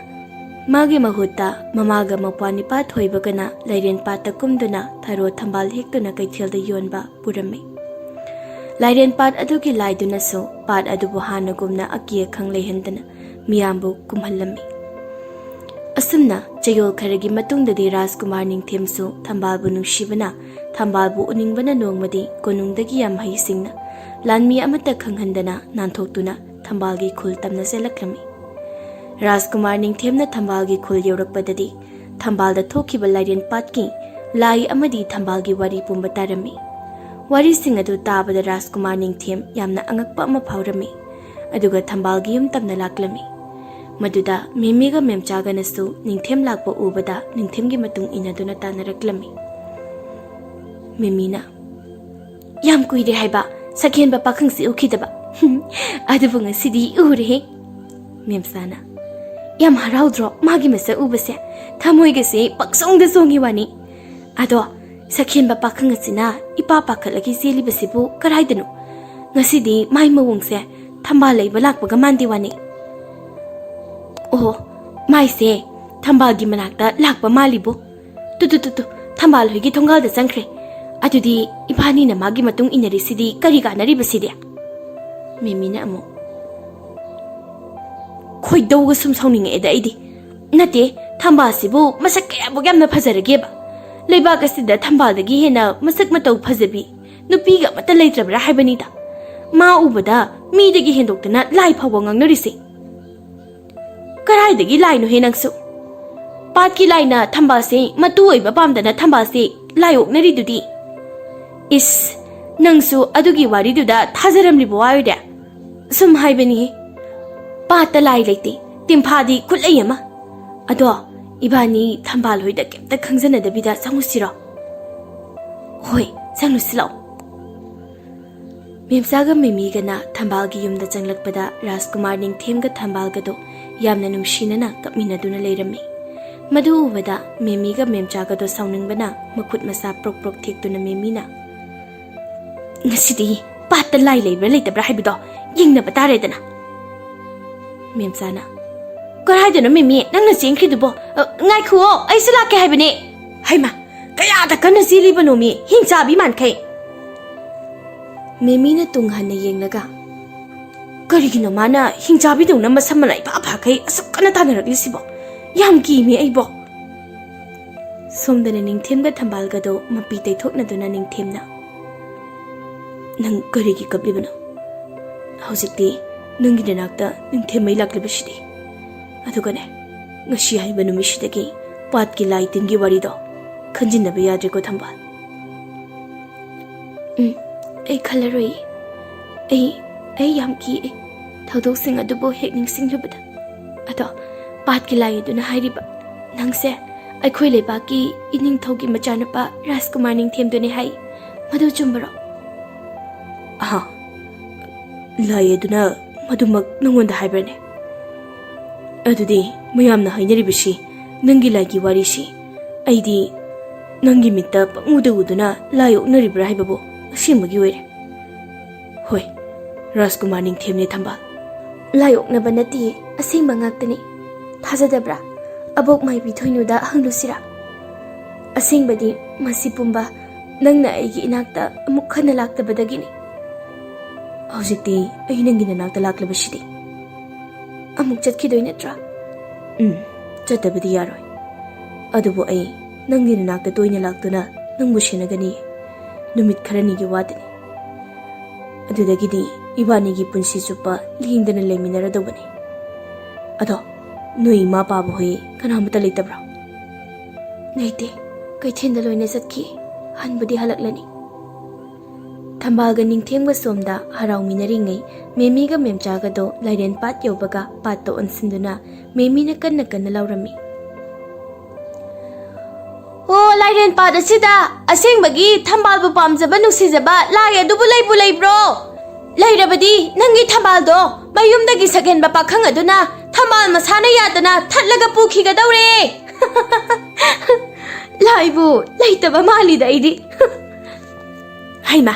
ꯃꯥꯒꯤ ꯃꯍꯨꯠꯇ ꯃꯃꯥꯒ ꯃꯧꯄ꯭ꯋꯥ ꯅꯤꯄꯥ ꯊꯣꯏꯕꯒꯅ ꯂꯥꯏꯔꯦꯟ ꯄꯥꯠꯇ ꯀꯨꯝꯗꯨꯅ ꯊꯔꯣ ꯊꯝꯕꯥꯜ ꯍꯦꯛꯇꯨꯅ ꯀꯩꯊꯦꯜꯗ ꯌꯣꯟꯕ ꯄꯨꯔꯝꯃꯤ꯫ ꯂꯥꯏꯔꯦꯟ ꯄꯥꯠ ꯑꯗꯨꯒꯤ ꯂꯥꯏꯗꯨꯅꯁꯨ ꯄꯥꯠ ꯑꯗꯨꯕꯨ ꯍꯥꯟꯅꯒꯨꯝꯅ ꯑꯀꯤ ꯑꯈꯪ ꯂꯩꯍꯟꯗꯅ ꯃꯤꯌꯥꯝꯕꯨ ꯀꯨꯝꯍꯜꯂꯝꯃꯤ꯫ ꯑꯁꯨꯝꯅ ꯆꯌꯣꯜ ꯈꯔꯒꯤ ꯃꯇꯨꯡꯗꯗꯤ ꯔꯥꯖꯀꯨꯃꯥꯔ ꯅꯤꯡꯊꯦꯝꯁꯨ ꯊꯝꯕꯥꯜꯕꯨ ꯅꯨꯡꯁꯤꯕꯅ, ꯊꯝꯕꯥꯜꯕꯨ ꯎꯅꯤꯡꯕꯅ ꯅꯣꯡꯃꯗꯤ ꯀꯣꯅꯨꯡꯗꯒꯤ ꯌꯥꯝ ꯍꯩꯁꯤꯡꯅ ꯂꯥꯟꯃꯤ ꯑꯃꯠꯇ ꯈꯪꯍꯟꯗꯅ ꯅꯥꯟꯊꯣꯛꯇꯨꯅ ꯊꯝꯕꯥꯜꯒꯤ ꯈꯨꯜ ꯇꯝꯅ ꯆꯦꯜꯂꯛꯂꯝꯃꯤ꯫ ꯔꯥꯖꯀꯨꯃꯥꯔ ꯅꯤꯡꯊꯦꯝꯅ ꯊꯝꯕꯥꯜꯒꯤ ꯈꯨꯜ ꯌꯧꯔꯛꯄꯗꯗꯤ ꯊꯝꯕꯥꯜꯗ ꯊꯣꯛꯈꯤꯕ ꯂꯥꯏꯔꯦꯟ ꯄꯥꯠꯀꯤ ꯂꯥꯏ ꯑꯃꯗꯤ ꯊꯝꯕꯥꯜꯒꯤ ꯋꯥꯔꯤ ꯄꯨꯝꯕ ꯇꯥꯔꯝꯃꯤ꯫ ꯋꯥꯔꯤꯁꯤꯡ ꯑꯗꯨ ꯇꯥꯕꯗ ꯔꯥꯖꯀꯨꯃꯥꯔ ꯅꯤꯡꯊꯦꯝ ꯌꯥꯝꯅ ꯑꯉꯛꯄ ꯑꯃ ꯐꯥꯎꯔꯝꯃꯤ꯫ ꯑꯗꯨꯒ ꯊꯝꯕꯥꯜꯒꯤ ꯌꯨꯝ ꯇꯝꯅ ꯂꯥꯛꯂꯝꯃꯤ꯫ ꯃꯗꯨꯗ ꯃꯦꯃꯤꯒ ꯃꯦꯝꯆꯥꯒꯅꯁꯨ ꯅꯤꯡꯊꯦꯝ ꯂꯥꯛꯄ ꯎꯕꯗ ꯅꯤꯡꯊꯦꯝꯒꯤ ꯃꯇꯨꯡ ꯏꯟꯅꯗꯨꯅ ꯇꯥꯟꯅꯔꯛꯂꯝꯃꯤ꯫ ꯃꯦꯃꯤꯅ, "ꯌꯥꯝ ꯀꯨꯏꯔꯦ ꯍꯥꯏꯕ ꯁꯛꯍꯦꯟꯕ ꯄꯥꯈꯪꯁꯤ ꯎꯈꯤꯗꯕ꯫ ꯑꯗꯨꯕꯨ ꯉꯁꯤꯗꯤ ꯎꯔꯦꯍꯦ꯫" ꯃꯦꯝꯆꯥꯅ, "ꯌꯥꯝ ꯍꯔꯥꯎꯗ꯭ꯔꯣ ꯃꯥꯒꯤ ꯃꯁꯛ ꯎꯕꯁꯦ? ꯊꯃꯣꯏꯒꯁꯦ ꯄꯪꯆꯣꯡꯗ ꯆꯣꯡꯉꯤ ꯋꯥꯅꯤ꯫ ꯑꯗꯣ ꯁꯛꯍꯦꯟꯕ ꯄꯥꯈꯪ ꯑꯁꯤꯅ ꯏꯄꯥ ꯄꯥꯈꯠꯂꯒ ꯆꯦꯜꯂꯤꯕꯁꯤꯕꯨ ꯀꯔꯥꯏꯗꯅꯣ? ꯉꯁꯤꯗꯤ ꯃꯥꯏ ꯃꯑꯣꯡꯁꯦ ꯊꯝꯕꯥꯜ ꯂꯩꯕ ꯂꯥꯛꯄꯒ ꯃꯥꯟꯗꯦ ꯋꯥꯅꯤ꯫ ꯑꯣꯍꯣ, ꯃꯥꯏꯁꯦ ꯊꯝꯕꯥꯜꯒꯤ ꯃꯅꯥꯛꯇ ꯂꯥꯛꯄ ꯃꯥꯜꯂꯤꯕꯨ꯫ ꯇꯨ ꯇꯨ ꯇꯨ ꯇꯨ, ꯊꯝꯕꯥꯜ ꯍꯣꯏꯒꯤ ꯊꯣꯡꯒꯥꯜꯗ ꯆꯪꯈ꯭ꯔꯦ꯫ ꯑꯗꯨꯗꯤ ꯏꯕꯥꯅꯤꯅ ꯃꯥꯒꯤ ꯃꯇꯨꯡ ꯏꯟꯅꯔꯤꯁꯤꯗꯤ ꯀꯔꯤ ꯀꯥꯟꯅꯔꯤꯕꯁꯤꯗꯤ?" ꯃꯦꯃꯤꯅ ꯑꯃꯨꯛ, "ꯈꯣꯏꯗꯧꯒ ꯁꯨꯝ ꯁꯥꯎꯅꯤꯡꯉꯛꯑꯦꯗ ꯑꯩꯗꯤ꯫ ꯅꯠꯇꯦ, ꯊꯝꯕꯥꯜꯁꯤꯕꯨ ꯃꯁꯛ ꯀꯌꯥꯃꯨꯛ ꯌꯥꯝꯅ ꯐꯖꯔꯒꯦꯕ? ꯂꯩꯕꯥꯛ ꯑꯁꯤꯗ ꯊꯝꯕꯥꯜꯗꯒꯤ ꯍꯦꯟꯅ ꯃꯁꯛ ꯃꯇꯧ ꯐꯖꯕꯤ ꯅꯨꯄꯤꯒ ꯑꯃꯠꯇ ꯂꯩꯇ꯭ꯔꯕ꯭ꯔꯥ ꯍꯥꯏꯕꯅꯤꯗ꯫ ꯃꯥ ꯎꯕꯗ ꯃꯤꯗꯒꯤ ꯍꯦꯟꯗꯣꯛꯇꯅ ꯂꯥꯏ ꯐꯥꯎꯕ ꯉꯥꯡꯅꯔꯤꯁꯦ꯫ ꯀꯗꯥꯏꯗꯒꯤ ꯂꯥꯏꯅꯣꯍꯦ ꯅꯪꯁꯨ? ꯄꯥꯠꯀꯤ ꯂꯥꯏꯅ ꯊꯝꯕꯥꯜꯁꯦ ꯃꯇꯨ ꯑꯣꯏꯕ ꯄꯥꯝꯗꯅ ꯊꯝꯕꯥꯜꯁꯦ ꯂꯥꯏ ꯑꯣꯛꯅꯔꯤꯗꯨꯗꯤ꯫ ꯏꯁ, ꯅꯪꯁꯨ ꯑꯗꯨꯒꯤ ꯋꯥꯔꯤꯗꯨꯗ ꯊꯥꯖꯔꯝꯂꯤꯕ ꯋꯥ ꯑꯣꯏꯔꯦ? ꯁꯨꯝ ꯍꯥꯏꯕꯅꯤꯍꯦ꯫ ꯄꯥꯠꯇ ꯂꯥꯏ ꯂꯩꯇꯦ, ꯇꯤꯝꯐꯥꯗꯤ ꯈꯨꯠꯂꯩ ꯑꯃ꯫ ꯑꯗꯣ ꯏꯕꯥꯅꯤ ꯊꯝꯕꯥꯜ ꯍꯣꯏꯗ ꯀꯩꯝꯇ ꯈꯪꯖꯅꯗꯕꯤꯗ ꯆꯪꯉꯨꯁꯤꯔꯣ? ꯍꯣꯏ, ꯆꯪꯉꯨꯁꯤ ꯂꯥꯛꯑꯣ꯫ ꯃꯦꯝꯆꯥꯒ ꯃꯦꯃꯤꯒꯅ ꯊꯝꯕꯥꯜꯒꯤ ꯌꯨꯝꯗ ꯆꯪꯂꯛꯄꯗ ꯔꯥꯖꯀꯨꯃꯥꯔ ꯅꯤꯡꯊꯦꯝꯒ ꯊꯝꯕꯥꯜꯒꯗꯣ ꯌꯥꯝꯅ ꯅꯨꯡꯁꯤꯅꯅ ꯀꯞꯃꯤꯟꯅꯗꯨꯅ ꯂꯩꯔꯝꯃꯤ꯫ ꯃꯗꯨ ꯎꯕꯗ ꯃꯦꯃꯤꯒ ꯃꯦꯝꯆꯥꯒꯗꯣ ꯁꯥꯎꯅꯤꯡꯕꯅ ꯃꯈꯨꯠ ꯃꯁꯥ ꯄ꯭ꯔꯣꯛ ꯄ꯭ꯔꯣꯛ ꯊꯦꯛꯇꯨꯅ ꯃꯦꯃꯤꯅ, "ꯉꯁꯤꯗꯤ ꯄꯥꯠꯇ ꯂꯥꯏ ꯂꯩꯕ꯭ꯔꯥ ꯂꯩꯇꯕ꯭ꯔꯥ ꯍꯥꯏꯕꯗꯣ ꯌꯦꯡꯅꯕ ꯇꯥꯔꯦꯗꯅ꯫" ꯃꯦꯝꯆꯥꯅ, "ꯀꯔꯥꯏꯗꯅꯣ ꯃꯦꯃꯤ ꯅꯪꯅ ꯆꯦꯟꯈ꯭ꯔꯤꯗꯨꯕꯣ? ꯑ, ꯉꯥꯏꯈꯨꯑꯣ, ꯑꯩꯁꯨ ꯂꯥꯛꯀꯦ ꯍꯥꯏꯕꯅꯦ꯫" ꯍꯩꯃꯥ, ꯀꯌꯥꯗ ꯀꯟꯅ ꯆꯦꯜꯂꯤꯕꯅꯣ ꯃꯤ, ꯍꯤꯡꯆꯥꯕꯤ ꯃꯥꯟꯈꯩ꯫ ꯃꯦꯃꯤꯅ ꯇꯨꯡ ꯍꯟꯅ ꯌꯦꯡꯂꯒ, "ꯀꯔꯤꯒꯤꯅꯣ ꯃꯥꯅ ꯍꯤꯡꯆꯥꯕꯤꯗꯧꯅ ꯃꯁꯝ ꯃꯅꯥ ꯏꯐꯥ ꯐꯥꯈꯩ ꯑꯁꯨꯛ ꯀꯟꯅ ꯇꯥꯟꯅꯔꯛꯂꯤꯁꯤꯕꯣ? ꯌꯥꯝ ꯀꯤꯃꯤ ꯑꯩꯕꯣ꯫" ꯁꯣꯝꯗꯅ ꯅꯤꯡꯊꯦꯝꯒ ꯊꯝꯕꯥꯜꯒꯗꯣ ꯃꯄꯤ ꯇꯩꯊꯣꯛꯅꯗꯨꯅ ꯅꯤꯡꯊꯦꯝꯅ, "ꯅꯪ ꯀꯔꯤꯒꯤ ꯀꯞꯂꯤꯕꯅꯣ? ꯍꯧꯖꯤꯛꯇꯤ ꯅꯪꯒꯤ ꯅꯅꯥꯛꯇ ꯅꯤꯡꯊꯦꯝꯃꯩ ꯂꯥꯛꯂꯤꯕꯁꯤꯗꯤ꯫ ꯑꯗꯨꯒꯅꯦ, ꯉꯁꯤ ꯍꯥꯏꯕ ꯅꯨꯃꯤꯠꯁꯤꯗꯒꯤ ꯄꯥꯠꯀꯤ ꯂꯥꯏ ꯇꯤꯟꯒꯤ ꯋꯥꯔꯤꯗꯣ ꯈꯟꯖꯤꯟꯅꯕ ꯌꯥꯗ꯭ꯔꯦꯀꯣ, ꯊꯝꯕꯥꯜ?" "ꯎꯝ, ꯑꯩ ꯈꯜꯂꯔꯣꯏꯌꯦ꯫ ꯑꯩ, ꯑꯩ ꯌꯥꯝ ꯀꯤꯌꯦ ꯊꯧꯗꯣꯛꯁꯤꯡ ꯑꯗꯨꯕꯨ ꯍꯦꯛ ꯅꯤꯡꯁꯤꯡꯂꯨꯕꯗ꯫ ꯑꯗꯣ ꯄꯥꯠꯀꯤ ꯂꯥꯏ ꯑꯗꯨꯅ ꯍꯥꯏꯔꯤꯕ ꯅꯪꯁꯦ ꯑꯩꯈꯣꯏ ꯂꯩꯕꯥꯛꯀꯤ ꯏꯅꯤꯡꯊꯧꯒꯤ ꯃꯆꯥꯅꯨꯄꯥ ꯔꯥꯖꯀꯨꯃꯥꯔ ꯅꯤꯡꯊꯦꯝꯗꯨꯅꯦ ꯍꯥꯏ꯫ ꯃꯗꯨ ꯆꯨꯝꯕꯔꯣ?" "ꯑꯍꯥ, ꯂꯥꯏ ꯑꯗꯨꯅ ꯃꯗꯨꯃꯛ ꯅꯉꯣꯟꯗ ꯍꯥꯏꯕ꯭ꯔꯅꯦ? ꯑꯗꯨꯗꯤ ꯃꯌꯥꯝꯅ ꯍꯥꯏꯅꯔꯤꯕꯁꯤ ꯅꯪꯒꯤ ꯂꯥꯏꯒꯤ ꯋꯥꯔꯤꯁꯤ ꯑꯩꯗꯤ ꯅꯪꯒꯤ ꯃꯤꯠꯇ ꯄꯪꯎꯗ ꯎꯗꯨꯅ ꯂꯥꯏ ꯑꯣꯛꯅꯔꯤꯕ꯭ꯔꯥ ꯍꯥꯏꯕꯕꯨ ꯑꯁꯦꯡꯕꯒꯤ ꯑꯣꯏꯔꯦ꯫ ꯍꯣꯏ, ꯔꯥꯖꯀꯨꯃꯥꯔ ꯅꯤꯡꯊꯦꯝꯅꯦ ꯊꯝꯕꯥꯜ꯫" "ꯂꯥꯏ ꯑꯣꯛꯅꯕ ꯅꯠꯇꯤꯌꯦ, ꯑꯁꯦꯡꯕ ꯉꯥꯛꯇꯅꯤ꯫ ꯊꯥꯖꯗꯕ꯭ꯔꯥ? ꯑꯕꯣꯛ ꯃꯥꯏꯕꯤ ꯊꯣꯏꯅꯨꯗ ꯍꯪꯂꯨꯁꯤꯔꯥ? ꯑꯁꯦꯡꯕꯗꯤ ꯃꯁꯤ ꯄꯨꯝꯕ ꯅꯪꯅ ꯑꯩꯒꯤ ꯏꯅꯥꯛꯇ ꯑꯃꯨꯛ ꯍꯟꯅ ꯂꯥꯛꯇꯕꯗꯒꯤꯅꯤ꯫" "ꯍꯧꯖꯤꯛꯇꯤ ꯑꯩ ꯅꯪꯒꯤ ꯅꯅꯥꯛꯇ ꯂꯥꯛꯂꯕꯁꯤꯗꯤ?" "ꯑꯃꯨꯛ ꯆꯠꯈꯤꯗꯣꯏ ꯅꯠꯇ꯭ꯔꯥ?" "ꯎꯝ, ꯆꯠꯇꯕꯗꯤ ꯌꯥꯔꯣꯏ꯫ ꯑꯗꯨꯕꯨ ꯑꯩ ꯅꯪꯒꯤ ꯅꯅꯥꯛꯇ ꯇꯣꯏꯅ ꯂꯥꯛꯇꯨꯅ ꯅꯪꯕꯨ ꯁꯦꯟꯅꯒꯅꯤ꯫ ꯅꯨꯃꯤꯠ ꯈꯔꯅꯤꯒꯤ ꯋꯥꯗꯅꯤ꯫ ꯑꯗꯨꯗꯒꯤꯗꯤ ꯏꯕꯥꯅꯤꯒꯤ ꯄꯨꯟꯁꯤ ꯆꯨꯞꯄ ꯂꯦꯡꯗꯅ ꯂꯩꯃꯤꯟꯅꯔꯗꯧꯕꯅꯤ꯫ ꯑꯗꯣ ꯅꯣꯏ ꯏꯃꯥ ꯄꯥꯕ ꯍꯣꯏ ꯀꯅꯥꯃꯠꯇ ꯂꯩꯇꯕ꯭ꯔꯣ?" "ꯂꯩꯇꯦ, ꯀꯩꯊꯦꯜꯗ ꯂꯣꯏꯅ ꯆꯠꯈꯤ꯫ ꯍꯟꯕꯨꯗꯤ ꯍꯜꯂꯛꯂꯅꯤ꯫" ꯊꯝꯕꯥꯜꯒ ꯅꯤꯡꯊꯦꯝꯒ ꯁꯣꯝꯗ ꯍꯔꯥꯎꯃꯤꯟꯅꯔꯤꯉꯩ, ꯃꯦꯃꯤꯒ ꯃꯦꯝꯆꯥꯒꯗꯣ ꯂꯥꯏꯔꯦꯟ ꯄꯥꯠ ꯌꯧꯕꯒ ꯄꯥꯠꯇ ꯑꯣꯟꯁꯤꯟꯗꯨꯅ ꯃꯦꯃꯤꯅ ꯀꯟꯅ ꯀꯟꯅ ꯂꯥꯎꯔꯝꯃꯤ꯫ ꯂꯥꯏꯔꯦꯟ ꯄꯥꯠ ꯑꯁꯤꯗ ꯑꯁꯦꯡꯕꯒꯤ ꯊꯝꯕꯥꯜꯕꯨ ꯄꯥꯝꯖꯕ ꯅꯨꯡꯁꯤꯖꯕ ꯂꯥꯏ ꯑꯗꯨꯕꯨ ꯂꯩꯕꯨ ꯂꯩꯕ꯭ꯔꯣ? ꯂꯩꯔꯕꯗꯤ ꯅꯪꯒꯤ ꯊꯝꯕꯥꯜꯗꯣ ꯃꯌꯨꯝꯗꯒꯤ ꯁꯛꯍꯦꯟꯕ ꯄꯥꯈꯪ ꯑꯗꯨꯅ ꯊꯝꯕꯥꯜ ꯃꯁꯥꯅ ꯌꯥꯗꯅ ꯊꯠꯂꯒ ꯄꯨꯈꯤꯒꯗꯧꯔꯦ꯫ ꯂꯥꯏꯕꯨ ꯂꯩꯇꯕ ꯃꯥꯜꯂꯤꯗ ꯑꯩꯗꯤ꯫ ꯍꯩꯃꯥ,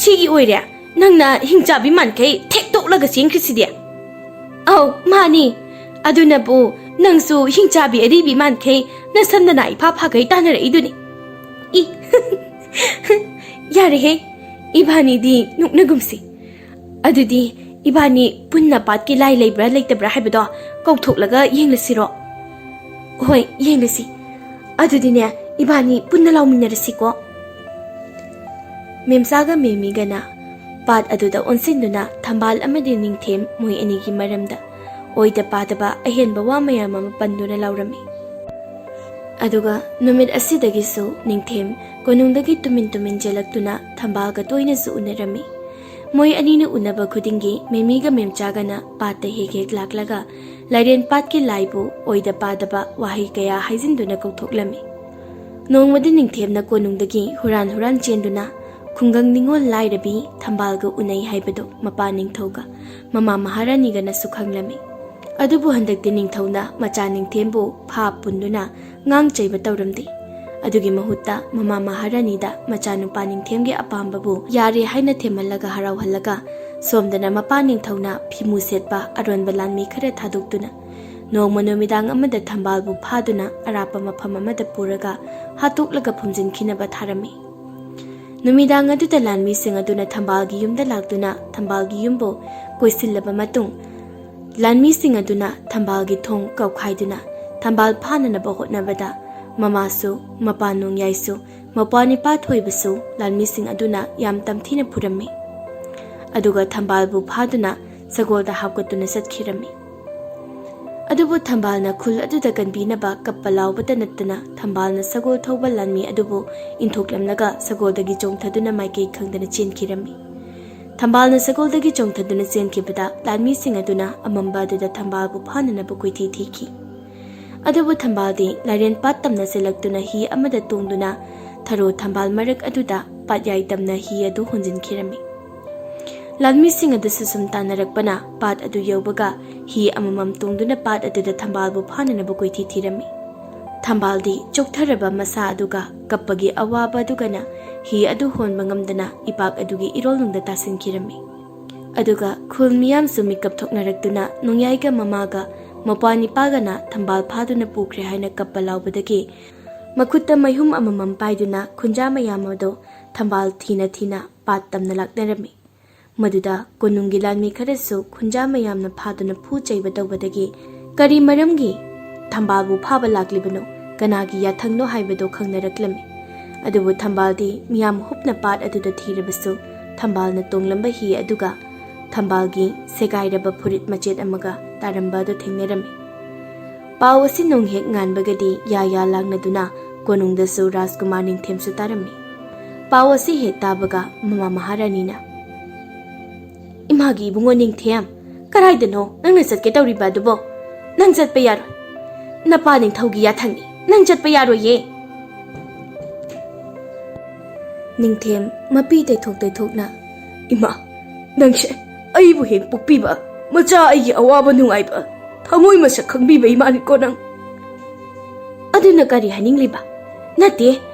ꯁꯤꯒꯤ ꯑꯣꯏꯔꯦ ꯅꯪꯅ ꯍꯤꯡꯆꯥꯕꯤ ꯃꯥꯟꯈꯩ ꯊꯦꯛꯇꯣꯛꯂꯒ ꯆꯦꯟꯈ꯭ꯔꯤꯁꯤꯗꯤ꯫ ꯑꯧ, ꯃꯥꯅꯤ꯫ ꯑꯗꯨꯅꯕꯨ ꯅꯪꯁꯨ ꯍꯤꯡꯆꯥꯕꯤ ꯑꯔꯤꯕꯤ ꯃꯥꯟꯈꯩ ꯅꯁꯝꯗꯅ ꯏꯐꯥ ꯐꯥꯈꯩ ꯇꯥꯟꯅꯔꯛꯏꯗꯨꯅꯤ꯫ ꯏ, ꯌꯥꯔꯦꯍꯦ, ꯏꯕꯥꯅꯤꯗꯤ ꯅꯣꯛꯅꯒꯨꯝꯁꯤ꯫ ꯑꯗꯨꯗꯤ ꯏꯕꯥꯅꯤ ꯄꯨꯟꯅ ꯄꯥꯠꯀꯤ ꯂꯥꯏ ꯂꯩꯕ꯭ꯔꯥ ꯂꯩꯇꯕ꯭ꯔꯥ ꯍꯥꯏꯕꯗꯣ ꯀꯧꯊꯣꯛꯂꯒ ꯌꯦꯡꯂꯁꯤꯔꯣ? ꯍꯣꯏ, ꯌꯦꯡꯂꯁꯤ꯫ ꯑꯗꯨꯗꯤꯅꯦ, ꯏꯕꯥꯅꯤ ꯄꯨꯟꯅ ꯂꯥꯎꯃꯤꯟꯅꯔꯁꯤꯀꯣ꯫ ꯃꯦꯝꯆꯥꯒ ꯃꯦꯃꯤꯒꯅ ꯄꯥꯠ ꯑꯗꯨꯗ ꯑꯣꯟꯁꯤꯟꯗꯨꯅ ꯊꯝꯕꯥꯜ ꯑꯃꯗꯤ ꯅꯤꯡꯊꯦꯝ ꯃꯣꯏ ꯑꯅꯤꯒꯤ ꯃꯔꯝꯗ ꯑꯣꯏꯗ ꯄꯥꯗꯕ ꯑꯍꯦꯟꯕ ꯋꯥ ꯃꯌꯥꯝ ꯑꯃ ꯄꯟꯗꯨꯅ ꯂꯥꯎꯔꯝꯃꯤ꯫ ꯑꯗꯨꯒ ꯅꯨꯃꯤꯠ ꯑꯁꯤꯗꯒꯤꯁꯨ ꯅꯤꯡꯊꯦꯝ ꯀꯣꯅꯨꯡꯗꯒꯤ ꯇꯨꯃꯤꯟ ꯇꯨꯃꯤꯟ ꯆꯦꯜꯂꯛꯇꯨꯅ ꯊꯝꯕꯥꯜꯒ ꯇꯣꯏꯅꯁꯨ ꯎꯅꯔꯝꯃꯤ꯫ ꯃꯣꯏ ꯑꯅꯤꯅ ꯎꯅꯕ ꯈꯨꯗꯤꯡꯒꯤ ꯃꯦꯃꯤꯒ ꯃꯦꯝꯆꯥꯒꯅ ꯄꯥꯠꯇ ꯍꯦꯛ ꯍꯦꯛ ꯂꯥꯛꯂꯒ ꯂꯥꯏꯔꯦꯟ ꯄꯥꯠꯀꯤ ꯂꯥꯏꯕꯨ ꯑꯣꯏꯗ ꯄꯥꯗꯕ ꯋꯥꯍꯩ ꯀꯌꯥ ꯍꯥꯏꯖꯤꯟꯗꯨꯅ ꯀꯧꯊꯣꯛꯂꯝꯃꯤ꯫ ꯅꯣꯡꯃꯗꯤ ꯅꯤꯡꯊꯦꯝꯅ ꯀꯣꯅꯨꯡꯗꯒꯤ ꯍꯨꯔꯥꯟ ꯍꯨꯔꯥꯟ ꯆꯦꯟꯗꯨꯅ ꯈꯨꯡꯒꯪ ꯅꯤꯉꯣꯜ ꯂꯥꯏꯔꯕꯤ ꯊꯝꯕꯥꯜꯒ ꯎꯅꯩ ꯍꯥꯏꯕꯗꯨ ꯃꯄꯥ ꯅꯤꯡꯊꯧꯒ ꯃꯃꯥ ꯃꯍꯥꯔꯥꯅꯤꯒꯅꯁꯨ ꯈꯪꯂꯝꯃꯤ꯫ ꯑꯗꯨꯕꯨ ꯍꯟꯗꯛꯇꯤ ꯅꯤꯡꯊꯧꯅ ꯃꯆꯥ ꯅꯤꯡꯊꯦꯝꯕꯨ ꯐꯥ ꯄꯨꯟꯗꯨꯅ ꯉꯥꯡ ꯆꯩꯕ ꯇꯧꯔꯝꯗꯦ꯫ ꯑꯗꯨꯒꯤ ꯃꯍꯨꯠꯇ ꯃꯃꯥ ꯃꯍꯥꯔꯥꯅꯤꯗ ꯃꯆꯥꯅꯨꯄꯥ ꯅꯤꯡꯊꯦꯝꯒꯤ ꯑꯄꯥꯝꯕꯕꯨ ꯌꯥꯔꯦ ꯍꯥꯏꯅ ꯊꯦꯝꯍꯜꯂꯒ ꯍꯔꯥꯎꯍꯜꯂꯒ, ꯁꯣꯝꯗꯅ ꯃꯄꯥ ꯅꯤꯡꯊꯧꯅ ꯐꯤꯃꯨ ꯁꯦꯠꯄ ꯑꯔꯣꯟꯕ ꯂꯥꯟꯃꯤ ꯈꯔ ꯊꯥꯗꯣꯛꯇꯨꯅ ꯅꯣꯡꯃ ꯅꯨꯃꯤꯗꯥꯡ ꯑꯃꯗ ꯊꯝꯕꯥꯜꯕꯨ ꯐꯥꯗꯨꯅ ꯑꯔꯥꯞꯄ ꯃꯐꯝ ꯑꯃꯗ ꯄꯨꯔꯒ ꯍꯥꯠꯇꯣꯛꯂꯒ ꯐꯨꯝꯖꯤꯟꯈꯤꯅꯕ ꯊꯥꯔꯝꯃꯤ꯫ ꯅꯨꯃꯤꯗꯥꯡ ꯑꯗꯨꯗ ꯂꯥꯟꯃꯤꯁꯤꯡ ꯑꯗꯨꯅ ꯊꯝꯕꯥꯜꯒꯤ ꯌꯨꯝꯗ ꯂꯥꯛꯇꯨꯅ ꯊꯝꯕꯥꯜꯒꯤ ꯌꯨꯝꯕꯨ ꯀꯣꯏꯁꯤꯜꯂꯕ ꯃꯇꯨꯡ, ꯂꯥꯟꯃꯤꯁꯤꯡ ꯑꯗꯨꯅ ꯊꯝꯕꯥꯜꯒꯤ ꯊꯣꯡ ꯀꯧꯈꯥꯏꯗꯨꯅ ꯊꯝꯕꯥꯜ ꯐꯥꯅꯅꯕ ꯍꯣꯠꯅꯕꯗ ꯃꯃꯥꯁꯨ ꯃꯄꯥ ꯅꯣꯡꯌꯥꯏꯁꯨ ꯃꯄ꯭ꯋꯥ ꯅꯤꯄꯥ ꯊꯣꯏꯕꯁꯨ ꯂꯥꯟꯃꯤꯁꯤꯡ ꯑꯗꯨꯅ ꯌꯥꯝ ꯇꯝꯊꯤꯅ ꯐꯨꯔꯝꯃꯤ꯫ ꯑꯗꯨꯒ ꯊꯝꯕꯥꯜꯕꯨ ꯐꯥꯗꯨꯅ ꯁꯒꯣꯜꯗ ꯍꯥꯞꯀꯠꯇꯨꯅ ꯆꯠꯈꯤꯔꯝꯃꯤ꯫ ꯑꯗꯨꯕꯨ ꯊꯝꯕꯥꯜꯅ ꯈꯨꯜ ꯑꯗꯨꯗ ꯀꯟꯕꯤꯅꯕ ꯀꯞꯄ ꯂꯥꯎꯕꯇ ꯅꯠꯇꯅ ꯊꯝꯕꯥꯜꯅ ꯁꯒꯣꯜ ꯊꯧꯕ ꯂꯥꯟꯃꯤ ꯑꯗꯨꯕꯨ ꯏꯟꯊꯣꯛꯂꯝꯂꯒ ꯁꯒꯣꯜꯗꯒꯤ ꯆꯣꯡꯊꯗꯨꯅ ꯃꯥꯏꯀꯩ ꯈꯪꯗꯅ ꯆꯦꯟꯈꯤꯔꯝꯃꯤ꯫ ꯊꯝꯕꯥꯜꯅ ꯁꯒꯣꯜꯗꯒꯤ ꯆꯣꯡꯊꯗꯨꯅ ꯆꯦꯟꯈꯤꯕꯗ ꯂꯥꯟꯃꯤꯁꯤꯡ ꯑꯗꯨꯅ ꯑꯃꯝꯕ ꯑꯗꯨꯗ ꯊꯝꯕꯥꯜꯕꯨ ꯐꯥꯅꯅꯕ ꯀꯣꯏꯊꯤ ꯊꯤꯈꯤ꯫ ꯑꯗꯨꯕꯨ ꯊꯝꯕꯥꯜꯗꯤ ꯂꯥꯏꯔꯦꯟ ꯄꯥꯠ ꯇꯝꯅ ꯆꯦꯜꯂꯛꯇꯨꯅ ꯍꯤ ꯑꯃꯗ ꯇꯣꯡꯗꯨꯅ ꯊꯔꯣ ꯊꯝꯕꯥꯜ ꯃꯔꯛ ꯑꯗꯨꯗ ꯄꯥꯠꯌꯥꯏ ꯇꯝꯅ ꯍꯤ ꯑꯗꯨ ꯍꯣꯟꯖꯤꯟꯈꯤꯔꯝꯃꯤ꯫ ꯂꯥꯟꯃꯤꯁꯤꯡ ꯑꯗꯨꯁꯨ ꯁꯨꯝ ꯇꯥꯟꯅꯔꯛꯄꯅ ꯄꯥꯠ ꯑꯗꯨ ꯌꯧꯕꯒ ꯍꯤ ꯑꯃꯃꯝ ꯇꯣꯡꯗꯨꯅ ꯄꯥꯠ ꯑꯗꯨꯗ ꯊꯝꯕꯥꯜꯕꯨ ꯐꯥꯅꯅꯕ ꯀꯣꯏꯊꯤ ꯊꯤꯔꯝꯃꯤ꯫ ꯊꯝꯕꯥꯜꯗꯤ ꯆꯣꯛꯊꯔꯕ ꯃꯁꯥ ꯑꯗꯨꯒ ꯀꯞꯄꯒꯤ ꯑꯋꯥꯕ ꯑꯗꯨꯒꯅ ꯍꯤ ꯑꯗꯨ ꯍꯣꯟꯕ ꯉꯝꯗꯅ ꯏꯄꯥꯛ ꯑꯗꯨꯒꯤ ꯏꯔꯣꯜꯅꯨꯡꯗ ꯇꯥꯁꯤꯟꯈꯤꯔꯝꯃꯤ꯫ ꯑꯗꯨꯒ ꯈꯨꯜ ꯃꯤꯌꯥꯝꯁꯨ ꯃꯤꯀꯞ ꯊꯣꯛꯅꯔꯛꯇꯨꯅ ꯅꯣꯡꯌꯥꯏꯒ ꯃꯃꯥꯒ ꯃꯄ꯭ꯋꯥ ꯅꯤꯄꯥꯒꯅ ꯊꯝꯕꯥꯜ ꯐꯥꯗꯨꯅ ꯄꯨꯈ꯭ꯔꯦ ꯍꯥꯏꯅ ꯀꯞꯄ ꯂꯥꯎꯕꯗꯒꯤ ꯃꯈꯨꯠꯇ ꯃꯩꯍꯨꯝ ꯑꯃꯃꯝ ꯄꯥꯏꯗꯨꯅ ꯈꯨꯟꯖꯥ ꯃꯌꯥꯝ ꯑꯗꯨ ꯊꯝꯕꯥꯜ ꯊꯤꯅ ꯊꯤꯅ ꯄꯥꯠ ꯇꯝꯅ ꯂꯥꯛꯅꯔꯝꯃꯤ꯫ ꯃꯗꯨꯗ ꯀꯣꯅꯨꯡꯒꯤ ꯂꯥꯟꯃꯤ ꯈꯔꯁꯨ ꯈꯨꯟꯖꯥ ꯃꯌꯥꯝꯅ ꯐꯥꯗꯨꯅ ꯐꯨ ꯆꯩꯕ ꯇꯧꯕꯗꯒꯤ ꯀꯔꯤ ꯃꯔꯝꯒꯤ ꯊꯝꯕꯥꯜꯕꯨ ꯐꯥꯕ ꯂꯥꯛꯂꯤꯕꯅꯣ, ꯀꯅꯥꯒꯤ ꯌꯥꯊꯪꯅꯣ ꯍꯥꯏꯕꯗꯨ ꯈꯪꯅꯔꯛꯂꯝꯃꯤ꯫ ꯑꯗꯨꯕꯨ ꯊꯝꯕꯥꯜꯗꯤ ꯃꯤꯌꯥꯝ ꯍꯨꯞꯅ ꯄꯥꯠ ꯑꯗꯨꯗ ꯊꯤꯔꯕꯁꯨ ꯊꯝꯕꯥꯜꯅ ꯇꯣꯡꯂꯝꯕ ꯍꯤ ꯑꯗꯨꯒ ꯊꯝꯕꯥꯜꯒꯤ ꯁꯦꯒꯥꯏꯔꯕ ꯐꯨꯔꯤꯠ ꯃꯆꯦꯠ ꯑꯃꯒ ꯇꯥꯔꯝꯕ ꯑꯗꯨ ꯊꯦꯡꯅꯔꯝꯃꯤ꯫ ꯄꯥꯎ ꯑꯁꯤ ꯅꯣꯡ ꯍꯦꯛ ꯉꯥꯟꯕꯒꯗꯤ ꯌꯥ ꯌꯥ ꯂꯥꯡꯅꯗꯨꯅ ꯀꯣꯅꯨꯡꯗꯁꯨ ꯔꯥꯖꯀꯨꯃꯥꯔ ꯅꯤꯡꯊꯦꯝꯁꯨ ꯇꯥꯔꯝꯃꯤ꯫ ꯄꯥꯎ ꯑꯁꯤ ꯍꯦꯛ ꯇꯥꯕꯒ ꯃꯃꯥ ꯃꯍꯥꯔꯥꯅꯤꯅ, "ꯏꯃꯥꯒꯤ ꯏꯕꯨꯡꯉꯣ ꯅꯤꯡꯊꯦꯝ, ꯀꯗꯥꯏꯗꯅꯣ ꯅꯪꯅ ꯆꯠꯀꯦ ꯇꯧꯔꯤꯕ ꯑꯗꯨꯕꯣ? ꯅꯪ ꯆꯠꯄ ꯌꯥꯔꯣꯏ꯫ ꯅꯄꯥ ꯅꯤꯡꯊꯧꯒꯤ ꯌꯥꯊꯪꯅꯤ, ꯅꯪ ꯆꯠꯄ ꯌꯥꯔꯣꯏꯌꯦ꯫" ꯅꯤꯡꯊꯦꯝ ꯃꯄꯤ ꯇꯩꯊꯣꯛ ꯇꯩꯊꯣꯛꯅ, "ꯏꯃꯥ, ꯅꯪꯁꯦ ꯑꯩꯕꯨ ꯍꯦꯛ ꯄꯣꯛꯄꯤꯕ, ꯃꯆꯥ ꯑꯩꯒꯤ ꯑꯋꯥꯕ ꯅꯨꯡꯉꯥꯏꯕ ꯊꯃꯣꯏ ꯃꯁꯛ ꯈꯪꯕꯤꯕ ꯏꯃꯥꯅꯤꯀꯣ ꯅꯪ꯫" "ꯑꯗꯨꯅ ꯀꯔꯤ ꯍꯥꯏꯅꯤꯡꯂꯤꯕ? ꯅꯠꯇꯦ,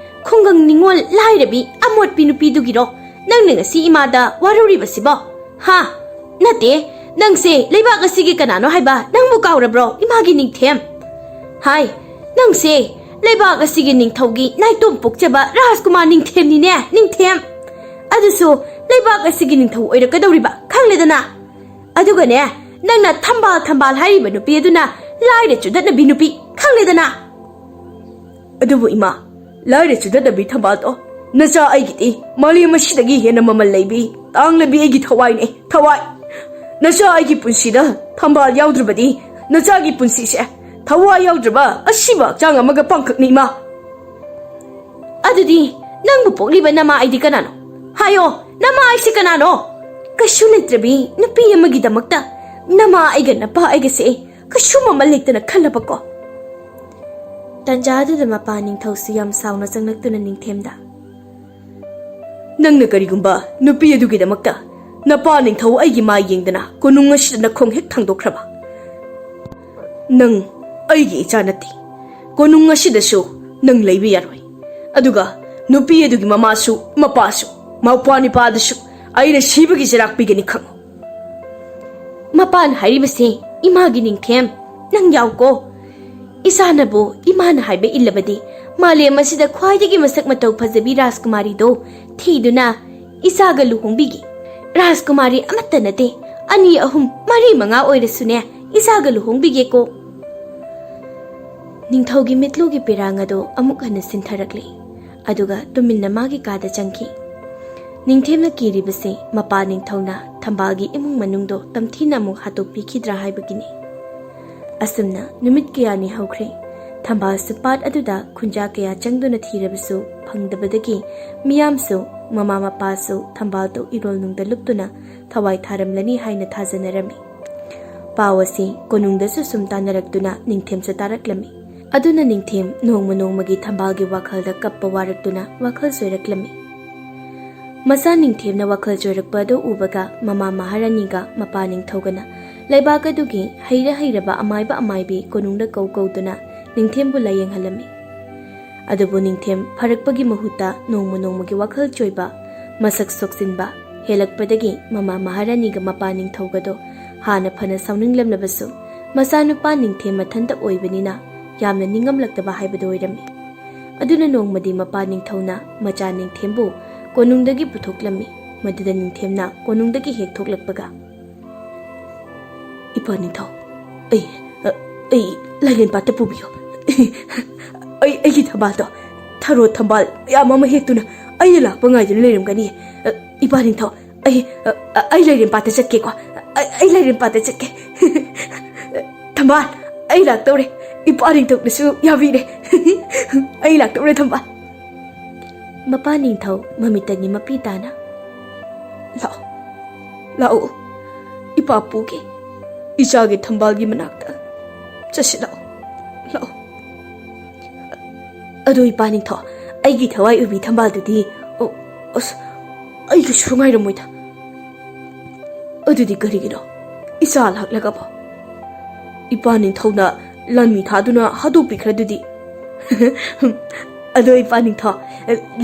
ꯈꯨꯡꯒꯪ ꯅꯤꯉꯣꯜ ꯂꯥꯏꯔꯕꯤ ꯑꯃꯣꯠꯄꯤ ꯅꯨꯄꯤꯗꯨꯒꯤꯔꯣ ꯅꯪꯅ ꯉꯁꯤ ꯏꯃꯥꯗ ꯋꯥꯔꯧꯔꯤꯕꯁꯤꯕꯣ? ꯍꯥ? ꯅꯠꯇꯦ, ꯅꯪꯁꯦ ꯂꯩꯕꯥꯛ ꯑꯁꯤꯒꯤ ꯀꯅꯥꯅꯣ ꯍꯥꯏꯕ ꯅꯪꯕꯨ ꯀꯥꯎꯔꯕ꯭ꯔꯣ, ꯏꯃꯥꯒꯤ ꯅꯤꯡꯊꯦꯝ? ꯍꯥꯏ, ꯅꯪꯁꯦ ꯂꯩꯕꯥꯛ ꯑꯁꯤꯒꯤ ꯅꯤꯡꯊꯧꯒꯤ ꯅꯥꯏꯇꯣꯝ ꯄꯣꯛꯆꯕ ꯔꯥꯖꯀꯨꯃꯥꯔ ꯅꯤꯡꯊꯦꯝꯅꯤꯅꯦ, ꯅꯤꯡꯊꯦꯝ꯫ ꯑꯗꯨꯁꯨ ꯂꯩꯕꯥꯛ ꯑꯁꯤꯒꯤ ꯅꯤꯡꯊꯧ ꯑꯣꯏꯔꯛꯀꯗꯧꯔꯤꯕ, ꯈꯪꯂꯦꯗꯅ? ꯑꯗꯨꯒꯅꯦ, ꯅꯪꯅ ꯊꯝꯕꯥꯜ ꯊꯝꯕꯥꯜ ꯍꯥꯏꯔꯤꯕ ꯅꯨꯄꯤ ꯑꯗꯨꯅ ꯂꯥꯏꯔ ꯆꯨꯗꯠꯅꯕꯤ ꯅꯨꯄꯤ, ꯈꯪꯂꯦꯗꯅ?" "ꯑꯗꯨꯕꯨ ꯏꯃꯥ, ꯂꯥꯏꯔ ꯆꯨꯗꯠꯅꯕꯤ ꯊꯝꯕꯥꯜꯗꯣ ꯅꯆꯥ ꯑꯩꯒꯤꯗꯤ ꯃꯥꯂꯦꯝ ꯑꯁꯤꯗꯒꯤ ꯍꯦꯟꯅ ꯃꯃꯜ ꯂꯩꯕꯤ ꯇꯥꯡꯂꯕꯤ ꯑꯩꯒꯤ ꯊꯋꯥꯏꯅꯦ, ꯊꯋꯥꯏ꯫ ꯅꯆꯥ ꯑꯩꯒꯤ ꯄꯨꯟꯁꯤꯗ ꯊꯝꯕꯥꯜ ꯌꯥꯎꯗ꯭ꯔꯕꯗꯤ ꯅꯆꯥꯒꯤ ꯄꯨꯟꯁꯤꯁꯦ ꯊꯋꯥꯏ ꯌꯥꯎꯗ꯭ꯔꯕ ꯑꯁꯤꯕ ꯍꯛꯆꯥꯡ ꯑꯃꯒ ꯄꯥꯡꯈꯛꯅꯤ ꯏꯃꯥ꯫" "ꯑꯗꯨꯗꯤ ꯅꯪꯕꯨ ꯄꯣꯛꯂꯤꯕ ꯅꯃꯥ ꯑꯩꯗꯤ ꯀꯅꯥꯅꯣ? ꯍꯥꯏꯌꯣ, ꯅꯃꯥ ꯑꯩꯁꯤ ꯀꯅꯥꯅꯣ? ꯀꯩꯁꯨ ꯂꯩꯇ꯭ꯔꯕꯤ ꯅꯨꯄꯤ ꯑꯃꯒꯤꯗꯃꯛꯇ ꯅꯃꯥ ꯑꯩꯒ ꯅꯄꯥ ꯑꯩꯒꯁꯦ ꯀꯩꯁꯨ ꯃꯃꯜ ꯂꯩꯇꯅ ꯈꯜꯂꯕꯀꯣ?" ꯇꯥꯟꯖꯥ ꯑꯗꯨꯗ ꯃꯄꯥ ꯅꯤꯡꯊꯧꯁꯨ ꯌꯥꯝ ꯁꯥꯎꯅ ꯆꯪꯂꯛꯇꯨꯅ ꯅꯤꯡꯊꯦꯝꯗ, "ꯅꯪꯅ ꯀꯔꯤꯒꯨꯝꯕ ꯅꯨꯄꯤ ꯑꯗꯨꯒꯤꯗꯃꯛꯇ ꯅꯄꯥ ꯅꯤꯡꯊꯧ ꯑꯩꯒꯤ ꯃꯥꯏ ꯌꯦꯡꯗꯅ ꯀꯣꯅꯨꯡ ꯑꯁꯤꯗ ꯅꯈꯣꯡ ꯍꯦꯛ ꯊꯥꯡꯗꯣꯛꯈ꯭ꯔꯕ, ꯅꯪ ꯑꯩꯒꯤ ꯏꯆꯥ ꯅꯠꯇꯦ꯫ ꯀꯣꯅꯨꯡ ꯑꯁꯤꯗꯁꯨ ꯅꯪ ꯂꯩꯕ ꯌꯥꯔꯣꯏ꯫ ꯑꯗꯨꯒ ꯅꯨꯄꯤ ꯑꯗꯨꯒꯤ ꯃꯃꯥꯁꯨ ꯃꯄꯥꯁꯨ, ꯃꯧꯄ꯭ꯋꯥ ꯅꯤꯄꯥꯗꯨꯁꯨ ꯑꯩꯅ ꯁꯤꯕꯒꯤ ꯆꯩꯔꯥꯛ ꯄꯤꯒꯅꯤ, ꯈꯪꯉꯨ꯫" "ꯃꯄꯥꯅ ꯍꯥꯏꯔꯤꯕꯁꯦ ꯏꯃꯥꯒꯤ ꯅꯤꯡꯊꯦꯝ, ꯅꯪ ꯌꯥꯎꯀꯣ꯫ ꯏꯆꯥꯅꯕꯨ ꯏꯃꯥꯅ ꯍꯥꯏꯕ ꯏꯜꯂꯕꯗꯤ ꯃꯥꯂꯦꯝ ꯑꯁꯤꯗ ꯈ꯭ꯋꯥꯏꯗꯒꯤ ꯃꯁꯛ ꯃꯇꯧ ꯐꯖꯕꯤ ꯔꯥꯖꯀꯨꯃꯥꯔꯤꯗꯣ ꯊꯤꯗꯨꯅ ꯏꯆꯥꯒ ꯂꯨꯍꯣꯡꯕꯤꯒꯦ꯫ ꯔꯥꯖꯀꯨꯃꯥꯔꯤ ꯑꯃꯠꯇ ꯅꯠꯇꯦ, ꯑꯅꯤ, ꯑꯍꯨꯝ, ꯃꯔꯤ, ꯃꯉꯥ ꯑꯣꯏꯔꯁꯨꯅꯦ, ꯏꯆꯥꯒ ꯂꯨꯍꯣꯡꯕꯤꯒꯦꯀꯣ꯫" ꯅꯤꯡꯊꯧꯒꯤ ꯃꯤꯠꯂꯨꯒꯤ ꯄꯤꯔꯥꯡ ꯑꯗꯨ ꯑꯃꯨꯛ ꯍꯟꯅ ꯁꯤꯟꯊꯔꯛꯂꯦ꯫ ꯑꯗꯨꯒ ꯇꯨꯃꯤꯟꯅ ꯃꯥꯒꯤ ꯀꯥꯗ ꯆꯪꯈꯤ꯫ ꯅꯤꯡꯊꯦꯝꯅ ꯀꯤꯔꯤꯕꯁꯤ ꯃꯄꯥ ꯅꯤꯡꯊꯧꯅ ꯊꯝꯕꯥꯜꯒꯤ ꯏꯃꯨꯡ ꯃꯅꯨꯡꯗꯣ ꯇꯝꯊꯤꯅ ꯑꯃꯨꯛ ꯍꯥꯠꯇꯣꯛꯄꯤꯈꯤꯗ꯭ꯔꯥ ꯍꯥꯏꯕꯒꯤꯅꯤ꯫ ꯑꯁꯨꯝꯅ ꯅꯨꯃꯤꯠ ꯀꯌꯥꯅꯤ ꯍꯧꯈ꯭ꯔꯦ꯫ ꯊꯝꯕꯥꯜ ꯁꯨꯄꯥꯠ ꯑꯗꯨꯗ ꯈꯨꯟꯖꯥ ꯀꯌꯥ ꯆꯪꯗꯨꯅ ꯊꯤꯔꯕꯁꯨ ꯐꯪꯗꯕꯗꯒꯤ ꯃꯤꯌꯥꯝꯁꯨ, ꯃꯃꯥ ꯃꯄꯥꯁꯨ ꯊꯝꯕꯥꯜꯗꯨ ꯏꯔꯣꯜꯅꯨꯡꯗ ꯂꯨꯞꯇꯨꯅ ꯊꯋꯥꯏ ꯊꯥꯔꯝꯂꯅꯤ ꯍꯥꯏꯅ ꯊꯥꯖꯅꯔꯝꯃꯤ꯫ ꯄꯥꯎ ꯑꯁꯤ ꯀꯣꯅꯨꯡꯗꯁꯨ ꯁꯨꯝ ꯇꯥꯟꯅꯔꯛꯇꯨꯅ ꯅꯤꯡꯊꯦꯝꯁꯨ ꯇꯥꯔꯛꯂꯝꯃꯤ꯫ ꯑꯗꯨꯅ ꯅꯤꯡꯊꯦꯝ ꯅꯣꯡꯃ ꯅꯣꯡꯃꯒꯤ ꯊꯝꯕꯥꯜꯒꯤ ꯋꯥꯈꯜꯗ ꯀꯞꯄ ꯋꯥꯔꯛꯇꯨꯅ ꯋꯥꯈꯜ ꯆꯣꯏꯔꯛꯂꯝꯃꯤ꯫ ꯃꯆꯥ ꯅꯤꯡꯊꯦꯝꯅ ꯋꯥꯈꯜ ꯆꯣꯏꯔꯛꯄ ꯑꯗꯨ ꯎꯕꯒ ꯃꯃꯥ ꯃꯍꯥꯔꯥꯅꯤꯒ ꯃꯄꯥ ꯅꯤꯡꯊꯧꯒꯅ ꯂꯩꯕꯥꯛ ꯑꯗꯨꯒꯤ ꯍꯩꯔ ꯍꯩꯔꯕ ꯑꯃꯥꯏꯕ ꯑꯃꯥꯏꯕꯤ ꯀꯣꯅꯨꯡꯗ ꯀꯧ ꯀꯧꯗꯨꯅ ꯅꯤꯡꯊꯦꯝꯕꯨ ꯂꯥꯌꯦꯡꯍꯜꯂꯝꯃꯤ꯫ ꯑꯗꯨꯕꯨ ꯅꯤꯡꯊꯦꯝ ꯐꯔꯛꯄꯒꯤ ꯃꯍꯨꯠꯇ ꯅꯣꯡꯃ ꯅꯣꯡꯃꯒꯤ ꯋꯥꯈꯜ ꯆꯣꯏꯕ, ꯃꯁꯛ ꯁꯣꯛꯆꯤꯟꯕ ꯍꯦꯜꯂꯛꯄꯗꯒꯤ ꯃꯃꯥ ꯃꯍꯥꯔꯥꯅꯤꯒ ꯃꯄꯥ ꯅꯤꯡꯊꯧꯒꯗꯣ ꯍꯥꯟꯅ ꯐꯅ ꯁꯥꯎꯅꯤꯡꯂꯝꯂꯕꯁꯨ, ꯃꯆꯥꯅꯨꯄꯥ ꯅꯤꯡꯊꯦꯝ ꯃꯊꯟꯇ ꯑꯣꯏꯕꯅꯤꯅ ꯌꯥꯝꯅ ꯅꯤꯡꯉꯝꯂꯛꯇꯕ ꯍꯥꯏꯕꯗꯨ ꯑꯣꯏꯔꯝꯃꯤ꯫ ꯑꯗꯨꯅ ꯅꯣꯡꯃꯗꯤ ꯃꯄꯥ ꯅꯤꯡꯊꯧꯅ ꯃꯆꯥ ꯅꯤꯡꯊꯦꯝꯕꯨ ꯀꯣꯅꯨꯡꯗꯒꯤ ꯄꯨꯊꯣꯛꯂꯝꯃꯤ꯫ ꯃꯗꯨꯗ ꯅꯤꯡꯊꯦꯝꯅ ꯀꯣꯅꯨꯡꯗꯒꯤ ꯍꯦꯛ ꯊꯣꯛꯂꯛꯄꯒ, "ꯏꯄꯥ ꯅꯤꯡꯊꯧ, ꯑꯩ, ꯑ, ꯑꯩ ꯂꯥꯏꯔꯦꯟ ꯄꯥꯠꯇ ꯄꯨꯕꯤꯌꯨ꯫ ꯑꯩ, ꯑꯩꯒꯤ ꯊꯝꯕꯥꯜꯗꯣ, ꯊꯔꯣ ꯊꯝꯕꯥꯜ ꯃꯌꯥꯝ ꯑꯃ ꯍꯦꯛꯇꯨꯅ ꯑꯩꯅ ꯂꯥꯛꯄ ꯉꯥꯏꯗꯨꯅ ꯂꯩꯔꯝꯒꯅꯤ꯫ ꯑ, ꯏꯄꯥ ꯅꯤꯡꯊꯧ, ꯑꯩ, ꯑ, ꯑ, ꯑꯩ ꯂꯥꯏꯔꯦꯟ ꯄꯥꯠꯇ ꯆꯠꯀꯦꯀꯣ꯫ ꯑꯩ, ꯑꯩ ꯂꯥꯏꯔꯦꯟ ꯄꯥꯠꯇ ꯆꯠꯀꯦ꯫ ꯊꯝꯕꯥꯜ, ꯑꯩ ꯂꯥꯛꯇꯧꯔꯦ꯫ ꯏꯄꯥ ꯅꯤꯡꯊꯧꯅꯁꯨ ꯌꯥꯕꯤꯔꯦ꯫ ꯑꯩ ꯂꯥꯛꯇꯧꯔꯦ, ꯊꯝꯕꯥꯜ꯫" ꯃꯄꯥ ꯅꯤꯡꯊꯧ ꯃꯃꯤꯠꯇꯒꯤ ꯃꯄꯤ ꯇꯥꯅ, "ꯂꯥꯛꯑꯣ, ꯂꯥꯛꯑꯣ, ꯏꯄꯥ ꯄꯨꯒꯦ꯫ ꯏꯆꯥꯒꯤ ꯊꯝꯕꯥꯜꯒꯤ ꯃꯅꯥꯛꯇ ꯆꯠꯁꯤ, ꯂꯥꯛꯑꯣ, ꯂꯥꯛꯑꯣ꯫" "ꯑꯗꯣ ꯏꯄꯥ ꯅꯤꯡꯊꯧ, ꯑꯩꯒꯤ ꯊꯋꯥꯏ ꯑꯣꯏꯕꯤ ꯊꯝꯕꯥꯜꯗꯨꯗꯤ, ꯑꯣ, ꯑꯁ, ꯑꯩ ꯀꯩꯁꯨ ꯉꯥꯏꯔꯝꯃꯣꯏꯗ꯫ ꯑꯗꯨꯗꯤ ꯀꯔꯤꯒꯤꯅꯣ? ꯏꯆꯥ ꯂꯥꯛꯂꯒꯕꯣ?" "ꯏꯄꯥ ꯅꯤꯡꯊꯧꯅ ꯂꯥꯟꯃꯤ ꯊꯥꯗꯨꯅ ꯍꯥꯠꯇꯣꯛꯄꯤꯈ꯭ꯔꯗꯨꯗꯤ?" "ꯑꯗꯣ ꯏꯄꯥ ꯅꯤꯡꯊꯧ,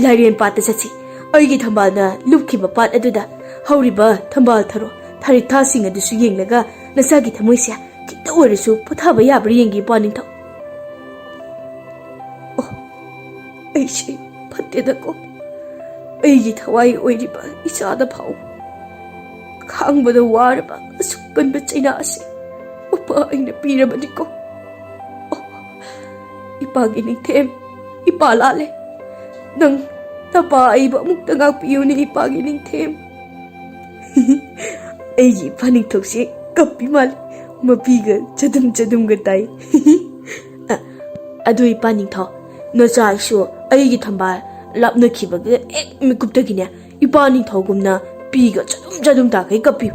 ꯂꯥꯏꯔꯦꯟ ꯄꯥꯠꯇ ꯆꯠꯁꯤ꯫ ꯑꯩꯒꯤ ꯊꯝꯕꯥꯜꯅ ꯂꯨꯞꯈꯤꯕ ꯄꯥꯠ ꯑꯗꯨꯗ ꯍꯧꯔꯤꯕ ꯊꯝꯕꯥꯜ ꯊꯔꯣ, ꯊꯔꯤꯛꯊꯥꯁꯤꯡ ꯑꯗꯨꯁꯨ ꯌꯦꯡꯂꯒ ꯅꯆꯥꯒꯤ ꯊꯃꯣꯏꯁꯦ ꯈꯤꯇ ꯑꯣꯏꯔꯁꯨ ꯄꯣꯊꯥꯕ ꯌꯥꯕ꯭ꯔꯥ ꯌꯦꯡꯒꯦ, ꯏꯄꯥ ꯅꯤꯡꯊꯧ꯫" "ꯑꯣ, ꯑꯩꯁꯦ ꯐꯠꯇꯦꯗꯀꯣ꯫ ꯑꯩꯒꯤ ꯊꯋꯥꯏ ꯑꯣꯏꯔꯤꯕ ꯏꯆꯥꯗ ꯐꯥꯎ ꯈꯥꯡꯕꯗ ꯋꯥꯔꯕ ꯑꯁꯨꯛ ꯀꯟꯕ ꯆꯩꯅꯥ ꯑꯁꯤ ꯃꯄꯥ ꯑꯩꯅ ꯄꯤꯔꯕꯅꯤꯀꯣ꯫ ꯑꯣ, ꯏꯄꯥꯒꯤ ꯅꯤꯡꯊꯦꯝ, ꯏꯄꯥ ꯂꯥꯜꯂꯦ꯫ ꯅꯪ ꯅꯄꯥ ꯑꯩꯕꯨ ꯑꯃꯨꯛꯇ ꯉꯥꯛꯄꯤꯌꯨꯅꯦ, ꯏꯄꯥꯒꯤ ꯅꯤꯡꯊꯦꯝ꯫" ꯑꯩꯒꯤ ꯏꯄꯥ ꯅꯤꯡꯊꯧꯁꯦ ꯀꯞꯄꯤ ꯃꯥꯜꯂꯤ꯫ ꯃꯄꯤꯒ ꯆꯗꯨꯝ ꯆꯗꯨꯝꯒ ꯇꯥꯏ꯫ "ꯑ, ꯑꯗꯨ ꯏꯄꯥ ꯅꯤꯡꯊꯧ, ꯅꯆꯥ ꯑꯩꯁꯨ ꯑꯩꯒꯤ ꯊꯝꯕꯥꯜ ꯂꯥꯞꯅꯈꯤꯕꯒ ꯍꯦꯛ ꯃꯤꯀꯨꯞꯇꯒꯤꯅꯦ, ꯏꯄꯥ ꯅꯤꯡꯊꯧꯒꯨꯝꯅ ꯄꯤꯒ ꯆꯗꯨꯝ ꯆꯗꯨꯝ ꯇꯥꯈꯩ ꯀꯞꯄꯤ꯫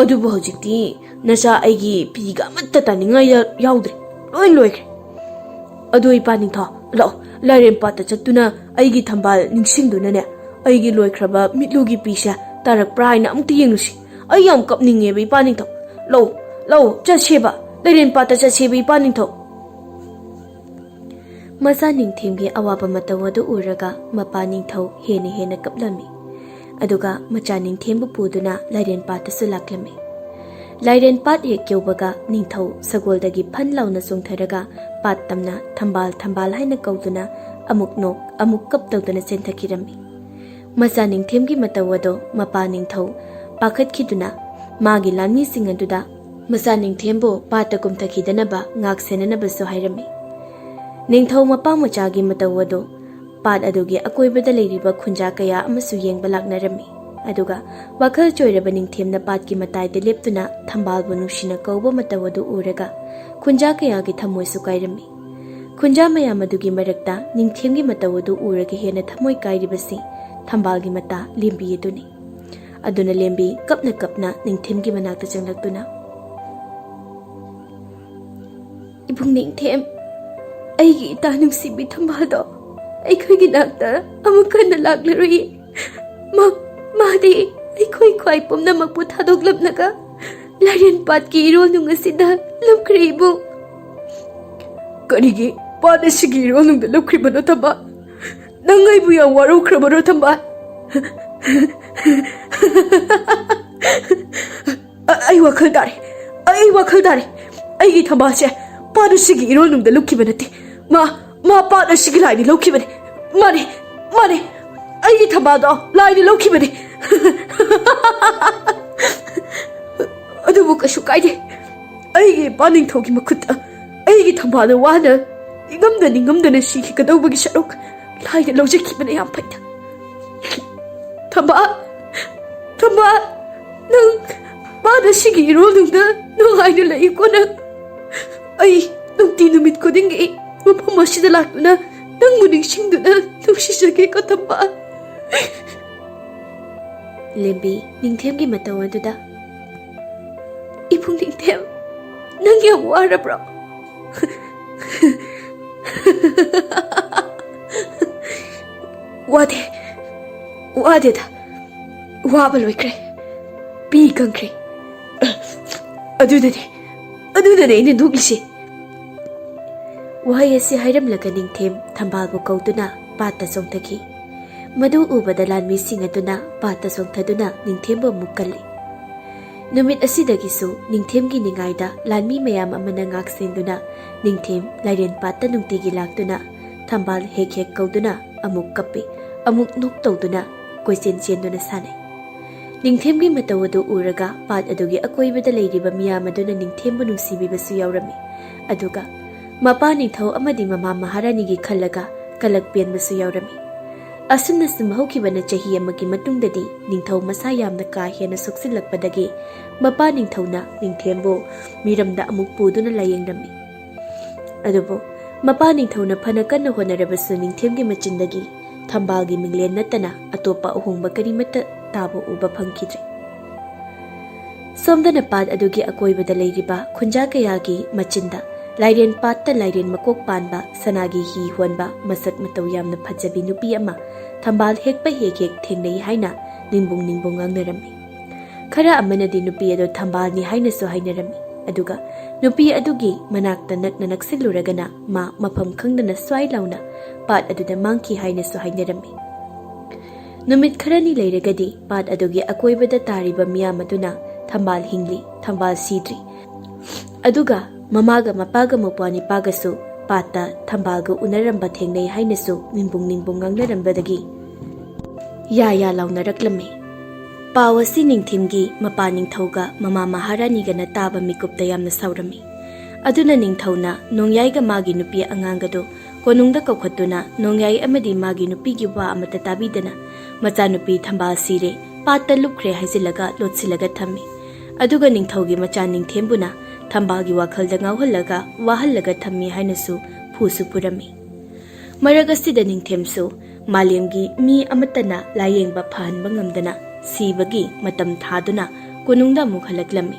ꯑꯗꯨꯕꯨ ꯍꯧꯖꯤꯛꯇꯤ ꯅꯆꯥ ꯑꯩꯒꯤ ꯄꯤꯒ ꯑꯃꯠꯇ ꯇꯥꯅꯤꯡꯉꯥꯏ ꯌꯥ-, ꯌꯥꯎꯗ꯭ꯔꯦ꯫ ꯂꯣꯏ ꯂꯣꯏꯈ꯭ꯔꯦ꯫ ꯑꯗꯨ ꯏꯄꯥ ꯅꯤꯡꯊꯧ, ꯂꯥꯛꯑꯣ, ꯂꯥꯏꯔꯦꯟ ꯄꯥꯠꯇ ꯆꯠꯇꯨꯅ ꯑꯩꯒꯤ ꯊꯝꯕꯥꯜ ꯅꯤꯡꯁꯤꯡꯗꯨꯅꯅꯦ, ꯑꯩꯒꯤ ꯂꯣꯏꯈ꯭ꯔꯕ ꯃꯤꯠꯂꯨꯒꯤ ꯄꯤꯁꯦ ꯇꯥꯔꯛꯄ꯭ꯔꯥ ꯍꯥꯏꯅ ꯑꯃꯨꯛꯇ ꯌꯦꯡꯂꯨꯁꯤ꯫ ꯑꯩ ꯌꯥꯝ ꯀꯞꯅꯤꯡꯉꯦꯕ, ꯏꯄꯥ ꯅꯤꯡꯊꯧ꯫ ꯂꯧ, ꯂꯧ, ꯆꯠꯁꯦꯕ, ꯂꯩꯔꯦꯟ ꯄꯥꯠꯇ ꯆꯠꯁꯦꯕ, ꯏꯄꯥ ꯅꯤꯡꯊꯧ꯫" ꯃꯆꯥ ꯅꯤꯡꯊꯦꯝꯒꯤ ꯑꯋꯥꯕ ꯃꯇꯧ ꯑꯗꯨ ꯎꯔꯒ ꯃꯄꯥ ꯅꯤꯡꯊꯧ ꯍꯦꯟꯅ ꯍꯦꯟꯅ ꯀꯞꯂꯝꯃꯤ꯫ ꯑꯗꯨꯒ ꯃꯆꯥ ꯅꯤꯡꯊꯦꯝꯕꯨ ꯄꯨꯗꯨꯅ ꯂꯥꯏꯔꯦꯟ ꯄꯥꯠꯇꯁꯨ ꯂꯥꯛꯂꯝꯃꯤ꯫ ꯂꯥꯏꯔꯦꯟ ꯄꯥꯠ ꯍꯦꯛ ꯌꯧꯕꯒ ꯅꯤꯡꯊꯧ ꯁꯒꯣꯜꯗꯒꯤ ꯐꯟ ꯂꯥꯎꯅ ꯆꯣꯡꯊꯔꯒ ꯄꯥꯠ ꯇꯝꯅ "ꯊꯝꯕꯥꯜ, ꯊꯝꯕꯥꯜ" ꯍꯥꯏꯅ ꯀꯧꯗꯨꯅ ꯑꯃꯨꯛ ꯅꯣꯛ, ꯑꯃꯨꯛ ꯀꯞ ꯇꯧꯗꯨꯅ ꯆꯦꯟꯊꯈꯤꯔꯝꯃꯤ꯫ ꯃꯆꯥ ꯅꯤꯡꯊꯦꯝꯒꯤ ꯃꯇꯧ ꯑꯗꯣ ꯃꯄꯥ ꯅꯤꯡꯊꯧ ꯄꯥꯈꯠꯈꯤꯗꯨꯅ ꯃꯥꯒꯤ ꯂꯥꯟꯃꯤꯁꯤꯡ ꯑꯗꯨꯗ ꯃꯆꯥ ꯅꯤꯡꯊꯦꯝꯕꯨ ꯄꯥꯠꯇ ꯀꯨꯝꯊꯈꯤꯗꯅꯕ ꯉꯥꯛ ꯁꯦꯟꯅꯅꯕꯁꯨ ꯍꯥꯏꯔꯝꯃꯤ꯫ ꯅꯤꯡꯊꯧ ꯃꯄꯥ ꯃꯆꯥꯒꯤ ꯃꯇꯧ ꯑꯗꯣ ꯄꯥꯠ ꯑꯗꯨꯒꯤ ꯑꯀꯣꯏꯕꯗ ꯂꯩꯔꯤꯕ ꯈꯨꯟꯖꯥ ꯀꯌꯥ ꯑꯃꯁꯨ ꯌꯦꯡꯕ ꯂꯥꯛꯅꯔꯝꯃꯤ꯫ ꯑꯗꯨꯒ ꯋꯥꯈꯜ ꯆꯣꯏꯔꯕ ꯅꯤꯡꯊꯦꯝꯅ ꯄꯥꯠꯀꯤ ꯃꯇꯥꯏꯗ ꯂꯦꯞꯇꯨꯅ ꯊꯝꯕꯥꯜꯕꯨ ꯅꯨꯡꯁꯤꯅ ꯀꯧꯕ ꯃꯇꯧ ꯑꯗꯨ ꯎꯔꯒ ꯈꯨꯟꯖꯥ ꯀꯌꯥꯒꯤ ꯊꯃꯣꯏꯁꯨ ꯀꯥꯏꯔꯝꯃꯤ꯫ ꯈꯨꯟꯖꯥ ꯃꯌꯥꯝ ꯑꯗꯨꯒꯤ ꯃꯔꯛꯇ ꯅꯤꯡꯊꯦꯝꯒꯤ ꯃꯇꯧ ꯑꯗꯨ ꯎꯔꯒ ꯍꯦꯟꯅ ꯊꯃꯣꯏ ꯀꯥꯏꯔꯤꯕꯁꯤ ꯊꯝꯕꯥꯜꯒꯤ ꯃꯇꯥ ꯂꯦꯝꯕꯤ ꯑꯗꯨꯅꯤ꯫ ꯑꯗꯨꯅ ꯂꯦꯝꯕꯤ ꯀꯞꯅ ꯀꯞꯅ ꯅꯤꯡꯊꯦꯝꯒꯤ ꯃꯅꯥꯛꯇ ꯆꯪꯂꯛꯇꯨꯅ, "ꯏꯕꯨꯡ ꯅꯤꯡꯊꯦꯝ, ꯑꯩꯒꯤ ꯏꯇꯥ ꯅꯨꯡꯁꯤꯕꯤ ꯊꯝꯕꯥꯜꯗꯣ ꯑꯩꯈꯣꯏꯒꯤ ꯅꯥꯛꯇ ꯑꯃꯨꯛ ꯍꯟꯅ ꯂꯥꯛꯂꯔꯣꯏꯌꯦ꯫ ꯃꯥ, ꯃꯥꯗꯤ ꯑꯩꯈꯣꯏ ꯈ꯭ꯋꯥꯏ ꯄꯨꯝꯅꯃꯛꯄꯨ ꯊꯥꯗꯣꯛꯂꯝꯂꯒ ꯂꯥꯏꯔꯦꯟ ꯄꯥꯠꯀꯤ ꯏꯔꯣꯜꯅꯨꯡ ꯑꯁꯤꯗ ꯂꯨꯞꯈ꯭ꯔꯦ, ꯏꯕꯨꯡ꯫ ꯀꯔꯤꯒꯤ ꯄꯥꯠ ꯑꯁꯤꯒꯤ ꯏꯔꯣꯜꯅꯨꯡꯗ ꯂꯨꯞꯈ꯭ꯔꯤꯕꯅꯣ, ꯊꯝꯕꯥꯜ? ꯅꯪ ꯑꯩꯕꯨ ꯌꯥꯝ ꯋꯥꯔꯧꯈ꯭ꯔꯕꯔꯣ, ꯊꯝꯕꯥꯜ? ꯑ-, ꯑꯩ ꯋꯥꯈꯜ ꯇꯥꯔꯦ, ꯑꯩ ꯋꯥꯈꯜ ꯇꯥꯔꯦ꯫ ꯑꯩꯒꯤ ꯊꯝꯕꯥꯜꯁꯦ ꯄꯥꯠ ꯑꯁꯤꯒꯤ ꯏꯔꯣꯜꯅꯨꯡꯗ ꯂꯨꯞꯈꯤꯕ ꯅꯠꯇꯦ꯫ ꯃꯥ, ꯃꯥ ꯄꯥꯠ ꯑꯁꯤꯒꯤ ꯂꯥꯏꯅ ꯂꯧꯈꯤꯕꯅꯤ꯫ ꯃꯥꯅꯦ, ꯃꯥꯅꯦ, ꯑꯩꯒꯤ ꯊꯝꯕꯥꯜꯗꯣ ꯂꯥꯏꯅ ꯂꯧꯈꯤꯕꯅꯤ꯫ ꯑꯗꯨꯕꯨ ꯀꯩꯁꯨ ꯀꯥꯏꯗꯦ꯫ ꯑꯩꯒꯤ ꯏꯄꯥ ꯅꯤꯡꯊꯧꯒꯤ ꯃꯈꯨꯠꯇ ꯑꯩꯒꯤ ꯊꯝꯕꯥꯜꯗꯣ ꯋꯥꯅ ꯅꯤꯡꯉꯝꯗ ꯅꯤꯡꯉꯝꯗꯅ ꯁꯤꯈꯤꯒꯗꯧꯕꯒꯤ ꯁꯔꯨꯛ ꯂꯥꯏꯅ ꯂꯧꯖꯈꯤꯕꯅ ꯌꯥꯝ ꯐꯩꯗ꯫ ꯊꯝꯕꯥꯜ, ꯊꯝꯕꯥꯜ, ꯅꯪ ꯄꯥꯠ ꯑꯁꯤꯒꯤ ꯏꯔꯣꯜꯅꯨꯡꯗ ꯅꯨꯡꯉꯥꯏꯅ ꯂꯩꯌꯨꯀꯣ ꯅꯪ꯫ ꯑꯩ ꯅꯨꯡꯇꯤ ꯅꯨꯃꯤꯠ ꯈꯨꯗꯤꯡꯒꯤ ꯃꯐꯝ ꯑꯁꯤꯗ ꯂꯥꯛꯇꯨꯅ ꯅꯪꯕꯨ ꯅꯤꯡꯁꯤꯡꯗꯨꯅ ꯅꯨꯡꯁꯤꯖꯒꯦꯀꯣ, ꯊꯝꯕꯥꯜ꯫ ꯂꯦꯝꯕꯤ, ꯅꯤꯡꯊꯦꯝꯒꯤ ꯃꯇꯧ ꯑꯗꯨꯗ, "ꯏꯕꯨꯡ ꯅꯤꯡꯊꯦꯝ, ꯅꯪ ꯌꯥꯝ ꯋꯥꯔꯕ꯭ꯔꯣ?" "ꯋꯥꯗꯦ, ꯋꯥꯗꯦꯗ꯫ ꯋꯥꯕ ꯂꯣꯏꯈ꯭ꯔꯦ꯫ ꯄꯤ ꯀꯪꯈ꯭ꯔꯦ꯫ ꯑꯗꯨꯗꯅꯦ, ꯑꯗꯨꯗꯅꯦ ꯑꯩꯅ ꯅꯣꯛꯂꯤꯁꯦ꯫" ꯋꯥꯍꯩ ꯑꯁꯤ ꯍꯥꯏꯔꯝꯂꯒ ꯅꯤꯡꯊꯦꯝ ꯊꯝꯕꯥꯜꯕꯨ ꯀꯧꯗꯨꯅ ꯄꯥꯠꯇ ꯆꯣꯡꯊꯈꯤ꯫ ꯃꯗꯨ ꯎꯕꯗ ꯂꯥꯟꯃꯤꯁꯤꯡ ꯑꯗꯨꯅ ꯄꯥꯠꯇ ꯆꯣꯡꯊꯗꯨꯅ ꯅꯤꯡꯊꯦꯝꯕꯨ ꯑꯃꯨꯛ ꯀꯜꯂꯤ꯫ ꯅꯨꯃꯤꯠ ꯑꯁꯤꯗꯒꯤꯁꯨ ꯅꯤꯡꯊꯦꯝꯒꯤ ꯅꯤꯡꯉꯥꯏꯗ ꯂꯥꯟꯃꯤ ꯃꯌꯥꯝ ꯑꯃꯅ ꯉꯥꯛ ꯁꯦꯟꯗꯨꯅ ꯅꯤꯡꯊꯦꯝ ꯂꯥꯏꯔꯦꯟ ꯄꯥꯠꯇ ꯅꯨꯡꯇꯤꯒꯤ ꯂꯥꯛꯇꯨꯅ ꯊꯝꯕꯥꯜ ꯍꯦꯛ ꯍꯦꯛ ꯀꯧꯗꯨꯅ ꯑꯃꯨꯛ ꯀꯞꯄꯤ, ꯑꯃꯨꯛ ꯅꯣꯛ ꯇꯧꯗꯨꯅ ꯀꯣꯏꯆꯦꯟ ꯆꯦꯟꯗꯨꯅ ꯁꯥꯟꯅꯩ꯫ ꯅꯤꯡꯊꯦꯝꯒꯤ ꯃꯇꯧ ꯑꯗꯨ ꯎꯔꯒ ꯄꯥꯠ ꯑꯗꯨꯒꯤ ꯑꯀꯣꯏꯕꯗ ꯂꯩꯔꯤꯕ ꯃꯤꯌꯥꯝ ꯑꯗꯨꯅ ꯅꯤꯡꯊꯦꯝꯕꯨ ꯅꯨꯡꯁꯤꯕꯤꯕꯁꯨ ꯌꯥꯎꯔꯝꯃꯤ꯫ ꯑꯗꯨꯒ ꯃꯄꯥ ꯅꯤꯡꯊꯧ ꯑꯃꯗꯤ ꯃꯃꯥ ꯃꯍꯥꯔꯥꯅꯤꯒꯤ ꯈꯜꯂꯒ ꯀꯂꯛ ꯄꯦꯟꯕꯁꯨ ꯌꯥꯎꯔꯝꯃꯤ꯫ ꯑꯁꯨꯝꯅ ꯁꯨꯝ ꯍꯧꯈꯤꯕꯅ ꯆꯍꯤ ꯑꯃꯒꯤ ꯃꯇꯨꯡꯗꯗꯤ ꯅꯤꯡꯊꯧ ꯃꯁꯥ ꯌꯥꯝꯅ ꯀꯥ ꯍꯦꯟꯅ ꯁꯣꯛꯆꯤꯜꯂꯛꯄꯗꯒꯤ ꯃꯄꯥ ꯅꯤꯡꯊꯧꯅ ꯅꯤꯡꯊꯦꯝꯕꯨ ꯃꯤꯔꯝꯗ ꯑꯃꯨꯛ ꯄꯨꯗꯨꯅ ꯂꯥꯌꯦꯡꯂꯝꯃꯤ꯫ ꯑꯗꯨꯕꯨ ꯃꯄꯥ ꯅꯤꯡꯊꯧꯅ ꯐꯅ ꯀꯟꯅ ꯍꯣꯠꯅꯔꯕꯁꯨ ꯅꯤꯡꯊꯦꯝꯒꯤ ꯃꯆꯤꯟꯗꯒꯤ ꯊꯝꯕꯥꯜꯒꯤ ꯃꯤꯡꯂꯦꯟ ꯅꯠꯇꯅ ꯑꯇꯣꯞꯄ ꯑꯍꯣꯡꯕ ꯀꯔꯤꯃꯠꯇ ꯇꯥꯕ ꯎꯕ ꯐꯪꯈꯤꯗ꯭ꯔꯦ꯫ ꯁꯣꯝꯗꯅ ꯄꯥꯠ ꯑꯗꯨꯒꯤ ꯑꯀꯣꯏꯕꯗ ꯂꯩꯔꯤꯕ ꯈꯨꯟꯖꯥ ꯀꯌꯥꯒꯤ ꯃꯆꯤꯟꯗ ꯂꯥꯏꯔꯦꯟ ꯄꯥꯠꯇ ꯂꯥꯏꯔꯦꯟ ꯃꯀꯣꯛ ꯄꯥꯟꯕ, ꯁꯅꯥꯒꯤ ꯍꯤ ꯍꯣꯟꯕ, ꯃꯁꯛ ꯃꯇꯧ ꯌꯥꯝꯅ ꯐꯖꯕꯤ ꯅꯨꯄꯤ ꯑꯃ ꯊꯝꯕꯥꯜ ꯍꯦꯛꯄ ꯍꯦꯛ ꯍꯦꯛ ꯊꯦꯡꯅꯩ ꯍꯥꯏꯅ ꯅꯤꯡꯕꯨꯡ ꯅꯤꯡꯕꯨꯡ ꯉꯥꯡꯅꯔꯝꯃꯤ꯫ ꯈꯔ ꯑꯃꯅꯗꯤ ꯅꯨꯄꯤ ꯑꯗꯨ ꯊꯝꯕꯥꯜꯅꯤ ꯍꯥꯏꯅꯁꯨ ꯍꯥꯏꯅꯔꯝꯃꯤ꯫ ꯑꯗꯨꯒ ꯅꯨꯄꯤ ꯑꯗꯨꯒꯤ ꯃꯅꯥꯛꯇ ꯅꯛꯅ ꯅꯛꯁꯤꯜꯂꯨꯔꯒꯅ ꯃꯥ ꯃꯐꯝ ꯈꯪꯗꯅ ꯁ꯭ꯋꯥꯏ ꯂꯥꯎꯅ ꯄꯥꯠ ꯑꯗꯨꯗ ꯃꯥꯡꯈꯤ ꯍꯥꯏꯅꯁꯨ ꯍꯥꯏꯅꯔꯝꯃꯤ꯫ ꯅꯨꯃꯤꯠ ꯈꯔꯅꯤ ꯂꯩꯔꯒꯗꯤ ꯄꯥꯠ ꯑꯗꯨꯒꯤ ꯑꯀꯣꯏꯕꯗ ꯇꯥꯔꯤꯕ ꯃꯤꯌꯥꯝ ꯑꯗꯨꯅ ꯊꯝꯕꯥꯜ ꯍꯤꯡꯂꯤ, ꯊꯝꯕꯥꯜ ꯁꯤꯗ꯭ꯔꯤ, ꯑꯗꯨꯒ ꯃꯃꯥꯒ ꯃꯄꯥꯒ ꯃꯧꯄ꯭ꯋꯥꯅꯤꯄꯥꯒꯁꯨ ꯄꯥꯠꯇ ꯊꯝꯕꯥꯜꯒ ꯎꯅꯔꯝꯕ ꯊꯦꯡꯅꯩ ꯍꯥꯏꯅꯁꯨ ꯅꯤꯡꯕꯨꯡ ꯅꯤꯡꯕꯨꯡ ꯉꯥꯡꯅꯔꯝꯕꯗꯒꯤ ꯌꯥ ꯌꯥ ꯂꯥꯎꯅꯔꯛꯂꯝꯃꯤ꯫ ꯄꯥꯎ ꯑꯁꯤ ꯅꯤꯡꯊꯤꯝꯒꯤ ꯃꯄꯥ ꯅꯤꯡꯊꯧꯒ ꯃꯃꯥ ꯃꯍꯥꯔꯥꯅꯤꯒꯅ ꯇꯥꯕ ꯃꯤꯀꯨꯞꯇ ꯌꯥꯝꯅ ꯁꯥꯎꯔꯝꯃꯤ꯫ ꯑꯗꯨꯅ ꯅꯤꯡꯊꯧꯅ ꯅꯣꯡꯌꯥꯏꯒ ꯃꯥꯒꯤ ꯅꯨꯄꯤ ꯑꯉꯥꯡꯒꯗꯨ ꯀꯣꯅꯨꯡꯗ ꯀꯧꯈꯠꯇꯨꯅ ꯅꯣꯡꯌꯥꯏ ꯑꯃꯗꯤ ꯃꯥꯒꯤ ꯅꯨꯄꯤꯒꯤ ꯋꯥ ꯑꯃꯠꯇ ꯇꯥꯕꯤꯗꯅ ꯃꯆꯥꯅꯨꯄꯤ ꯊꯝꯕꯥꯜ ꯁꯤꯔꯦ, ꯄꯥꯠꯇ ꯂꯨꯞꯈ꯭ꯔꯦ ꯍꯥꯏꯖꯤꯜꯂꯒ ꯂꯣꯠꯁꯤꯜꯂꯒ ꯊꯝꯃꯤ꯫ ꯑꯗꯨꯒ ꯅꯤꯡꯊꯧꯒꯤ ꯃꯆꯥ ꯅꯤꯡꯊꯦꯝꯕꯨꯅ ꯊꯝꯕꯥꯜꯒꯤ ꯋꯥꯈꯜꯗ ꯉꯥꯎꯍꯜꯂꯒ ꯋꯥꯍꯜꯂꯒ ꯊꯝꯃꯤ ꯍꯥꯏꯅꯁꯨ ꯐꯨꯁꯨ ꯐꯨꯔꯝꯃꯤ꯫ ꯃꯔꯛ ꯑꯁꯤꯗ ꯅꯤꯡꯊꯦꯝꯁꯨ ꯃꯥꯂꯦꯝꯒꯤ ꯃꯤ ꯑꯃꯠꯇꯅ ꯂꯥꯌꯦꯡꯕ ꯐꯍꯟꯕ ꯉꯝꯗꯅ ꯁꯤꯕꯒꯤ ꯃꯇꯝ ꯊꯥꯗꯨꯅ ꯀꯣꯅꯨꯡꯗ ꯑꯃꯨꯛ ꯍꯜꯂꯛꯂꯝꯃꯤ꯫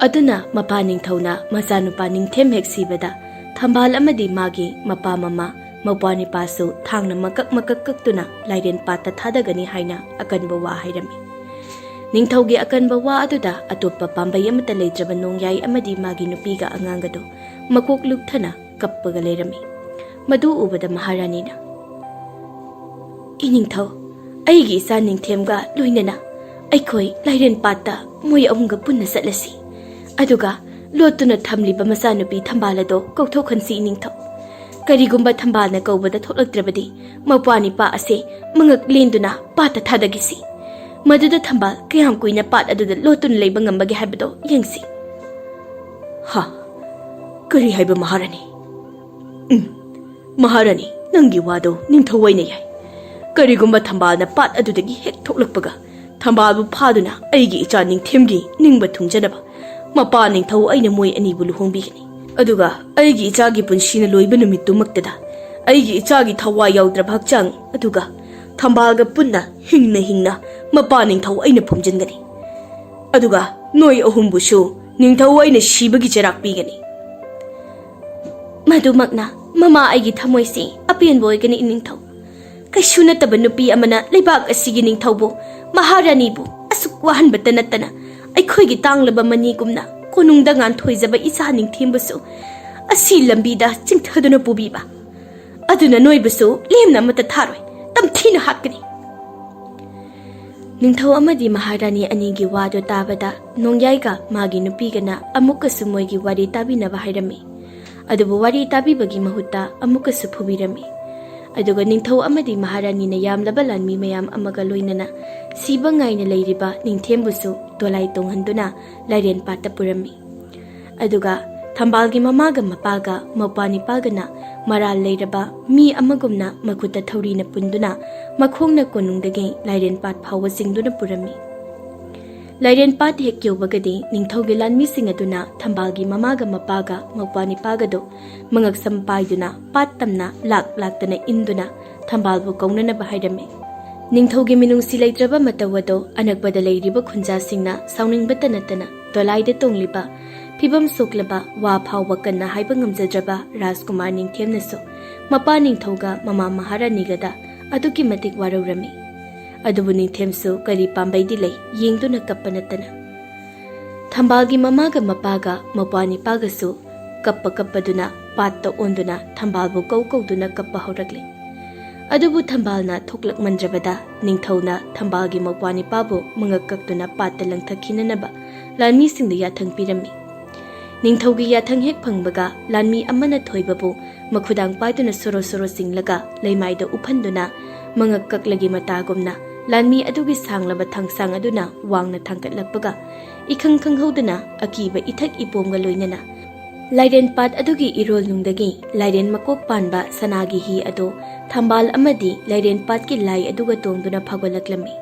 ꯑꯗꯨꯅ ꯃꯄꯥ ꯅꯤꯡꯊꯧꯅ ꯃꯆꯥꯅꯨꯄꯥ ꯅꯤꯡꯊꯦꯝ ꯍꯦꯛ ꯁꯤꯕꯗ ꯊꯝꯕꯥꯜ ꯑꯃꯗꯤ ꯃꯥꯒꯤ ꯃꯄꯥ ꯃꯃꯥ ꯃꯧꯄ꯭ꯋꯥꯅꯤꯄꯥꯁꯨ ꯊꯥꯡꯅ ꯃꯀꯛ ꯃꯀꯛ ꯀꯛꯇꯨꯅ ꯂꯥꯏꯔꯦꯟ ꯄꯥꯠꯇ ꯊꯥꯗꯒꯅꯤ ꯍꯥꯏꯅ ꯑꯀꯟꯕ ꯋꯥ ꯍꯥꯏꯔꯝꯃꯤ꯫ ꯅꯤꯡꯊꯧꯒꯤ ꯑꯀꯟꯕ ꯋꯥ ꯑꯗꯨꯗ ꯑꯇꯣꯞꯄ ꯄꯥꯝꯕꯩ ꯑꯃꯠꯇ ꯂꯩꯇ꯭ꯔꯕ ꯅꯣꯡꯌꯥꯏ ꯑꯃꯗꯤ ꯃꯥꯒꯤ ꯅꯨꯄꯤꯒ ꯑꯉꯥꯡꯒꯗꯨ ꯃꯀꯣꯛ ꯂꯨꯞꯊꯅ ꯀꯞꯄꯒ ꯂꯩꯔꯝꯃꯤ꯫ ꯃꯗꯨ ꯎꯕꯗ ꯃꯍꯥꯔꯥꯅꯤꯅ, "ꯏꯅꯤꯡꯊꯧ, ꯑꯩꯒꯤ ꯏꯆꯥ ꯅꯤꯡꯊꯦꯝꯒ ꯂꯣꯏꯅꯅ ꯑꯩꯈꯣꯏ ꯂꯥꯏꯔꯦꯟ ꯄꯥꯠꯇ ꯃꯣꯏ ꯑꯍꯨꯝꯒ ꯄꯨꯟꯅ ꯆꯠꯂꯁꯤ꯫ ꯑꯗꯨꯒ ꯂꯣꯠꯇꯨꯅ ꯊꯝꯂꯤꯕ ꯃꯆꯥꯅꯨꯄꯤ ꯊꯝꯕꯥꯜ ꯑꯗꯣ ꯀꯧꯊꯣꯛꯍꯟꯁꯤ ꯏꯅꯤꯡꯊꯧ꯫ ꯀꯔꯤꯒꯨꯝꯕ ꯊꯝꯕꯥꯜꯅ ꯀꯧꯕꯗ ꯊꯣꯛꯂꯛꯇ꯭ꯔꯕꯗꯤ ꯃꯧꯄ꯭ꯋꯥꯅꯤꯄꯥ ꯑꯁꯦ ꯃꯉꯛ ꯂꯦꯟꯗꯨꯅ ꯄꯥꯠꯇ ꯊꯥꯗꯈꯤꯁꯤ꯫ ꯃꯗꯨꯗ ꯊꯝꯕꯥꯜ ꯀꯌꯥꯝ ꯀꯨꯏꯅ ꯄꯥꯠ ꯑꯗꯨꯗ ꯂꯣꯠꯇꯨꯅ ꯂꯩꯕ ꯉꯝꯕꯒꯦ ꯍꯥꯏꯕꯗꯣ ꯌꯦꯡꯁꯤ꯫" "ꯍꯥ? ꯀꯔꯤ ꯍꯥꯏꯕ ꯃꯍꯥꯔꯥꯅꯤ?" "ꯎꯝ, ꯃꯍꯥꯔꯥꯅꯤ, ꯅꯪꯒꯤ ꯋꯥꯗꯣ ꯅꯤꯡꯊꯧ ꯑꯣꯏꯅ ꯌꯥꯏ꯫ ꯀꯔꯤꯒꯨꯝꯕ ꯊꯝꯕꯥꯜꯅ ꯄꯥꯠ ꯑꯗꯨꯗꯒꯤ ꯍꯦꯛ ꯊꯣꯛꯂꯛꯄꯒ ꯊꯝꯕꯥꯜꯕꯨ ꯐꯥꯗꯨꯅ ꯑꯩꯒꯤ ꯏꯆꯥ ꯅꯤꯡꯊꯦꯝꯒꯤ ꯅꯤꯡꯕ ꯊꯨꯡꯖꯅꯕ ꯃꯄꯥ ꯅꯤꯡꯊꯧ ꯑꯩꯅ ꯃꯣꯏ ꯑꯅꯤꯕꯨ ꯂꯨꯍꯣꯡꯕꯤꯒꯅꯤ꯫ ꯑꯗꯨꯒ ꯑꯩꯒꯤ ꯏꯆꯥꯒꯤ ꯄꯨꯟꯁꯤꯅ ꯂꯣꯏꯕ ꯅꯨꯃꯤꯠꯇꯨꯃꯛꯇꯗ ꯑꯩꯒꯤ ꯏꯆꯥꯒꯤ ꯊꯋꯥꯏ ꯌꯥꯎꯗ꯭ꯔꯕ ꯍꯛꯆꯥꯡ ꯑꯗꯨꯒ ꯊꯝꯕꯥꯜꯒ ꯄꯨꯟꯅ ꯍꯤꯡꯅ ꯍꯤꯡꯅ ꯃꯄꯥ ꯅꯤꯡꯊꯧ ꯑꯩꯅ ꯐꯨꯝꯖꯤꯟꯒꯅꯤ꯫ ꯑꯗꯨꯒ ꯅꯣꯏ ꯑꯍꯨꯝꯕꯨꯁꯨ ꯅꯤꯡꯊꯧ ꯑꯩꯅ ꯁꯤꯕꯒꯤ ꯆꯩꯔꯥꯛ ꯄꯤꯒꯅꯤ꯫" "ꯃꯗꯨꯃꯛꯅ ꯃꯃꯥ ꯑꯩꯒꯤ ꯊꯃꯣꯏꯁꯤ ꯑꯄꯦꯟꯕ ꯑꯣꯏꯒꯅꯤ, ꯏꯅꯤꯡꯊꯧ꯫ ꯀꯩꯁꯨ ꯅꯠꯇꯕ ꯅꯨꯄꯤ ꯑꯃꯅ ꯂꯩꯕꯥꯛ ꯑꯁꯤꯒꯤ ꯅꯤꯡꯊꯧꯕꯨ, ꯃꯍꯥꯔꯥꯅꯤꯕꯨ ꯑꯁꯨꯛ ꯋꯥꯍꯟꯕꯇ ꯅꯠꯇꯅ ꯑꯩꯈꯣꯏꯒꯤ ꯇꯥꯡꯂꯕ ꯃꯅꯤꯒꯨꯝꯅ ꯀꯣꯅꯨꯡꯗ ꯉꯥꯟꯊꯣꯏꯖꯕ ꯏꯆꯥ ꯅꯤꯡꯊꯦꯝꯕꯨꯁꯨ ꯑꯁꯤ ꯂꯝꯕꯤꯗ ꯆꯤꯡꯊꯗꯨꯅ ꯄꯨꯕꯤꯕ꯫ ꯑꯗꯨꯅ ꯅꯣꯏꯕꯨꯁꯨ ꯂꯦꯝꯅ ꯑꯃꯠꯇ ꯊꯥꯔꯣꯏ, ꯇꯝꯊꯤꯅ ꯍꯥꯠꯀꯅꯤ꯫" ꯅꯤꯡꯊꯧ ꯑꯃꯗꯤ ꯃꯍꯥꯔꯥꯅꯤ ꯑꯅꯤꯒꯤ ꯋꯥꯗꯨ ꯇꯥꯕꯗ ꯅꯣꯡꯌꯥꯏꯒ ꯃꯥꯒꯤ ꯅꯨꯄꯤꯒꯅ ꯑꯃꯨꯛꯀꯁꯨ ꯃꯣꯏꯒꯤ ꯋꯥꯔꯤ ꯇꯥꯕꯤꯅꯕ ꯍꯥꯏꯔꯝꯃꯤ꯫ ꯑꯗꯨꯕꯨ ꯋꯥꯔꯤ ꯇꯥꯕꯤꯕꯒꯤ ꯃꯍꯨꯠꯇ ꯑꯃꯨꯛꯀꯁꯨ ꯐꯨꯕꯤꯔꯝꯃꯤ꯫ ꯑꯗꯨꯒ ꯅꯤꯡꯊꯧ ꯑꯃꯗꯤ ꯃꯍꯥꯔꯥꯅꯤꯅ ꯌꯥꯝꯂꯕ ꯂꯥꯟꯃꯤ ꯃꯌꯥꯝ ꯑꯃꯒ ꯂꯣꯏꯅꯅ ꯁꯤꯕ ꯉꯥꯏꯅ ꯂꯩꯔꯤꯕ ꯅꯤꯡꯊꯦꯝꯕꯨꯁꯨ ꯗꯣꯂꯥꯏ ꯇꯣꯡꯍꯟꯗꯨꯅ ꯂꯥꯏꯔꯦꯟ ꯄꯥꯠꯇ ꯄꯨꯔꯝꯃꯤ꯫ ꯑꯗꯨꯒ ꯊꯝꯕꯥꯜꯒꯤ ꯃꯃꯥꯒ ꯃꯄꯥꯒ ꯃꯧꯄ꯭ꯋꯥ ꯅꯤꯄꯥꯒꯅ ꯃꯔꯥꯜ ꯂꯩꯔꯕ ꯃꯤ ꯑꯃꯒꯨꯝꯅ ꯃꯈꯨꯠꯇ ꯊꯧꯔꯤꯅ ꯄꯨꯟꯗꯨꯅ ꯃꯈꯣꯡꯅ ꯀꯣꯅꯨꯡꯗꯒꯤ ꯂꯥꯏꯔꯦꯟ ꯄꯥꯠ ꯐꯥꯎꯕ ꯆꯤꯡꯗꯨꯅ ꯄꯨꯔꯝꯃꯤ꯫ ꯂꯥꯏꯔꯦꯟ ꯄꯥꯠ ꯍꯦꯛ ꯌꯧꯕꯒꯗꯤ ꯅꯤꯡꯊꯧꯒꯤ ꯂꯥꯟꯃꯤꯁꯤꯡ ꯑꯗꯨꯅ ꯊꯝꯕꯥꯜꯒꯤ ꯃꯃꯥꯒ ꯃꯄꯥꯒ ꯃꯧꯄ꯭ꯋꯥ ꯅꯤꯄꯥꯒꯗꯨ ꯃꯉꯛꯁꯝ ꯄꯥꯏꯗꯨꯅ ꯄꯥꯠ ꯇꯝꯅ ꯂꯥꯛ ꯂꯥꯛꯇꯅ ꯏꯟꯗꯨꯅ ꯊꯝꯕꯥꯜꯕꯨ ꯀꯧꯅꯅꯕ ꯍꯥꯏꯔꯝꯃꯤ꯫ ꯅꯤꯡꯊꯧꯒꯤ ꯃꯤꯅꯨꯡꯁꯤ ꯂꯩꯇ꯭ꯔꯕ ꯃꯇꯧ ꯑꯗꯣ ꯑꯅꯛꯄꯗ ꯂꯩꯔꯤꯕ ꯈꯨꯟꯖꯥꯁꯤꯡꯅ ꯁꯥꯎꯅꯤꯡꯕꯇ ꯅꯠꯇꯅ ꯗꯣꯂꯥꯏꯗ ꯇꯣꯡꯂꯤꯕ ꯐꯤꯕꯝ ꯁꯣꯛꯂꯕ ꯋꯥ ꯐꯥꯎꯕ ꯀꯟꯅ ꯍꯥꯏꯕ ꯉꯝꯖꯗ꯭ꯔꯕ ꯔꯥꯖꯀꯨꯃꯥꯔ ꯅꯤꯡꯊꯦꯝꯅꯁꯨ ꯃꯄꯥ ꯅꯤꯡꯊꯧꯒ ꯃꯃꯥ ꯃꯍꯥꯔꯥꯅꯤꯒꯗ ꯑꯗꯨꯛꯀꯤ ꯃꯇꯤꯛ ꯋꯥꯔꯧꯔꯝꯃꯤ꯫ ꯑꯗꯨꯕꯨ ꯅꯤꯡꯊꯦꯝꯁꯨ ꯀꯔꯤ ꯄꯥꯝꯕꯩꯗꯤ ꯂꯩ, ꯌꯦꯡꯗꯨꯅ ꯀꯞꯄ ꯅꯠꯇꯅ꯫ ꯊꯝꯕꯥꯜꯒꯤ ꯃꯃꯥꯒ ꯃꯄꯥꯒ ꯃꯧꯄ꯭ꯋꯥ ꯅꯤꯄꯥꯒꯁꯨ ꯀꯞꯄ ꯀꯞꯄꯗꯨꯅ ꯄꯥꯠꯇ ꯑꯣꯟꯗꯨꯅ ꯊꯝꯕꯥꯜꯕꯨ ꯀꯧ ꯀꯧꯗꯨꯅ ꯀꯞꯄ ꯍꯧꯔꯛꯂꯦ꯫ ꯑꯗꯨꯕꯨ ꯊꯝꯕꯥꯜꯅ ꯊꯣꯛꯂꯛꯃꯟꯗ꯭ꯔꯕꯗ ꯅꯤꯡꯊꯧꯅ ꯊꯝꯕꯥꯜꯒꯤ ꯃꯧꯄ꯭ꯋꯥ ꯅꯤꯄꯥꯕꯨ ꯃꯉꯛ ꯀꯛꯇꯨꯅ ꯄꯥꯠꯇ ꯂꯪꯊꯈꯤꯅꯅꯕ ꯂꯥꯟꯃꯤꯁꯤꯡꯗ ꯌꯥꯊꯪ ꯄꯤꯔꯝꯃꯤ꯫ ꯅꯤꯡꯊꯧꯒꯤ ꯌꯥꯊꯪ ꯍꯦꯛ ꯐꯪꯕꯒ ꯂꯥꯟꯃꯤ ꯑꯃꯅ ꯊꯣꯏꯕꯕꯨ ꯃꯈꯨꯗꯥꯡ ꯄꯥꯏꯗꯨꯅ ꯁꯣꯔꯣ ꯁꯣꯔꯣ ꯆꯤꯡꯂꯒ ꯂꯩꯃꯥꯏꯗ ꯎꯞꯍꯟꯗꯨꯅ ꯃꯉꯛ ꯀꯛꯂꯒꯤ ꯃꯇꯥꯒꯨꯝꯅ ꯂꯥꯟꯃꯤ ꯑꯗꯨꯒꯤ ꯁꯥꯡꯂꯕ ꯊꯥꯡꯁꯥꯡ ꯑꯗꯨꯅ ꯋꯥꯡꯅ ꯊꯥꯡꯒꯠꯂꯛꯄꯒ ꯏꯈꯪ ꯈꯪꯍꯧꯗꯅ ꯑꯀꯤꯕ ꯏꯊꯛ ꯏꯄꯣꯝꯒ ꯂꯣꯏꯅꯅ ꯂꯥꯏꯔꯦꯟ ꯄꯥꯠ ꯑꯗꯨꯒꯤ ꯏꯔꯣꯜꯅꯨꯡꯗꯒꯤ ꯂꯥꯏꯔꯦꯟ ꯃꯀꯣꯛ ꯄꯥꯟꯕ ꯁꯅꯥꯒꯤ ꯍꯤ ꯑꯗꯨ ꯊꯝꯕꯥꯜ ꯑꯃꯗꯤ ꯂꯥꯏꯔꯦꯟ ꯄꯥꯠꯀꯤ ꯂꯥꯏ ꯑꯗꯨꯒ ꯇꯣꯡꯗꯨꯅ ꯐꯥꯎꯒꯠꯂꯛꯂꯝꯃꯤ꯫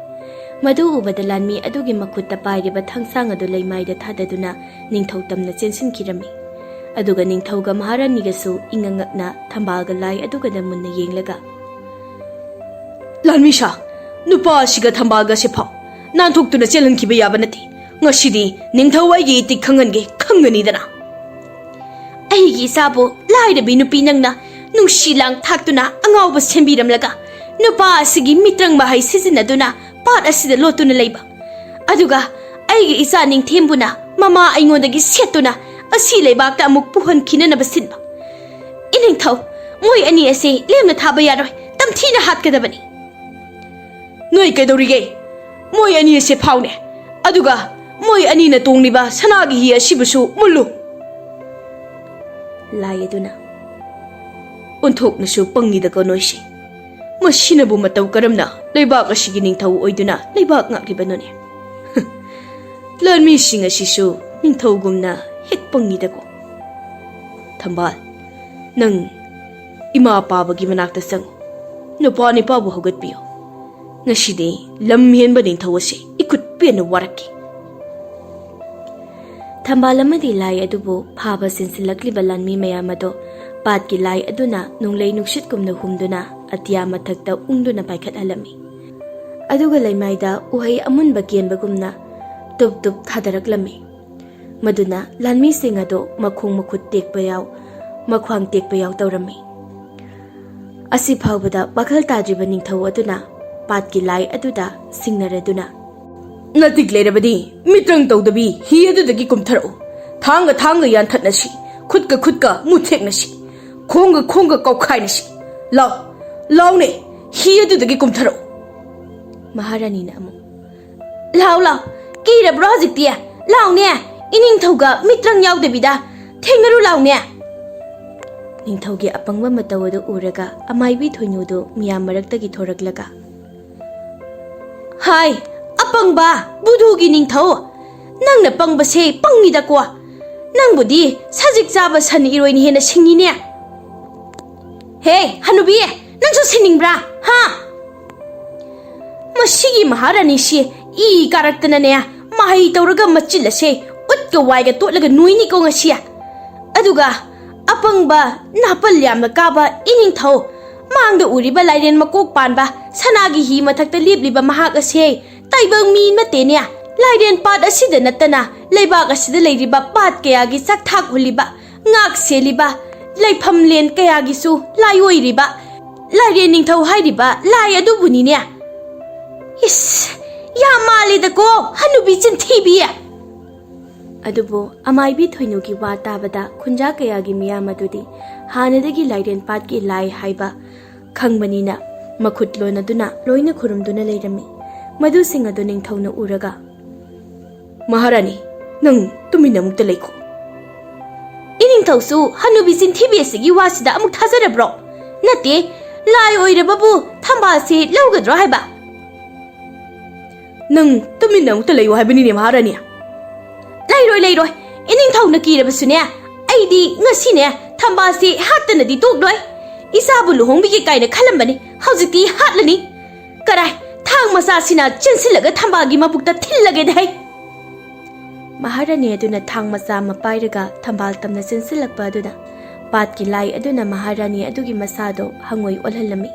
ꯃꯗꯨ ꯎꯕꯗ ꯂꯥꯟꯃꯤ ꯑꯗꯨꯒꯤ ꯃꯈꯨꯠꯇ ꯄꯥꯏꯔꯤꯕ ꯊꯥꯡꯁꯥꯡ ꯑꯗꯨ ꯂꯩꯃꯥꯏꯗ ꯊꯥꯗꯗꯨꯅ ꯅꯤꯡꯊꯧ ꯇꯝꯅ ꯆꯦꯟꯁꯤꯟꯈꯤꯔꯝꯃꯤ꯫ ꯑꯗꯨꯒ ꯅꯤꯡꯊꯧꯒ ꯃꯍꯥꯔꯥꯅꯤꯒꯁꯨ ꯏꯉꯛ ꯉꯛꯅ ꯊꯝꯕꯥꯜꯒ ꯂꯥꯏ ꯑꯗꯨꯒꯗ ꯃꯨꯟꯅ ꯌꯦꯡꯂꯒ, "ꯂꯥꯟꯃꯤꯁꯥ, ꯅꯨꯄꯥ ꯑꯁꯤꯒ ꯊꯝꯕꯥꯜꯒ ꯁꯤꯐꯥꯎ ꯅꯥꯟꯊꯣꯛꯇꯨꯅ ꯆꯦꯜꯍꯟꯈꯤꯕ ꯌꯥꯕ ꯅꯠꯇꯦ꯫ ꯉꯁꯤꯗꯤ ꯅꯤꯡꯊꯧ ꯑꯩꯒꯤ ꯏꯇꯤꯛ ꯈꯪꯍꯟꯒꯦ, ꯈꯪꯒꯅꯤꯗꯅ?" "ꯑꯩꯒꯤ ꯏꯆꯥꯕꯨ ꯂꯥꯏꯔꯕꯤ ꯅꯨꯄꯤ ꯅꯪꯅ ꯅꯨꯡꯁꯤ ꯂꯥꯡ ꯊꯥꯛꯇꯨꯅ ꯑꯉꯥꯎꯕ ꯁꯦꯝꯕꯤꯔꯝꯂꯒ, ꯅꯨꯄꯥ ꯑꯁꯤꯒꯤ ꯃꯤꯇ꯭ꯔꯪ ꯃꯍꯩ ꯁꯤꯖꯤꯟꯅꯗꯨꯅ ꯄꯥꯠ ꯑꯁꯤꯗ ꯂꯣꯠꯇꯨꯅ ꯂꯩꯕ, ꯑꯗꯨꯒ ꯑꯩꯒꯤ ꯏꯆꯥ ꯅꯤꯡꯊꯦꯝꯕꯨꯅ ꯃꯃꯥ ꯑꯩꯉꯣꯟꯗꯒꯤ ꯁꯦꯠꯇꯨꯅ ꯑꯁꯤ ꯂꯩꯕꯥꯛꯇ ꯑꯃꯨꯛ ꯄꯨꯍꯟꯈꯤꯅꯅꯕ ꯁꯤꯟꯕ꯫ ꯏꯅꯤꯡꯊꯧ, ꯃꯣꯏ ꯑꯅꯤ ꯑꯁꯤ ꯂꯦꯝꯅ ꯊꯥꯕ ꯌꯥꯔꯣꯏ, ꯇꯝꯊꯤꯅ ꯍꯥꯠꯀꯗꯕꯅꯤ꯫ ꯅꯣꯏ ꯀꯩꯗꯧꯔꯤꯒꯦ? ꯃꯣꯏ ꯑꯅꯤ ꯑꯁꯦ ꯐꯥꯎꯅꯦ, ꯑꯗꯨꯒ ꯃꯣꯏ ꯑꯅꯤꯅ ꯇꯣꯡꯂꯤꯕ ꯁꯅꯥꯒꯤ ꯍꯤ ꯑꯁꯤꯕꯨꯁꯨ ꯃꯨꯜꯂꯨ꯫ ꯂꯥꯏ ꯑꯗꯨꯅ, ꯑꯣꯟꯊꯣꯛꯅꯁꯨ ꯄꯪꯉꯤꯗꯀꯣ ꯅꯣꯏꯁꯦ꯫ ꯃꯁꯤꯅꯕꯨ ꯃꯇꯧ ꯀꯔꯝꯅ ꯂꯩꯕꯥꯛ ꯑꯁꯤꯒꯤ ꯅꯤꯡꯊꯧ ꯑꯣꯏꯗꯨꯅ ꯂꯩꯕꯥꯛ ꯉꯥꯛꯂꯤꯕꯅꯣꯅꯦ? ꯂꯥꯟꯃꯤꯁꯤꯡ ꯑꯁꯤꯁꯨ ꯅꯤꯡꯊꯧꯒꯨꯝꯅ ꯍꯦꯛ ꯄꯪꯉꯤꯗꯀꯣ꯫ ꯊꯝꯕꯥꯜ, ꯅꯪ ꯏꯃꯥ ꯄꯥꯕꯒꯤ ꯃꯅꯥꯛꯇ ꯆꯪꯉꯨ꯫ ꯅꯨꯄꯥ ꯅꯤꯄꯥꯕꯨ ꯍꯧꯒꯠꯄꯤꯌꯨ꯫ ꯉꯁꯤꯗꯤ ꯂꯝ ꯍꯦꯟꯕ ꯅꯤꯡꯊꯧ ꯑꯁꯤ ꯏꯈꯨꯠ ꯄꯦꯟꯅ ꯋꯥꯔꯛꯀꯦ꯫ ꯊꯝꯕꯥꯜ ꯑꯃꯗꯤ ꯂꯥꯏ ꯑꯗꯨꯕꯨ ꯐꯥꯕ ꯆꯦꯟꯁꯤꯜꯂꯛꯂꯤꯕ ꯂꯥꯟꯃꯤ ꯃꯌꯥꯝ ꯑꯗꯣ ꯄꯥꯠꯀꯤ ꯂꯥꯏ ꯑꯗꯨꯅ ꯅꯣꯡꯂꯩ ꯅꯨꯡꯁꯤꯠꯀꯨꯝꯅ ꯍꯨꯝꯗꯨꯅ ꯑꯇꯤꯌꯥ ꯃꯊꯛꯇ ꯎꯪꯗꯨꯅ ꯄꯥꯏꯈꯠꯍꯜꯂꯝꯃꯤ꯫ ꯑꯗꯨꯒ ꯂꯩꯃꯥꯏꯗ ꯎꯍꯩ ꯑꯃꯨꯟꯕ ꯀꯦꯟꯕꯒꯨꯝꯅ ꯇꯨꯞ ꯇꯨꯞ ꯊꯥꯗꯔꯛꯂꯝꯃꯤ꯫ ꯃꯗꯨꯅ ꯂꯥꯟꯃꯤꯁꯤꯡ ꯑꯗꯨ ꯃꯈꯣꯡ ꯃꯈꯨꯠ ꯇꯦꯛꯄ ꯌꯥꯎ, ꯃꯈ꯭ꯋꯥꯡ ꯇꯦꯛꯄ ꯌꯥꯎ ꯇꯧꯔꯝꯃꯤ꯫ ꯑꯁꯤ ꯐꯥꯎꯕꯗ ꯋꯥꯈꯜ ꯇꯥꯗ꯭ꯔꯤꯕ ꯅꯤꯡꯊꯧ ꯑꯗꯨꯅ ꯄꯥꯠꯀꯤ ꯂꯥꯏ ꯑꯗꯨꯗ ꯁꯤꯡꯅꯔꯗꯨꯅ, "ꯅꯇꯤꯛ ꯂꯩꯔꯕꯗꯤ ꯃꯤꯇ꯭ꯔꯪ ꯇꯧꯗꯕꯤ ꯍꯤ ꯑꯗꯨꯗꯒꯤ ꯀꯨꯝꯊꯔꯛꯎ꯫ ꯊꯥꯡꯒ ꯊꯥꯡꯒ ꯌꯥꯟꯊꯠꯅꯁꯤ, ꯈꯨꯠꯀ ꯈꯨꯠꯀ ꯃꯨꯊꯦꯛꯅꯁꯤ, ꯈꯣꯡꯒ ꯈꯣꯡꯒ ꯀꯧꯈꯥꯏꯅꯁꯤ꯫ ꯂꯥꯎ, ꯂꯥꯎꯅꯦ, ꯍꯤ ꯑꯗꯨꯗꯒꯤ ꯀꯨꯝꯊꯔꯛꯎ꯫" ꯃꯍꯥꯔꯥꯅꯤꯅ ꯑꯃꯨꯛ, "ꯂꯥꯎ, ꯂꯥꯎ, ꯀꯤꯔꯕ꯭ꯔꯣ ꯍꯧꯖꯤꯛꯇꯤ? ꯂꯥꯎꯅꯦ, ꯏꯅꯤꯡꯊꯧꯒ ꯃꯤꯇ꯭ꯔꯪ ꯌꯥꯎꯗꯕꯤꯗ ꯊꯦꯡꯅꯔꯨ ꯂꯥꯎꯅꯦ꯫" ꯅꯤꯡꯊꯧꯒꯤ ꯑꯄꯪꯕ ꯃꯇꯧ ꯑꯗꯨ ꯎꯔꯒ ꯑꯃꯥꯏꯕꯤ ꯊꯣꯏꯅꯨꯗꯨ ꯃꯤꯌꯥꯝ ꯃꯔꯛꯇꯒꯤ ꯊꯣꯔꯛꯂꯒ, "ꯍꯥꯏ, ꯑꯄꯪꯕ ꯕꯨꯙꯨꯒꯤ ꯅꯤꯡꯊꯧ, ꯅꯪꯅ ꯄꯪꯕꯁꯦ ꯄꯪꯉꯤꯗꯀꯣ꯫ ꯅꯪꯕꯨꯗꯤ ꯁꯖꯤꯛ ꯆꯥꯕ ꯁꯟ ꯏꯔꯣꯏꯅ ꯍꯦꯟꯅ ꯁꯤꯡꯉꯤꯅꯦ꯫ ꯍꯦ, ꯍꯅꯨꯕꯤ, ꯅꯪꯁꯨ ꯁꯤꯅꯤꯡꯕ꯭ꯔꯥ? ꯍꯥ?" ꯃꯁꯤꯒꯤ ꯃꯍꯥꯔꯥꯅꯤꯁꯤ ꯏ ꯀꯥꯔꯛꯇꯅꯅꯦ, ꯃꯍꯩ ꯇꯧꯔꯒ ꯃꯆꯤꯜ ꯑꯁꯦ ꯎꯠꯀ ꯋꯥꯏꯒ ꯇꯣꯠꯂꯒ ꯅꯣꯏꯅꯤꯀꯣ ꯉꯁꯤ꯫ ꯑꯗꯨꯒ ꯑꯄꯪꯕ, ꯅꯥꯄꯜ ꯌꯥꯝꯅ ꯀꯥꯕ ꯏꯅꯤꯡꯊꯧ, ꯃꯥꯡꯗ ꯎꯔꯤꯕ ꯂꯥꯏꯔꯦꯟ ꯃꯀꯣꯛ ꯄꯥꯟꯕ ꯁꯅꯥꯒꯤ ꯍꯤ ꯃꯊꯛꯇ ꯂꯦꯞꯂꯤꯕ ꯃꯍꯥꯛ ꯑꯁꯦ ꯇꯥꯏꯕꯪ ꯃꯤ ꯅꯠꯇꯦꯅꯦ꯫ ꯂꯥꯏꯔꯦꯟ ꯄꯥꯠ ꯑꯁꯤꯗ ꯅꯠꯇꯅ ꯂꯩꯕꯥꯛ ꯑꯁꯤꯗ ꯂꯩꯔꯤꯕ ꯄꯥꯠ ꯀꯌꯥꯒꯤ ꯆꯥꯛꯊꯥꯛ ꯍꯨꯜꯂꯤꯕ, ꯉꯥꯛ ꯁꯦꯜꯂꯤꯕ, ꯂꯩꯐꯝꯂꯦꯟ ꯀꯌꯥꯒꯤꯁꯨ ꯂꯥꯏ ꯑꯣꯏꯔꯤꯕ ꯂꯥꯏꯔꯦꯟ ꯅꯤꯡꯊꯧ ꯍꯥꯏꯔꯤꯕ ꯂꯥꯏ ꯑꯗꯨꯕꯨꯅꯤꯅꯦ꯫ ꯏꯁ, ꯌꯥꯝ ꯃꯥꯜꯂꯤꯗꯀꯣ, ꯍꯅꯨꯕꯤ ꯆꯤꯟꯊꯤꯕꯤ꯫ ꯑꯗꯨꯕꯨ ꯑꯃꯥꯏꯕꯤ ꯊꯣꯏꯅꯨꯒꯤ ꯋꯥ ꯇꯥꯕꯗ ꯈꯨꯟꯖꯥ ꯀꯌꯥꯒꯤ ꯃꯤꯌꯥꯝ ꯑꯗꯨꯗꯤ ꯍꯥꯟꯅꯗꯒꯤ ꯂꯥꯏꯔꯦꯟ ꯄꯥꯠꯀꯤ ꯂꯥꯏ ꯍꯥꯏꯕ ꯈꯪꯕꯅꯤꯅ ꯃꯈꯨꯠ ꯂꯣꯟꯅꯗꯨꯅ ꯂꯣꯏꯅ ꯈꯨꯔꯨꯝꯗꯨꯅ ꯂꯩꯔꯝꯃꯤ꯫ ꯃꯗꯨꯁꯤꯡ ꯑꯗꯨ ꯅꯤꯡꯊꯧꯅ ꯎꯔꯒ, "ꯃꯍꯥꯔꯥꯅꯤ, ꯅꯪ ꯇꯨꯃꯤꯟꯅ ꯑꯃꯨꯛꯇ ꯂꯩꯈꯣ꯫ ꯏꯅꯤꯡꯊꯧꯁꯨ ꯍꯅꯨꯕꯤ ꯆꯤꯟꯊꯤꯕꯤ ꯑꯁꯤꯒꯤ ꯋꯥꯁꯤꯗ ꯑꯃꯨꯛ ꯊꯥꯖꯔꯕ꯭ꯔꯣ? ꯅꯠꯇꯦ, ꯂꯥꯏ ꯑꯣꯏꯔꯕꯕꯨ ꯊꯝꯕꯥꯜꯁꯦ ꯂꯧꯒꯗ꯭ꯔꯣ ꯍꯥꯏꯕ?" "ꯅꯪ ꯇꯨꯃꯤꯟꯅ ꯑꯃꯨꯛꯇ ꯂꯩꯌꯨ ꯍꯥꯏꯕꯅꯤꯅꯦ, ꯃꯍꯥꯔꯥꯅꯤ꯫" "ꯂꯩꯔꯣꯏ, ꯂꯩꯔꯣꯏ꯫ ꯏꯅꯤꯡꯊꯧꯅ ꯀꯤꯔꯕꯁꯨꯅꯦ, ꯑꯩꯗꯤ ꯉꯁꯤꯅꯦ ꯊꯝꯕꯥꯜꯁꯦ ꯍꯥꯠꯇꯅꯗꯤ ꯇꯣꯛꯂꯣꯏ꯫ ꯏꯆꯥꯕꯨ ꯂꯨꯍꯣꯡꯕꯤꯒꯦ ꯀꯥꯏꯅ ꯈꯜꯂꯝꯕꯅꯤ, ꯍꯧꯖꯤꯛꯇꯤ ꯍꯥꯠꯂꯅꯤ꯫ ꯀꯔꯥꯏ, ꯊꯥꯡ ꯃꯆꯥꯁꯤꯅ ꯆꯦꯟꯁꯤꯜꯂꯒ ꯊꯝꯕꯥꯜꯒꯤ ꯃꯕꯨꯛꯇ ꯊꯤꯜꯂꯒꯦꯗ ꯍꯩ!" ꯃꯍꯥꯔꯥꯅꯤ ꯑꯗꯨꯅ ꯊꯥꯡ ꯃꯆꯥ ꯑꯃ ꯄꯥꯏꯔꯒ ꯊꯝꯕꯥꯜ ꯇꯝꯅ ꯆꯦꯟꯁꯤꯜꯂꯛꯄ ꯑꯗꯨꯗ ꯄꯥꯠꯀꯤ ꯂꯥꯏ ꯑꯗꯨꯅ ꯃꯍꯥꯔꯥꯅꯤ ꯑꯗꯨꯒꯤ ꯃꯁꯥꯗꯣ ꯍꯪꯉꯣꯏ ꯑꯣꯜꯍꯜꯂꯝꯃꯤ꯫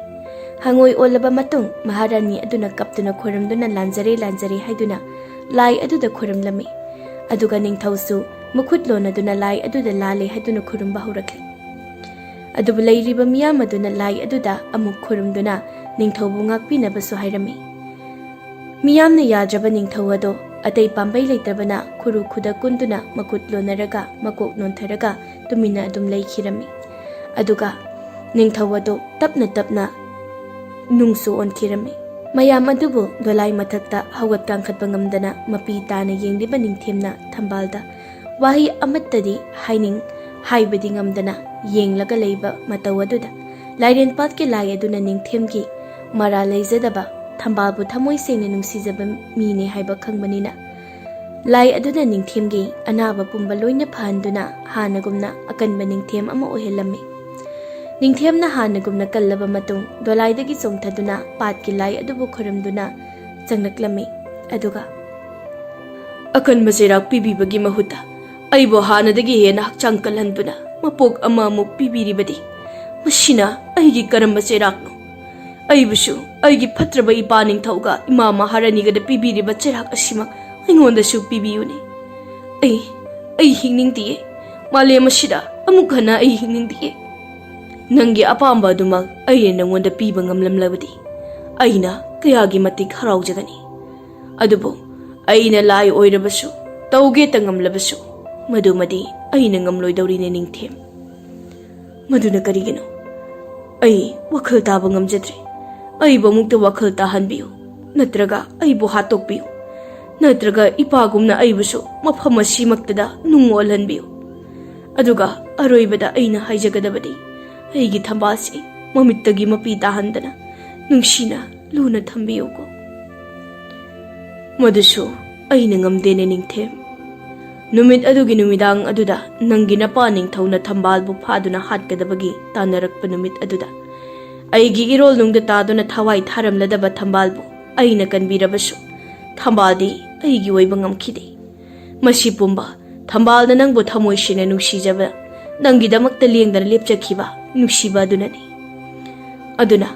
ꯍꯪꯉꯣꯏ ꯑꯣꯜꯂꯕ ꯃꯇꯨꯡ ꯃꯍꯥꯔꯥꯅꯤ ꯑꯗꯨꯅ ꯀꯞꯇꯨꯅ ꯈꯣꯏꯔꯝꯗꯨꯅ "ꯂꯥꯟꯖꯔꯦ, ꯂꯥꯟꯖꯔꯦ" ꯍꯥꯏꯗꯨꯅ ꯂꯥꯏ ꯑꯗꯨꯗ ꯈꯣꯏꯔꯝꯂꯝꯃꯤ꯫ ꯑꯗꯨꯒ ꯅꯤꯡꯊꯧꯁꯨ ꯃꯈꯨꯠ ꯂꯣꯟꯅꯗꯨꯅ ꯂꯥꯏ ꯑꯗꯨꯗ "ꯂꯥꯜꯂꯦ" ꯍꯥꯏꯗꯨꯅ ꯈꯨꯔꯨꯝꯕ ꯍꯧꯔꯛꯂꯤ꯫ ꯑꯗꯨꯕꯨ ꯂꯩꯔꯤꯕ ꯃꯤꯌꯥꯝ ꯑꯗꯨꯅ ꯂꯥꯏ ꯑꯗꯨꯗ ꯑꯃꯨꯛ ꯈꯨꯔꯨꯝꯗꯨꯅ ꯅꯤꯡꯊꯧꯕꯨ ꯉꯥꯛꯄꯤꯅꯕꯁꯨ ꯍꯥꯏꯔꯝꯃꯤ꯫ ꯃꯤꯌꯥꯝꯅ ꯌꯥꯗ꯭ꯔꯕ ꯅꯤꯡꯊꯧ ꯑꯗꯣ ꯑꯇꯩ ꯄꯥꯝꯕꯩ ꯂꯩꯇ꯭ꯔꯕꯅ ꯈꯨꯔꯨ ꯈꯨꯗ ꯀꯨꯟꯗꯨꯅ ꯃꯈꯨꯠ ꯂꯣꯟꯅꯔꯒ ꯃꯀꯣꯛ ꯅꯣꯟꯊꯔꯒ ꯇꯨꯃꯤꯟꯅ ꯑꯗꯨꯝ ꯂꯩꯈꯤꯔꯝꯃꯤ꯫ ꯑꯗꯨꯒ ꯅꯤꯡꯊꯧ ꯑꯗꯣ ꯇꯞꯅ ꯇꯞꯅ ꯅꯨꯡꯁꯨ ꯑꯣꯟꯈꯤꯔꯝꯃꯤ꯫ ꯃꯌꯥꯝ ꯑꯗꯨꯕꯨ ꯗꯣꯂꯥꯏ ꯃꯊꯛꯇ ꯍꯧꯒꯠ ꯀꯥꯡꯈꯠꯄ ꯉꯝꯗꯅ ꯃꯄꯤ ꯇꯥꯅ ꯌꯦꯡꯂꯤꯕ ꯅꯤꯡꯊꯦꯝꯅ ꯊꯝꯕꯥꯜꯗ ꯋꯥꯍꯩ ꯑꯃꯠꯇꯗꯤ ꯍꯥꯏꯅꯤꯡ ꯍꯥꯏꯕꯗꯤ ꯉꯝꯗꯅ ꯌꯦꯡꯂꯒ ꯂꯩꯕ ꯃꯇꯧ ꯑꯗꯨꯗ ꯂꯥꯏꯔꯦꯟꯄꯥꯠꯀꯤ ꯂꯥꯏ ꯑꯗꯨꯅ ꯅꯤꯡꯊꯦꯝꯒꯤ ꯃꯔꯥ ꯂꯩꯖꯗꯕ ꯊꯝꯕꯥꯜꯕꯨ ꯊꯃꯣꯏ ꯁꯦꯡꯅ ꯅꯨꯡꯁꯤꯖꯕ ꯃꯤꯅꯤ ꯍꯥꯏꯕ ꯈꯪꯕꯅꯤꯅ ꯂꯥꯏ ꯑꯗꯨꯅ ꯅꯤꯡꯊꯦꯝꯒꯤ ꯑꯅꯥꯕ ꯄꯨꯝꯕ ꯂꯣꯏꯅ ꯐꯍꯟꯗꯨꯅ ꯍꯥꯟꯅꯒꯨꯝꯅ ꯑꯀꯟꯕ ꯅꯤꯡꯊꯦꯝ ꯑꯃ ꯑꯣꯏꯍꯜꯂꯝꯃꯤ꯫ ꯅꯤꯡꯊꯦꯝꯅ ꯍꯥꯟꯅꯒꯨꯝꯅ ꯀꯜꯂꯕ ꯃꯇꯨꯡ ꯗꯣꯂꯥꯏꯗꯒꯤ ꯆꯣꯡꯊꯗꯨꯅ ꯄꯥꯠꯀꯤ ꯂꯥꯏ ꯑꯗꯨꯕꯨ ꯈꯨꯔꯨꯝꯗꯨꯅ ꯆꯪꯂꯛꯂꯝꯃꯤ꯫ ꯑꯗꯨꯒ "ꯑꯀꯟꯕ ꯆꯩꯔꯥꯛ ꯄꯤꯕꯤꯕꯒꯤ ꯃꯍꯨꯠꯇ ꯑꯩꯕꯨ ꯍꯥꯟꯅꯗꯒꯤ ꯍꯦꯟꯅ ꯍꯛꯆꯥꯡ ꯀꯜꯍꯟꯗꯨꯅ ꯃꯄꯣꯛ ꯑꯃ ꯑꯃꯨꯛ ꯄꯤꯕꯤꯔꯤꯕꯗꯤ ꯃꯁꯤꯅ ꯑꯩꯒꯤ ꯀꯔꯝꯕ ꯆꯩꯔꯥꯛꯅꯣ? ꯑꯩꯕꯨꯁꯨ ꯑꯩꯒꯤ ꯐꯠꯇ꯭ꯔꯕ ꯏꯄꯥ ꯅꯤꯡꯊꯧꯒ ꯏꯃꯥ ꯃꯍꯥꯔꯥꯅꯤꯒꯗ ꯄꯤꯕꯤꯔꯤꯕ ꯆꯩꯔꯥꯛ ꯑꯁꯤꯃꯛ ꯑꯩꯉꯣꯟꯗꯁꯨ ꯄꯤꯕꯤꯌꯨꯅꯦ꯫ ꯑꯩ, ꯑꯩ ꯍꯤꯡꯅꯤꯡꯗꯤꯌꯦ꯫ ꯃꯥꯂꯦꯝ ꯑꯁꯤꯗ ꯑꯃꯨꯛ ꯍꯟꯅ ꯑꯩ ꯍꯤꯡꯅꯤꯡꯗꯦ꯫ ꯅꯪꯒꯤ ꯑꯄꯥꯝꯕ ꯑꯗꯨꯃꯛ ꯑꯩꯅ ꯅꯪꯉꯣꯟꯗ ꯄꯤꯕ ꯉꯝꯂꯝꯂꯕꯗꯤ ꯑꯩꯅ ꯀꯌꯥꯒꯤ ꯃꯇꯤꯛ ꯍꯔꯥꯎꯖꯒꯅꯤ꯫ ꯑꯗꯨꯕꯨ ꯑꯩꯅ ꯂꯥꯏ ꯑꯣꯏꯔꯕꯁꯨ, ꯇꯧꯒꯦꯇ ꯉꯝꯂꯕꯁꯨ, ꯃꯗꯨꯃꯗꯤ ꯑꯩꯅ ꯉꯝꯂꯣꯏꯗꯧꯔꯤꯅꯦ ꯅꯤꯡꯊꯦꯝ꯫ ꯃꯗꯨꯅ ꯀꯔꯤꯒꯤꯅꯣ? ꯑꯩ ꯋꯥꯈꯜ ꯇꯥꯕ ꯉꯝꯖꯗ꯭ꯔꯦ꯫ ꯑꯩꯕꯨ ꯑꯃꯨꯛꯇ ꯋꯥꯈꯜ ꯇꯥꯍꯟꯕꯤꯌꯨ, ꯅꯠꯇ꯭ꯔꯒ ꯑꯩꯕꯨ ꯍꯥꯠꯇꯣꯛꯄꯤꯌꯨ, ꯅꯠꯇ꯭ꯔꯒ ꯏꯄꯥꯒꯨꯝꯅ ꯑꯩꯕꯨꯁꯨ ꯃꯐꯝ ꯑꯁꯤꯃꯛꯇꯗ ꯅꯨꯡ ꯑꯣꯜꯍꯟꯕꯤꯌꯨ꯫ ꯑꯗꯨꯒ ꯑꯔꯣꯏꯕꯗ ꯑꯩꯅ ꯍꯥꯏꯖꯒꯗꯕꯗꯤ, ꯑꯩꯒꯤ ꯊꯝꯕꯥꯜꯁꯤ ꯃꯃꯤꯠꯇꯒꯤ ꯃꯄꯤ ꯇꯥꯍꯟꯗꯅ ꯅꯨꯡꯁꯤꯅ ꯂꯨꯅ ꯊꯝꯕꯤꯌꯨꯀꯣ꯫ ꯃꯗꯨꯁꯨ ꯑꯩꯅ ꯉꯝꯗꯦꯅꯦ ꯅꯤꯡꯊꯦꯝ꯫ ꯅꯨꯃꯤꯠ ꯑꯗꯨꯒꯤ ꯅꯨꯃꯤꯗꯥꯡ ꯑꯗꯨꯗ ꯅꯪꯒꯤ ꯅꯄꯥ ꯅꯤꯡꯊꯧꯅ ꯊꯝꯕꯥꯜꯕꯨ ꯐꯥꯗꯨꯅ ꯍꯥꯠꯀꯗꯕꯒꯤ ꯇꯥꯟꯅꯔꯛꯄ ꯅꯨꯃꯤꯠ ꯑꯗꯨꯗ, ꯑꯩꯒꯤ ꯏꯔꯣꯜ ꯅꯨꯡꯗ ꯇꯥꯗꯨꯅ ꯊꯋꯥꯏ ꯊꯥꯔꯝꯂꯗꯕ ꯊꯝꯕꯥꯜꯕꯨ ꯑꯩꯅ ꯀꯟꯕꯤꯔꯕꯁꯨ, ꯊꯝꯕꯥꯜꯗꯤ ꯑꯩꯒꯤ ꯑꯣꯏꯕ ꯉꯝꯈꯤꯗꯦ꯫ ꯃꯁꯤ ꯄꯨꯝꯕ ꯊꯝꯕꯥꯜꯅ ꯅꯪꯕꯨ ꯊꯃꯣꯏ ꯁꯦꯡꯅ ꯅꯨꯡꯁꯤꯖꯕ, ꯅꯪꯒꯤꯗꯃꯛꯇ ꯂꯦꯡꯗꯅ ꯂꯦꯞꯆꯈꯤꯕ ꯅꯨꯡꯁꯤꯕ ꯑꯗꯨꯅꯅꯤ꯫ ꯑꯗꯨꯅ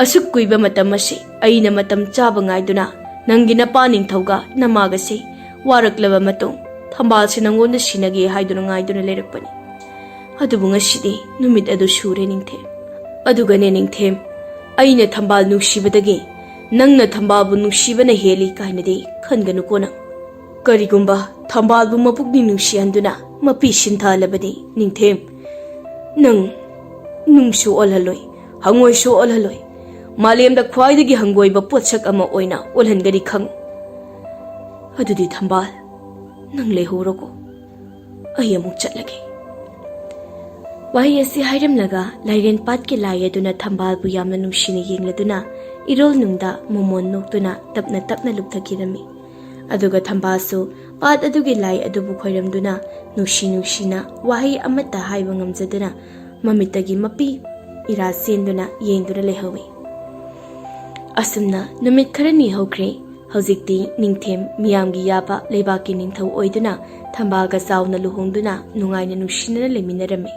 ꯑꯁꯨꯛ ꯀꯨꯏꯕ ꯃꯇꯝ ꯑꯁꯤ ꯑꯩꯅ ꯃꯇꯝ ꯆꯥꯕ ꯉꯥꯏꯗꯨꯅ ꯅꯪꯒꯤ ꯅꯄꯥ ꯅꯤꯡꯊꯧꯒ ꯅꯃꯥꯒꯁꯦ ꯋꯥꯔꯛꯂꯕ ꯃꯇꯨꯡ, ꯊꯝꯕꯥꯜꯁꯦ ꯅꯪꯉꯣꯟꯗ ꯁꯤꯟꯅꯒꯦ ꯍꯥꯏꯗꯨꯅ ꯉꯥꯏꯗꯨꯅ ꯂꯩꯔꯛꯄꯅꯤ꯫ ꯑꯗꯨꯕꯨ ꯉꯁꯤꯗꯤ ꯅꯨꯃꯤꯠ ꯑꯗꯨ ꯁꯨꯔꯦ ꯅꯤꯡꯊꯦꯝ꯫ ꯑꯗꯨꯒꯅꯦ ꯅꯤꯡꯊꯦꯝ, ꯑꯩꯅ ꯊꯝꯕꯥꯜ ꯅꯨꯡꯁꯤꯕꯗꯒꯤ ꯅꯪꯅ ꯊꯝꯕꯥꯜꯕꯨ ꯅꯨꯡꯁꯤꯕꯅ ꯍꯦꯜꯂꯤ ꯀꯥꯏꯅꯗꯤ ꯈꯟꯒꯅꯨꯀꯣ ꯅꯪ꯫ ꯀꯔꯤꯒꯨꯝꯕ ꯊꯝꯕꯥꯜꯕꯨ ꯃꯄꯨꯛꯅꯤꯡ ꯅꯨꯡꯁꯤꯍꯟꯗꯨꯅ ꯃꯄꯤ ꯁꯤꯟꯊꯍꯜꯂꯕꯗꯤ ꯅꯤꯡꯊꯦꯝ, ꯅꯪ ꯅꯨꯡꯁꯨ ꯑꯣꯜꯍꯜꯂꯣꯏ, ꯍꯪꯉꯣꯏꯁꯨ ꯑꯣꯜꯍꯜꯂꯣꯏ꯫ ꯃꯥꯂꯦꯝꯗ ꯈ꯭ꯋꯥꯏꯗꯒꯤ ꯍꯪꯒꯣꯏꯕ ꯄꯣꯠꯁꯛ ꯑꯃ ꯑꯣꯏꯅ ꯑꯣꯜꯍꯟꯒꯅꯤ ꯈꯪꯉꯨ꯫ ꯑꯗꯨꯗꯤ ꯊꯝꯕꯥꯜ, ꯅꯪ ꯂꯩꯍꯧꯔꯣꯀꯣ꯫ ꯑꯩ ꯑꯃꯨꯛ ꯆꯠꯂꯒꯦ꯫ ꯋꯥꯍꯩ ꯑꯁꯤ ꯍꯥꯏꯔꯝꯂꯒ ꯂꯥꯏꯔꯦꯟ ꯄꯥꯠꯀꯤ ꯂꯥꯏ ꯑꯗꯨꯅ ꯊꯝꯕꯥꯜꯕꯨ ꯌꯥꯝꯅ ꯅꯨꯡꯁꯤꯅ ꯌꯦꯡꯂꯗꯨꯅ ꯏꯔꯣꯜ ꯅꯨꯡꯗ ꯃꯣꯃꯣꯟ ꯅꯣꯛꯇꯨꯅ ꯇꯞꯅ ꯇꯞꯅ ꯂꯨꯞꯊꯈꯤꯔꯝꯃꯤ꯫ ꯑꯗꯨꯒ ꯊꯝꯕꯥꯜꯁꯨ ꯄꯥꯠ ꯑꯗꯨꯒꯤ ꯂꯥꯏ ꯑꯗꯨꯕꯨ ꯈꯣꯏꯔꯝꯗꯨꯅ ꯅꯨꯡꯁꯤ ꯅꯨꯡꯁꯤꯅ ꯋꯥꯍꯩ ꯑꯃꯠꯇ ꯍꯥꯏꯕ ꯉꯝꯖꯗꯅ ꯃꯃꯤꯠꯇꯒꯤ ꯃꯄꯤ ꯏꯔꯥ ꯆꯦꯟꯗꯨꯅ ꯌꯦꯡꯗꯨꯅ ꯂꯩꯍꯧꯏ꯫ ꯑꯁꯨꯝꯅ ꯅꯨꯃꯤꯠ ꯈꯔꯅꯤ ꯍꯧꯈ꯭ꯔꯦ꯫ ꯍꯧꯖꯤꯛꯇꯤ ꯅꯤꯡꯊꯦꯝ ꯃꯤꯌꯥꯝꯒꯤ ꯌꯥꯕ ꯂꯩꯕꯥꯛꯀꯤ ꯅꯤꯡꯊꯧ ꯑꯣꯏꯗꯨꯅ ꯊꯝꯕꯥꯜꯒ ꯆꯥꯎꯅ ꯂꯨꯍꯣꯡꯗꯨꯅ ꯅꯨꯡꯉꯥꯏꯅ ꯅꯨꯡꯁꯤꯅꯅ ꯂꯩꯃꯤꯟꯅꯔꯝꯃꯤ꯫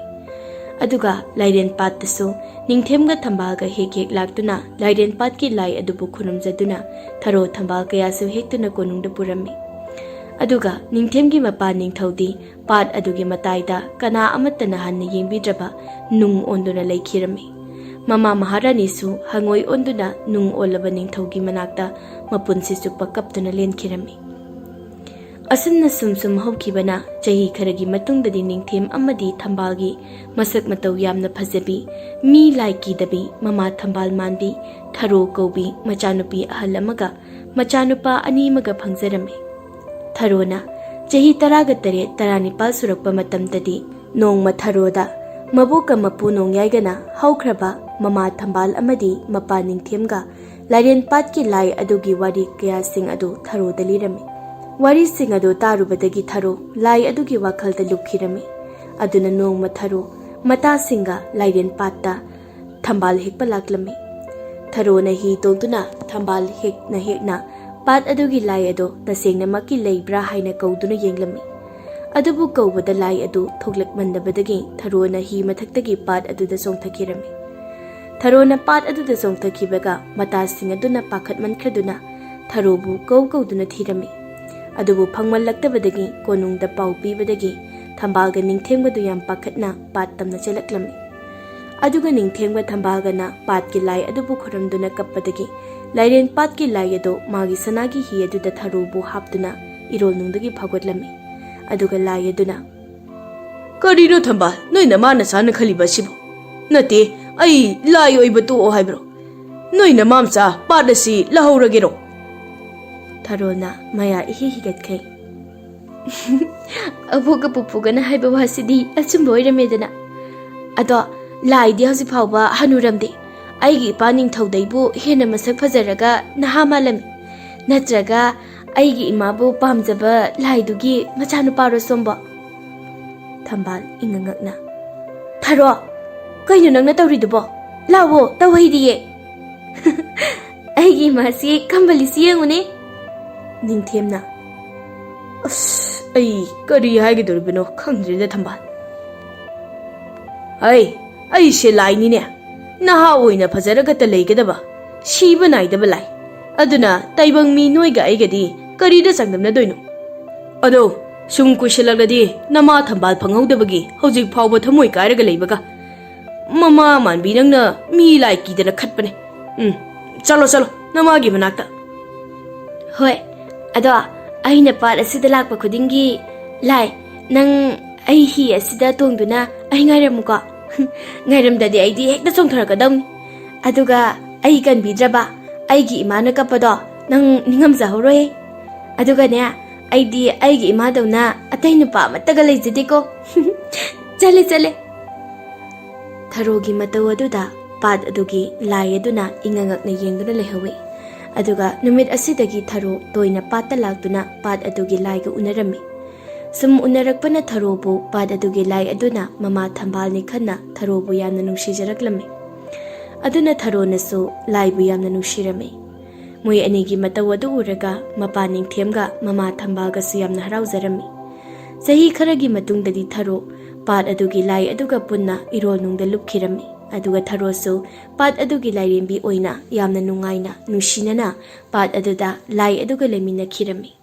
ꯑꯗꯨꯒ ꯂꯥꯏꯔꯦꯟ ꯄꯥꯠꯇꯁꯨ ꯅꯤꯡꯊꯦꯝꯒ ꯊꯝꯕꯥꯜꯒ ꯍꯦꯛ ꯍꯦꯛ ꯂꯥꯛꯇꯨꯅ ꯂꯥꯏꯔꯦꯟ ꯄꯥꯠꯀꯤ ꯂꯥꯏ ꯑꯗꯨꯕꯨ ꯈꯨꯔꯨꯝꯖꯗꯨꯅ ꯊꯔꯣ ꯊꯝꯕꯥꯜ ꯀꯌꯥꯁꯨ ꯍꯦꯛꯇꯨꯅ ꯀꯣꯅꯨꯡꯗ ꯄꯨꯔꯝꯃꯤ꯫ ꯑꯗꯨꯒ ꯅꯤꯡꯊꯦꯝꯒꯤ ꯃꯄꯥ ꯅꯤꯡꯊꯧꯗꯤ ꯄꯥꯠ ꯑꯗꯨꯒꯤ ꯃꯇꯥꯏꯗ ꯀꯅꯥ ꯑꯃꯠꯇꯅ ꯍꯟꯅ ꯌꯦꯡꯕꯤꯗ꯭ꯔꯕ ꯅꯨꯡ ꯑꯣꯟꯗꯨꯅ ꯂꯩꯈꯤꯔꯝꯃꯤ꯫ ꯃꯃꯥ ꯃꯍꯥꯔꯥꯅꯤꯁꯨ ꯍꯪꯉꯣꯏ ꯑꯣꯟꯗꯨꯅ ꯅꯨꯡ ꯑꯣꯜꯂꯕ ꯅꯤꯡꯊꯧꯒꯤ ꯃꯅꯥꯛꯇ ꯃꯄꯨꯟꯁꯤ ꯆꯨꯞꯄ ꯀꯞꯇꯨꯅ ꯂꯦꯟꯈꯤꯔꯝꯃꯤ꯫ ꯑꯁꯨꯝꯅ ꯁꯨꯝ ꯁꯨꯝ ꯍꯧꯈꯤꯕꯅ ꯆꯍꯤ ꯈꯔꯒꯤ ꯃꯇꯨꯡꯗꯗꯤ ꯅꯤꯡꯊꯦꯝ ꯑꯃꯗꯤ ꯊꯝꯕꯥꯜꯒꯤ ꯃꯁꯛ ꯃꯇꯧ ꯌꯥꯝꯅ ꯐꯖꯕꯤ, ꯃꯤ ꯂꯥꯏ ꯀꯤꯗꯕꯤ, ꯃꯃꯥ ꯊꯝꯕꯥꯜ ꯃꯥꯟꯕꯤ, ꯊꯔꯣ ꯀꯧꯕꯤ ꯃꯆꯥꯅꯨꯄꯤ ꯑꯍꯜ ꯑꯃꯒ ꯃꯆꯥꯅꯨꯄꯥ ꯑꯅꯤ ꯑꯃꯒ ꯐꯪꯖꯔꯝꯃꯤ꯫ ꯊꯔꯣꯅ ꯆꯍꯤ ꯇꯔꯥꯒ ꯇꯔꯦꯠ, ꯇꯔꯥꯅꯤꯄꯥꯜ ꯁꯨꯔꯛꯄ ꯃꯇꯝꯗꯗꯤ ꯅꯣꯡꯃ ꯊꯔꯣꯗ ꯃꯕꯣꯛꯀ ꯃꯄꯨ ꯅꯣꯡꯌꯥꯏꯒꯅ ꯍꯧꯈ꯭ꯔꯕ ꯃꯃꯥ ꯊꯝꯕꯥꯜ ꯑꯃꯗꯤ ꯃꯄꯥ ꯅꯤꯡꯊꯦꯝꯒ ꯂꯥꯏꯔꯦꯟ ꯄꯥꯠꯀꯤ ꯂꯥꯏ ꯑꯗꯨꯒꯤ ꯋꯥꯔꯤ ꯀꯌꯥꯁꯤꯡ ꯑꯗꯨ ꯊꯔꯣꯗ ꯂꯤꯔꯝꯃꯤ꯫ ꯋꯥꯔꯤꯁꯤꯡ ꯑꯗꯨ ꯇꯥꯔꯨꯕꯗꯒꯤ ꯊꯔꯣ ꯂꯥꯏ ꯑꯗꯨꯒꯤ ꯋꯥꯈꯜꯗ ꯂꯨꯞꯈꯤꯔꯝꯃꯤ꯫ ꯑꯗꯨꯅ ꯅꯣꯡꯃ ꯊꯔꯣ ꯃꯇꯥꯁꯤꯡꯒ ꯂꯥꯏꯔꯦꯟ ꯄꯥꯠꯇ ꯊꯝꯕꯥꯜ ꯍꯦꯛꯄ ꯂꯥꯛꯂꯝꯃꯤ꯫ ꯊꯔꯣꯅ ꯍꯤ ꯇꯣꯡꯗꯨꯅ ꯊꯝꯕꯥꯜ ꯍꯦꯛꯅ ꯍꯦꯛꯅ ꯄꯥꯠ ꯑꯗꯨꯒꯤ ꯂꯥꯏ ꯑꯗꯣ ꯇꯁꯦꯡꯅꯃꯛꯀꯤ ꯂꯩꯕ꯭ꯔꯥ ꯍꯥꯏꯅ ꯀꯧꯗꯨꯅ ꯌꯦꯡꯂꯝꯃꯤ꯫ ꯑꯗꯨꯕꯨ ꯀꯧꯕꯗ ꯂꯥꯏ ꯑꯗꯨ ꯊꯣꯛꯂꯛꯃꯟꯗꯕꯗꯒꯤ ꯊꯔꯣꯅ ꯍꯤ ꯃꯊꯛꯇꯒꯤ ꯄꯥꯠ ꯑꯗꯨꯗ ꯆꯣꯡꯊꯈꯤꯔꯝꯃꯤ꯫ ꯊꯔꯣꯅ ꯄꯥꯠ ꯑꯗꯨꯗ ꯆꯣꯡꯊꯈꯤꯕꯒ ꯃꯇꯥꯁꯤꯡ ꯑꯗꯨꯅ ꯄꯥꯈꯠꯃꯟꯈ꯭ꯔꯗꯨꯅ ꯊꯔꯣꯕꯨ ꯀꯧ ꯀꯧꯗꯨꯅ ꯊꯤꯔꯝꯃꯤ꯫ ꯑꯗꯨꯕꯨ ꯐꯪꯃꯜꯂꯛꯇꯕꯗꯒꯤ ꯀꯣꯅꯨꯡꯗ ꯄꯥꯎ ꯄꯤꯕꯗꯒꯤ ꯊꯝꯕꯥꯜꯒ ꯅꯤꯡꯊꯦꯝꯒꯗꯨ ꯌꯥꯝ ꯄꯥꯈꯠꯅ ꯄꯥꯠ ꯇꯝꯅ ꯆꯦꯜꯂꯛꯂꯝꯃꯤ꯫ ꯑꯗꯨꯒ ꯅꯤꯡꯊꯦꯝꯒ ꯊꯝꯕꯥꯜꯒꯅ ꯄꯥꯠꯀꯤ ꯂꯥꯏ ꯑꯗꯨꯕꯨ ꯈꯨꯔꯨꯝꯗꯨꯅ ꯀꯞꯄꯗꯒꯤ ꯂꯥꯏꯔꯦꯟ ꯄꯥꯠꯀꯤ ꯂꯥꯏ ꯑꯗꯨ ꯃꯥꯒꯤ ꯁꯅꯥꯒꯤ ꯍꯤ ꯑꯗꯨꯗ ꯊꯔꯣꯕꯨ ꯍꯥꯞꯇꯨꯅ ꯏꯔꯣꯜꯅꯨꯡꯗꯒꯤ ꯐꯥꯎꯒꯠꯂꯝꯃꯤ꯫ ꯑꯗꯨꯒ ꯂꯥꯏ ꯑꯗꯨꯅ, "ꯀꯔꯤꯅꯣ ꯊꯝꯕꯥꯜ, ꯅꯣꯏ ꯅꯃꯥ ꯅꯆꯥꯅ ꯈꯜꯂꯤꯕ ꯑꯁꯤꯕꯨ? ꯅꯠꯇꯦ, ꯑꯩ ꯂꯥꯏ ꯑꯣꯏꯕ ꯇꯣꯛꯑꯣ ꯍꯥꯏꯕ꯭ꯔꯣ? ꯅꯣꯏ ꯅꯃꯥ ꯃꯆꯥ ꯄꯥꯠ ꯑꯁꯤ ꯂꯧꯍꯧꯔꯒꯦꯔꯣ?" ꯊꯔꯣꯅ ꯃꯌꯥ ꯏꯍꯤ ꯍꯤꯒꯠꯈꯩ꯫ "ꯑꯕꯣꯛꯀ ꯄꯨꯄꯨꯒꯅ ꯍꯥꯏꯕ ꯋꯥꯁꯤꯗꯤ ꯑꯆꯨꯝꯕ ꯑꯣꯏꯔꯝꯃꯦꯗꯅ꯫ ꯑꯗꯣ ꯂꯥꯏꯗꯤ ꯍꯧꯖꯤꯛ ꯐꯥꯎꯕ ꯍꯅꯨꯔꯝꯗꯦ꯫ ꯑꯩꯒꯤ ꯏꯄꯥ ꯅꯤꯡꯊꯧꯗꯩꯕꯨ ꯍꯦꯟꯅ ꯃꯁꯛ ꯐꯖꯔꯒ ꯅꯍꯥ ꯃꯥꯜꯂꯝꯃꯤ꯫ ꯅꯠꯇ꯭ꯔꯒ ꯑꯩꯒꯤ ꯏꯃꯥꯕꯨ ꯄꯥꯝꯖꯕ ꯂꯥꯏꯗꯨꯒꯤ ꯃꯆꯥꯅꯨꯄꯥꯔꯣ ꯁꯣꯝꯕꯣ?" ꯊꯝꯕꯥꯜ ꯏꯉꯛ ꯉꯛꯅ, "ꯊꯔꯣ, ꯀꯩꯅꯣ ꯅꯪꯅ ꯇꯧꯔꯤꯗꯨꯕꯣ? ꯂꯥꯛꯑꯣ, ꯇꯧꯍꯩꯗꯤꯌꯦ꯫ ꯑꯩꯒꯤ ꯏꯃꯥꯁꯤ ꯀꯝꯕꯂꯤꯁꯤ ꯌꯦꯡꯉꯨꯅꯦ꯫" ꯅꯤꯡꯊꯦꯝꯅ, "ꯑꯁ, ꯑꯩ ꯀꯔꯤ ꯍꯥꯏꯒꯗꯧꯔꯤꯕꯅꯣ ꯈꯪꯗ꯭ꯔꯦꯗ ꯊꯝꯕꯥꯜ꯫ ꯑꯩ, ꯑꯩꯁꯦ ꯂꯥꯏꯅꯤꯅꯦ꯫ ꯅꯍꯥ ꯑꯣꯏꯅ ꯐꯖꯔꯒꯇ ꯂꯩꯒꯗꯕ, ꯁꯤꯕ ꯅꯥꯏꯗꯕ ꯂꯥꯏ꯫ ꯑꯗꯨꯅ ꯇꯥꯏꯕꯪ ꯃꯤ ꯅꯣꯏꯒ ꯑꯩꯒꯗꯤ ꯀꯔꯤꯗ ꯆꯥꯡꯗꯝꯅꯗꯣꯏꯅꯣ? ꯑꯗꯣ, ꯁꯨꯝ ꯀꯨꯏꯁꯜꯂꯛꯂꯗꯤ ꯅꯃꯥ ꯊꯝꯕꯥꯜ ꯐꯪꯍꯧꯗꯕꯒꯤ ꯍꯧꯖꯤꯛ ꯐꯥꯎꯕ ꯊꯃꯣꯏ ꯀꯥꯏꯔꯒ ꯂꯩꯕꯒ꯫ ꯃꯃꯥ ꯃꯥꯟꯕꯤ ꯅꯪꯅ ꯃꯤ ꯂꯥꯏ ꯀꯤꯗꯅ ꯈꯠꯄꯅꯦ꯫ ꯎꯝ, ꯆꯠꯂꯣ, ꯆꯠꯂꯣ, ꯅꯃꯥꯒꯤ ꯃꯅꯥꯛꯇ꯫ ꯍꯣꯏ, ꯑꯗꯣ ꯑꯩꯅ ꯄꯥꯠ ꯑꯁꯤꯗ ꯂꯥꯛꯄ ꯈꯨꯗꯤꯡꯒꯤ, "ꯂꯥꯏ, ꯅꯪ ꯑꯩ ꯍꯤ ꯑꯁꯤꯗ ꯇꯣꯡꯗꯨꯅ ꯑꯩ ꯉꯥꯏꯔꯝꯃꯨꯀꯣ꯫ ꯉꯥꯏꯔꯝꯗꯗꯤ ꯑꯩꯗꯤ ꯍꯦꯛꯇ ꯆꯣꯡꯊꯔꯛꯀꯗꯧꯅꯤ꯫ ꯑꯗꯨꯒ ꯑꯩ ꯀꯟꯕꯤꯗ꯭ꯔꯕ ꯑꯩꯒꯤ ꯏꯃꯥꯅ ꯀꯞꯄꯗꯣ ꯅꯪ ꯅꯤꯡꯉꯝꯖꯍꯧꯔꯣꯏ꯫ ꯑꯗꯨꯒꯅꯦ, ꯑꯩꯗꯤ ꯑꯩꯒꯤ ꯏꯃꯥꯗꯧꯅ ꯑꯇꯩ ꯅꯨꯄꯥ ꯑꯃꯠꯇꯒ ꯂꯩꯖꯗꯦꯀꯣ꯫" ꯆꯠꯂꯦ, ꯆꯠꯂꯦ꯫ ꯊꯔꯣꯒꯤ ꯃꯇꯧ ꯑꯗꯨꯗ ꯄꯥꯠ ꯑꯗꯨꯒꯤ ꯂꯥꯏ ꯑꯗꯨꯅ ꯏꯉꯛ ꯉꯛꯅ ꯌꯦꯡꯗꯨꯅ ꯂꯩꯍꯧꯏ꯫ ꯑꯗꯨꯒ ꯅꯨꯃꯤꯠ ꯑꯁꯤꯗꯒꯤ ꯊꯔꯣ ꯇꯣꯏꯅ ꯄꯥꯠꯇ ꯂꯥꯛꯇꯨꯅ ꯄꯥꯠ ꯑꯗꯨꯒꯤ ꯂꯥꯏꯒ ꯎꯅꯔꯝꯃꯤ꯫ ꯁꯨꯝ ꯎꯅꯔꯛꯄꯅ ꯊꯔꯣꯕꯨ ꯄꯥꯠ ꯑꯗꯨꯒꯤ ꯂꯥꯏ ꯑꯗꯨꯅ ꯃꯃꯥ ꯊꯝꯕꯥꯜꯅꯤ ꯈꯟꯅ ꯊꯔꯣꯕꯨ ꯌꯥꯝꯅ ꯅꯨꯡꯁꯤꯖꯔꯛꯂꯝꯃꯤ꯫ ꯑꯗꯨꯅ ꯊꯔꯣꯅꯁꯨ ꯂꯥꯏꯕꯨ ꯌꯥꯝꯅ ꯅꯨꯡꯁꯤꯔꯝꯃꯤ꯫ ꯃꯣꯏ ꯑꯅꯤꯒꯤ ꯃꯇꯧ ꯑꯗꯨ ꯎꯔꯒ ꯃꯄꯥ ꯅꯤꯡꯊꯦꯝꯒ ꯃꯃꯥ ꯊꯝꯕꯥꯜꯒꯁꯨ ꯌꯥꯝꯅ ꯍꯔꯥꯎꯖꯔꯝꯃꯤ꯫ ꯆꯍꯤ ꯈꯔꯒꯤ ꯃꯇꯨꯡꯗꯗꯤ ꯊꯔꯣ ꯄꯥꯠ ꯑꯗꯨꯒꯤ ꯂꯥꯏ ꯑꯗꯨꯒ ꯄꯨꯟꯅ ꯏꯔꯣꯜ ꯅꯨꯡꯗ ꯂꯨꯞꯈꯤꯔꯝꯃꯤ꯫ ꯑꯗꯨꯒ ꯊꯔꯣꯁꯨ ꯄꯥꯠ ꯑꯗꯨꯒꯤ ꯂꯥꯏꯔꯦꯝꯕꯤ ꯑꯣꯏꯅ ꯌꯥꯝꯅ ꯅꯨꯡꯉꯥꯏꯅ, ꯅꯨꯡꯁꯤꯅꯅ ꯄꯥꯠ ꯑꯗꯨꯗ ꯂꯥꯏ ꯑꯗꯨꯒ ꯂꯩꯃꯤꯟꯅꯈꯤꯔꯝꯃꯤ꯫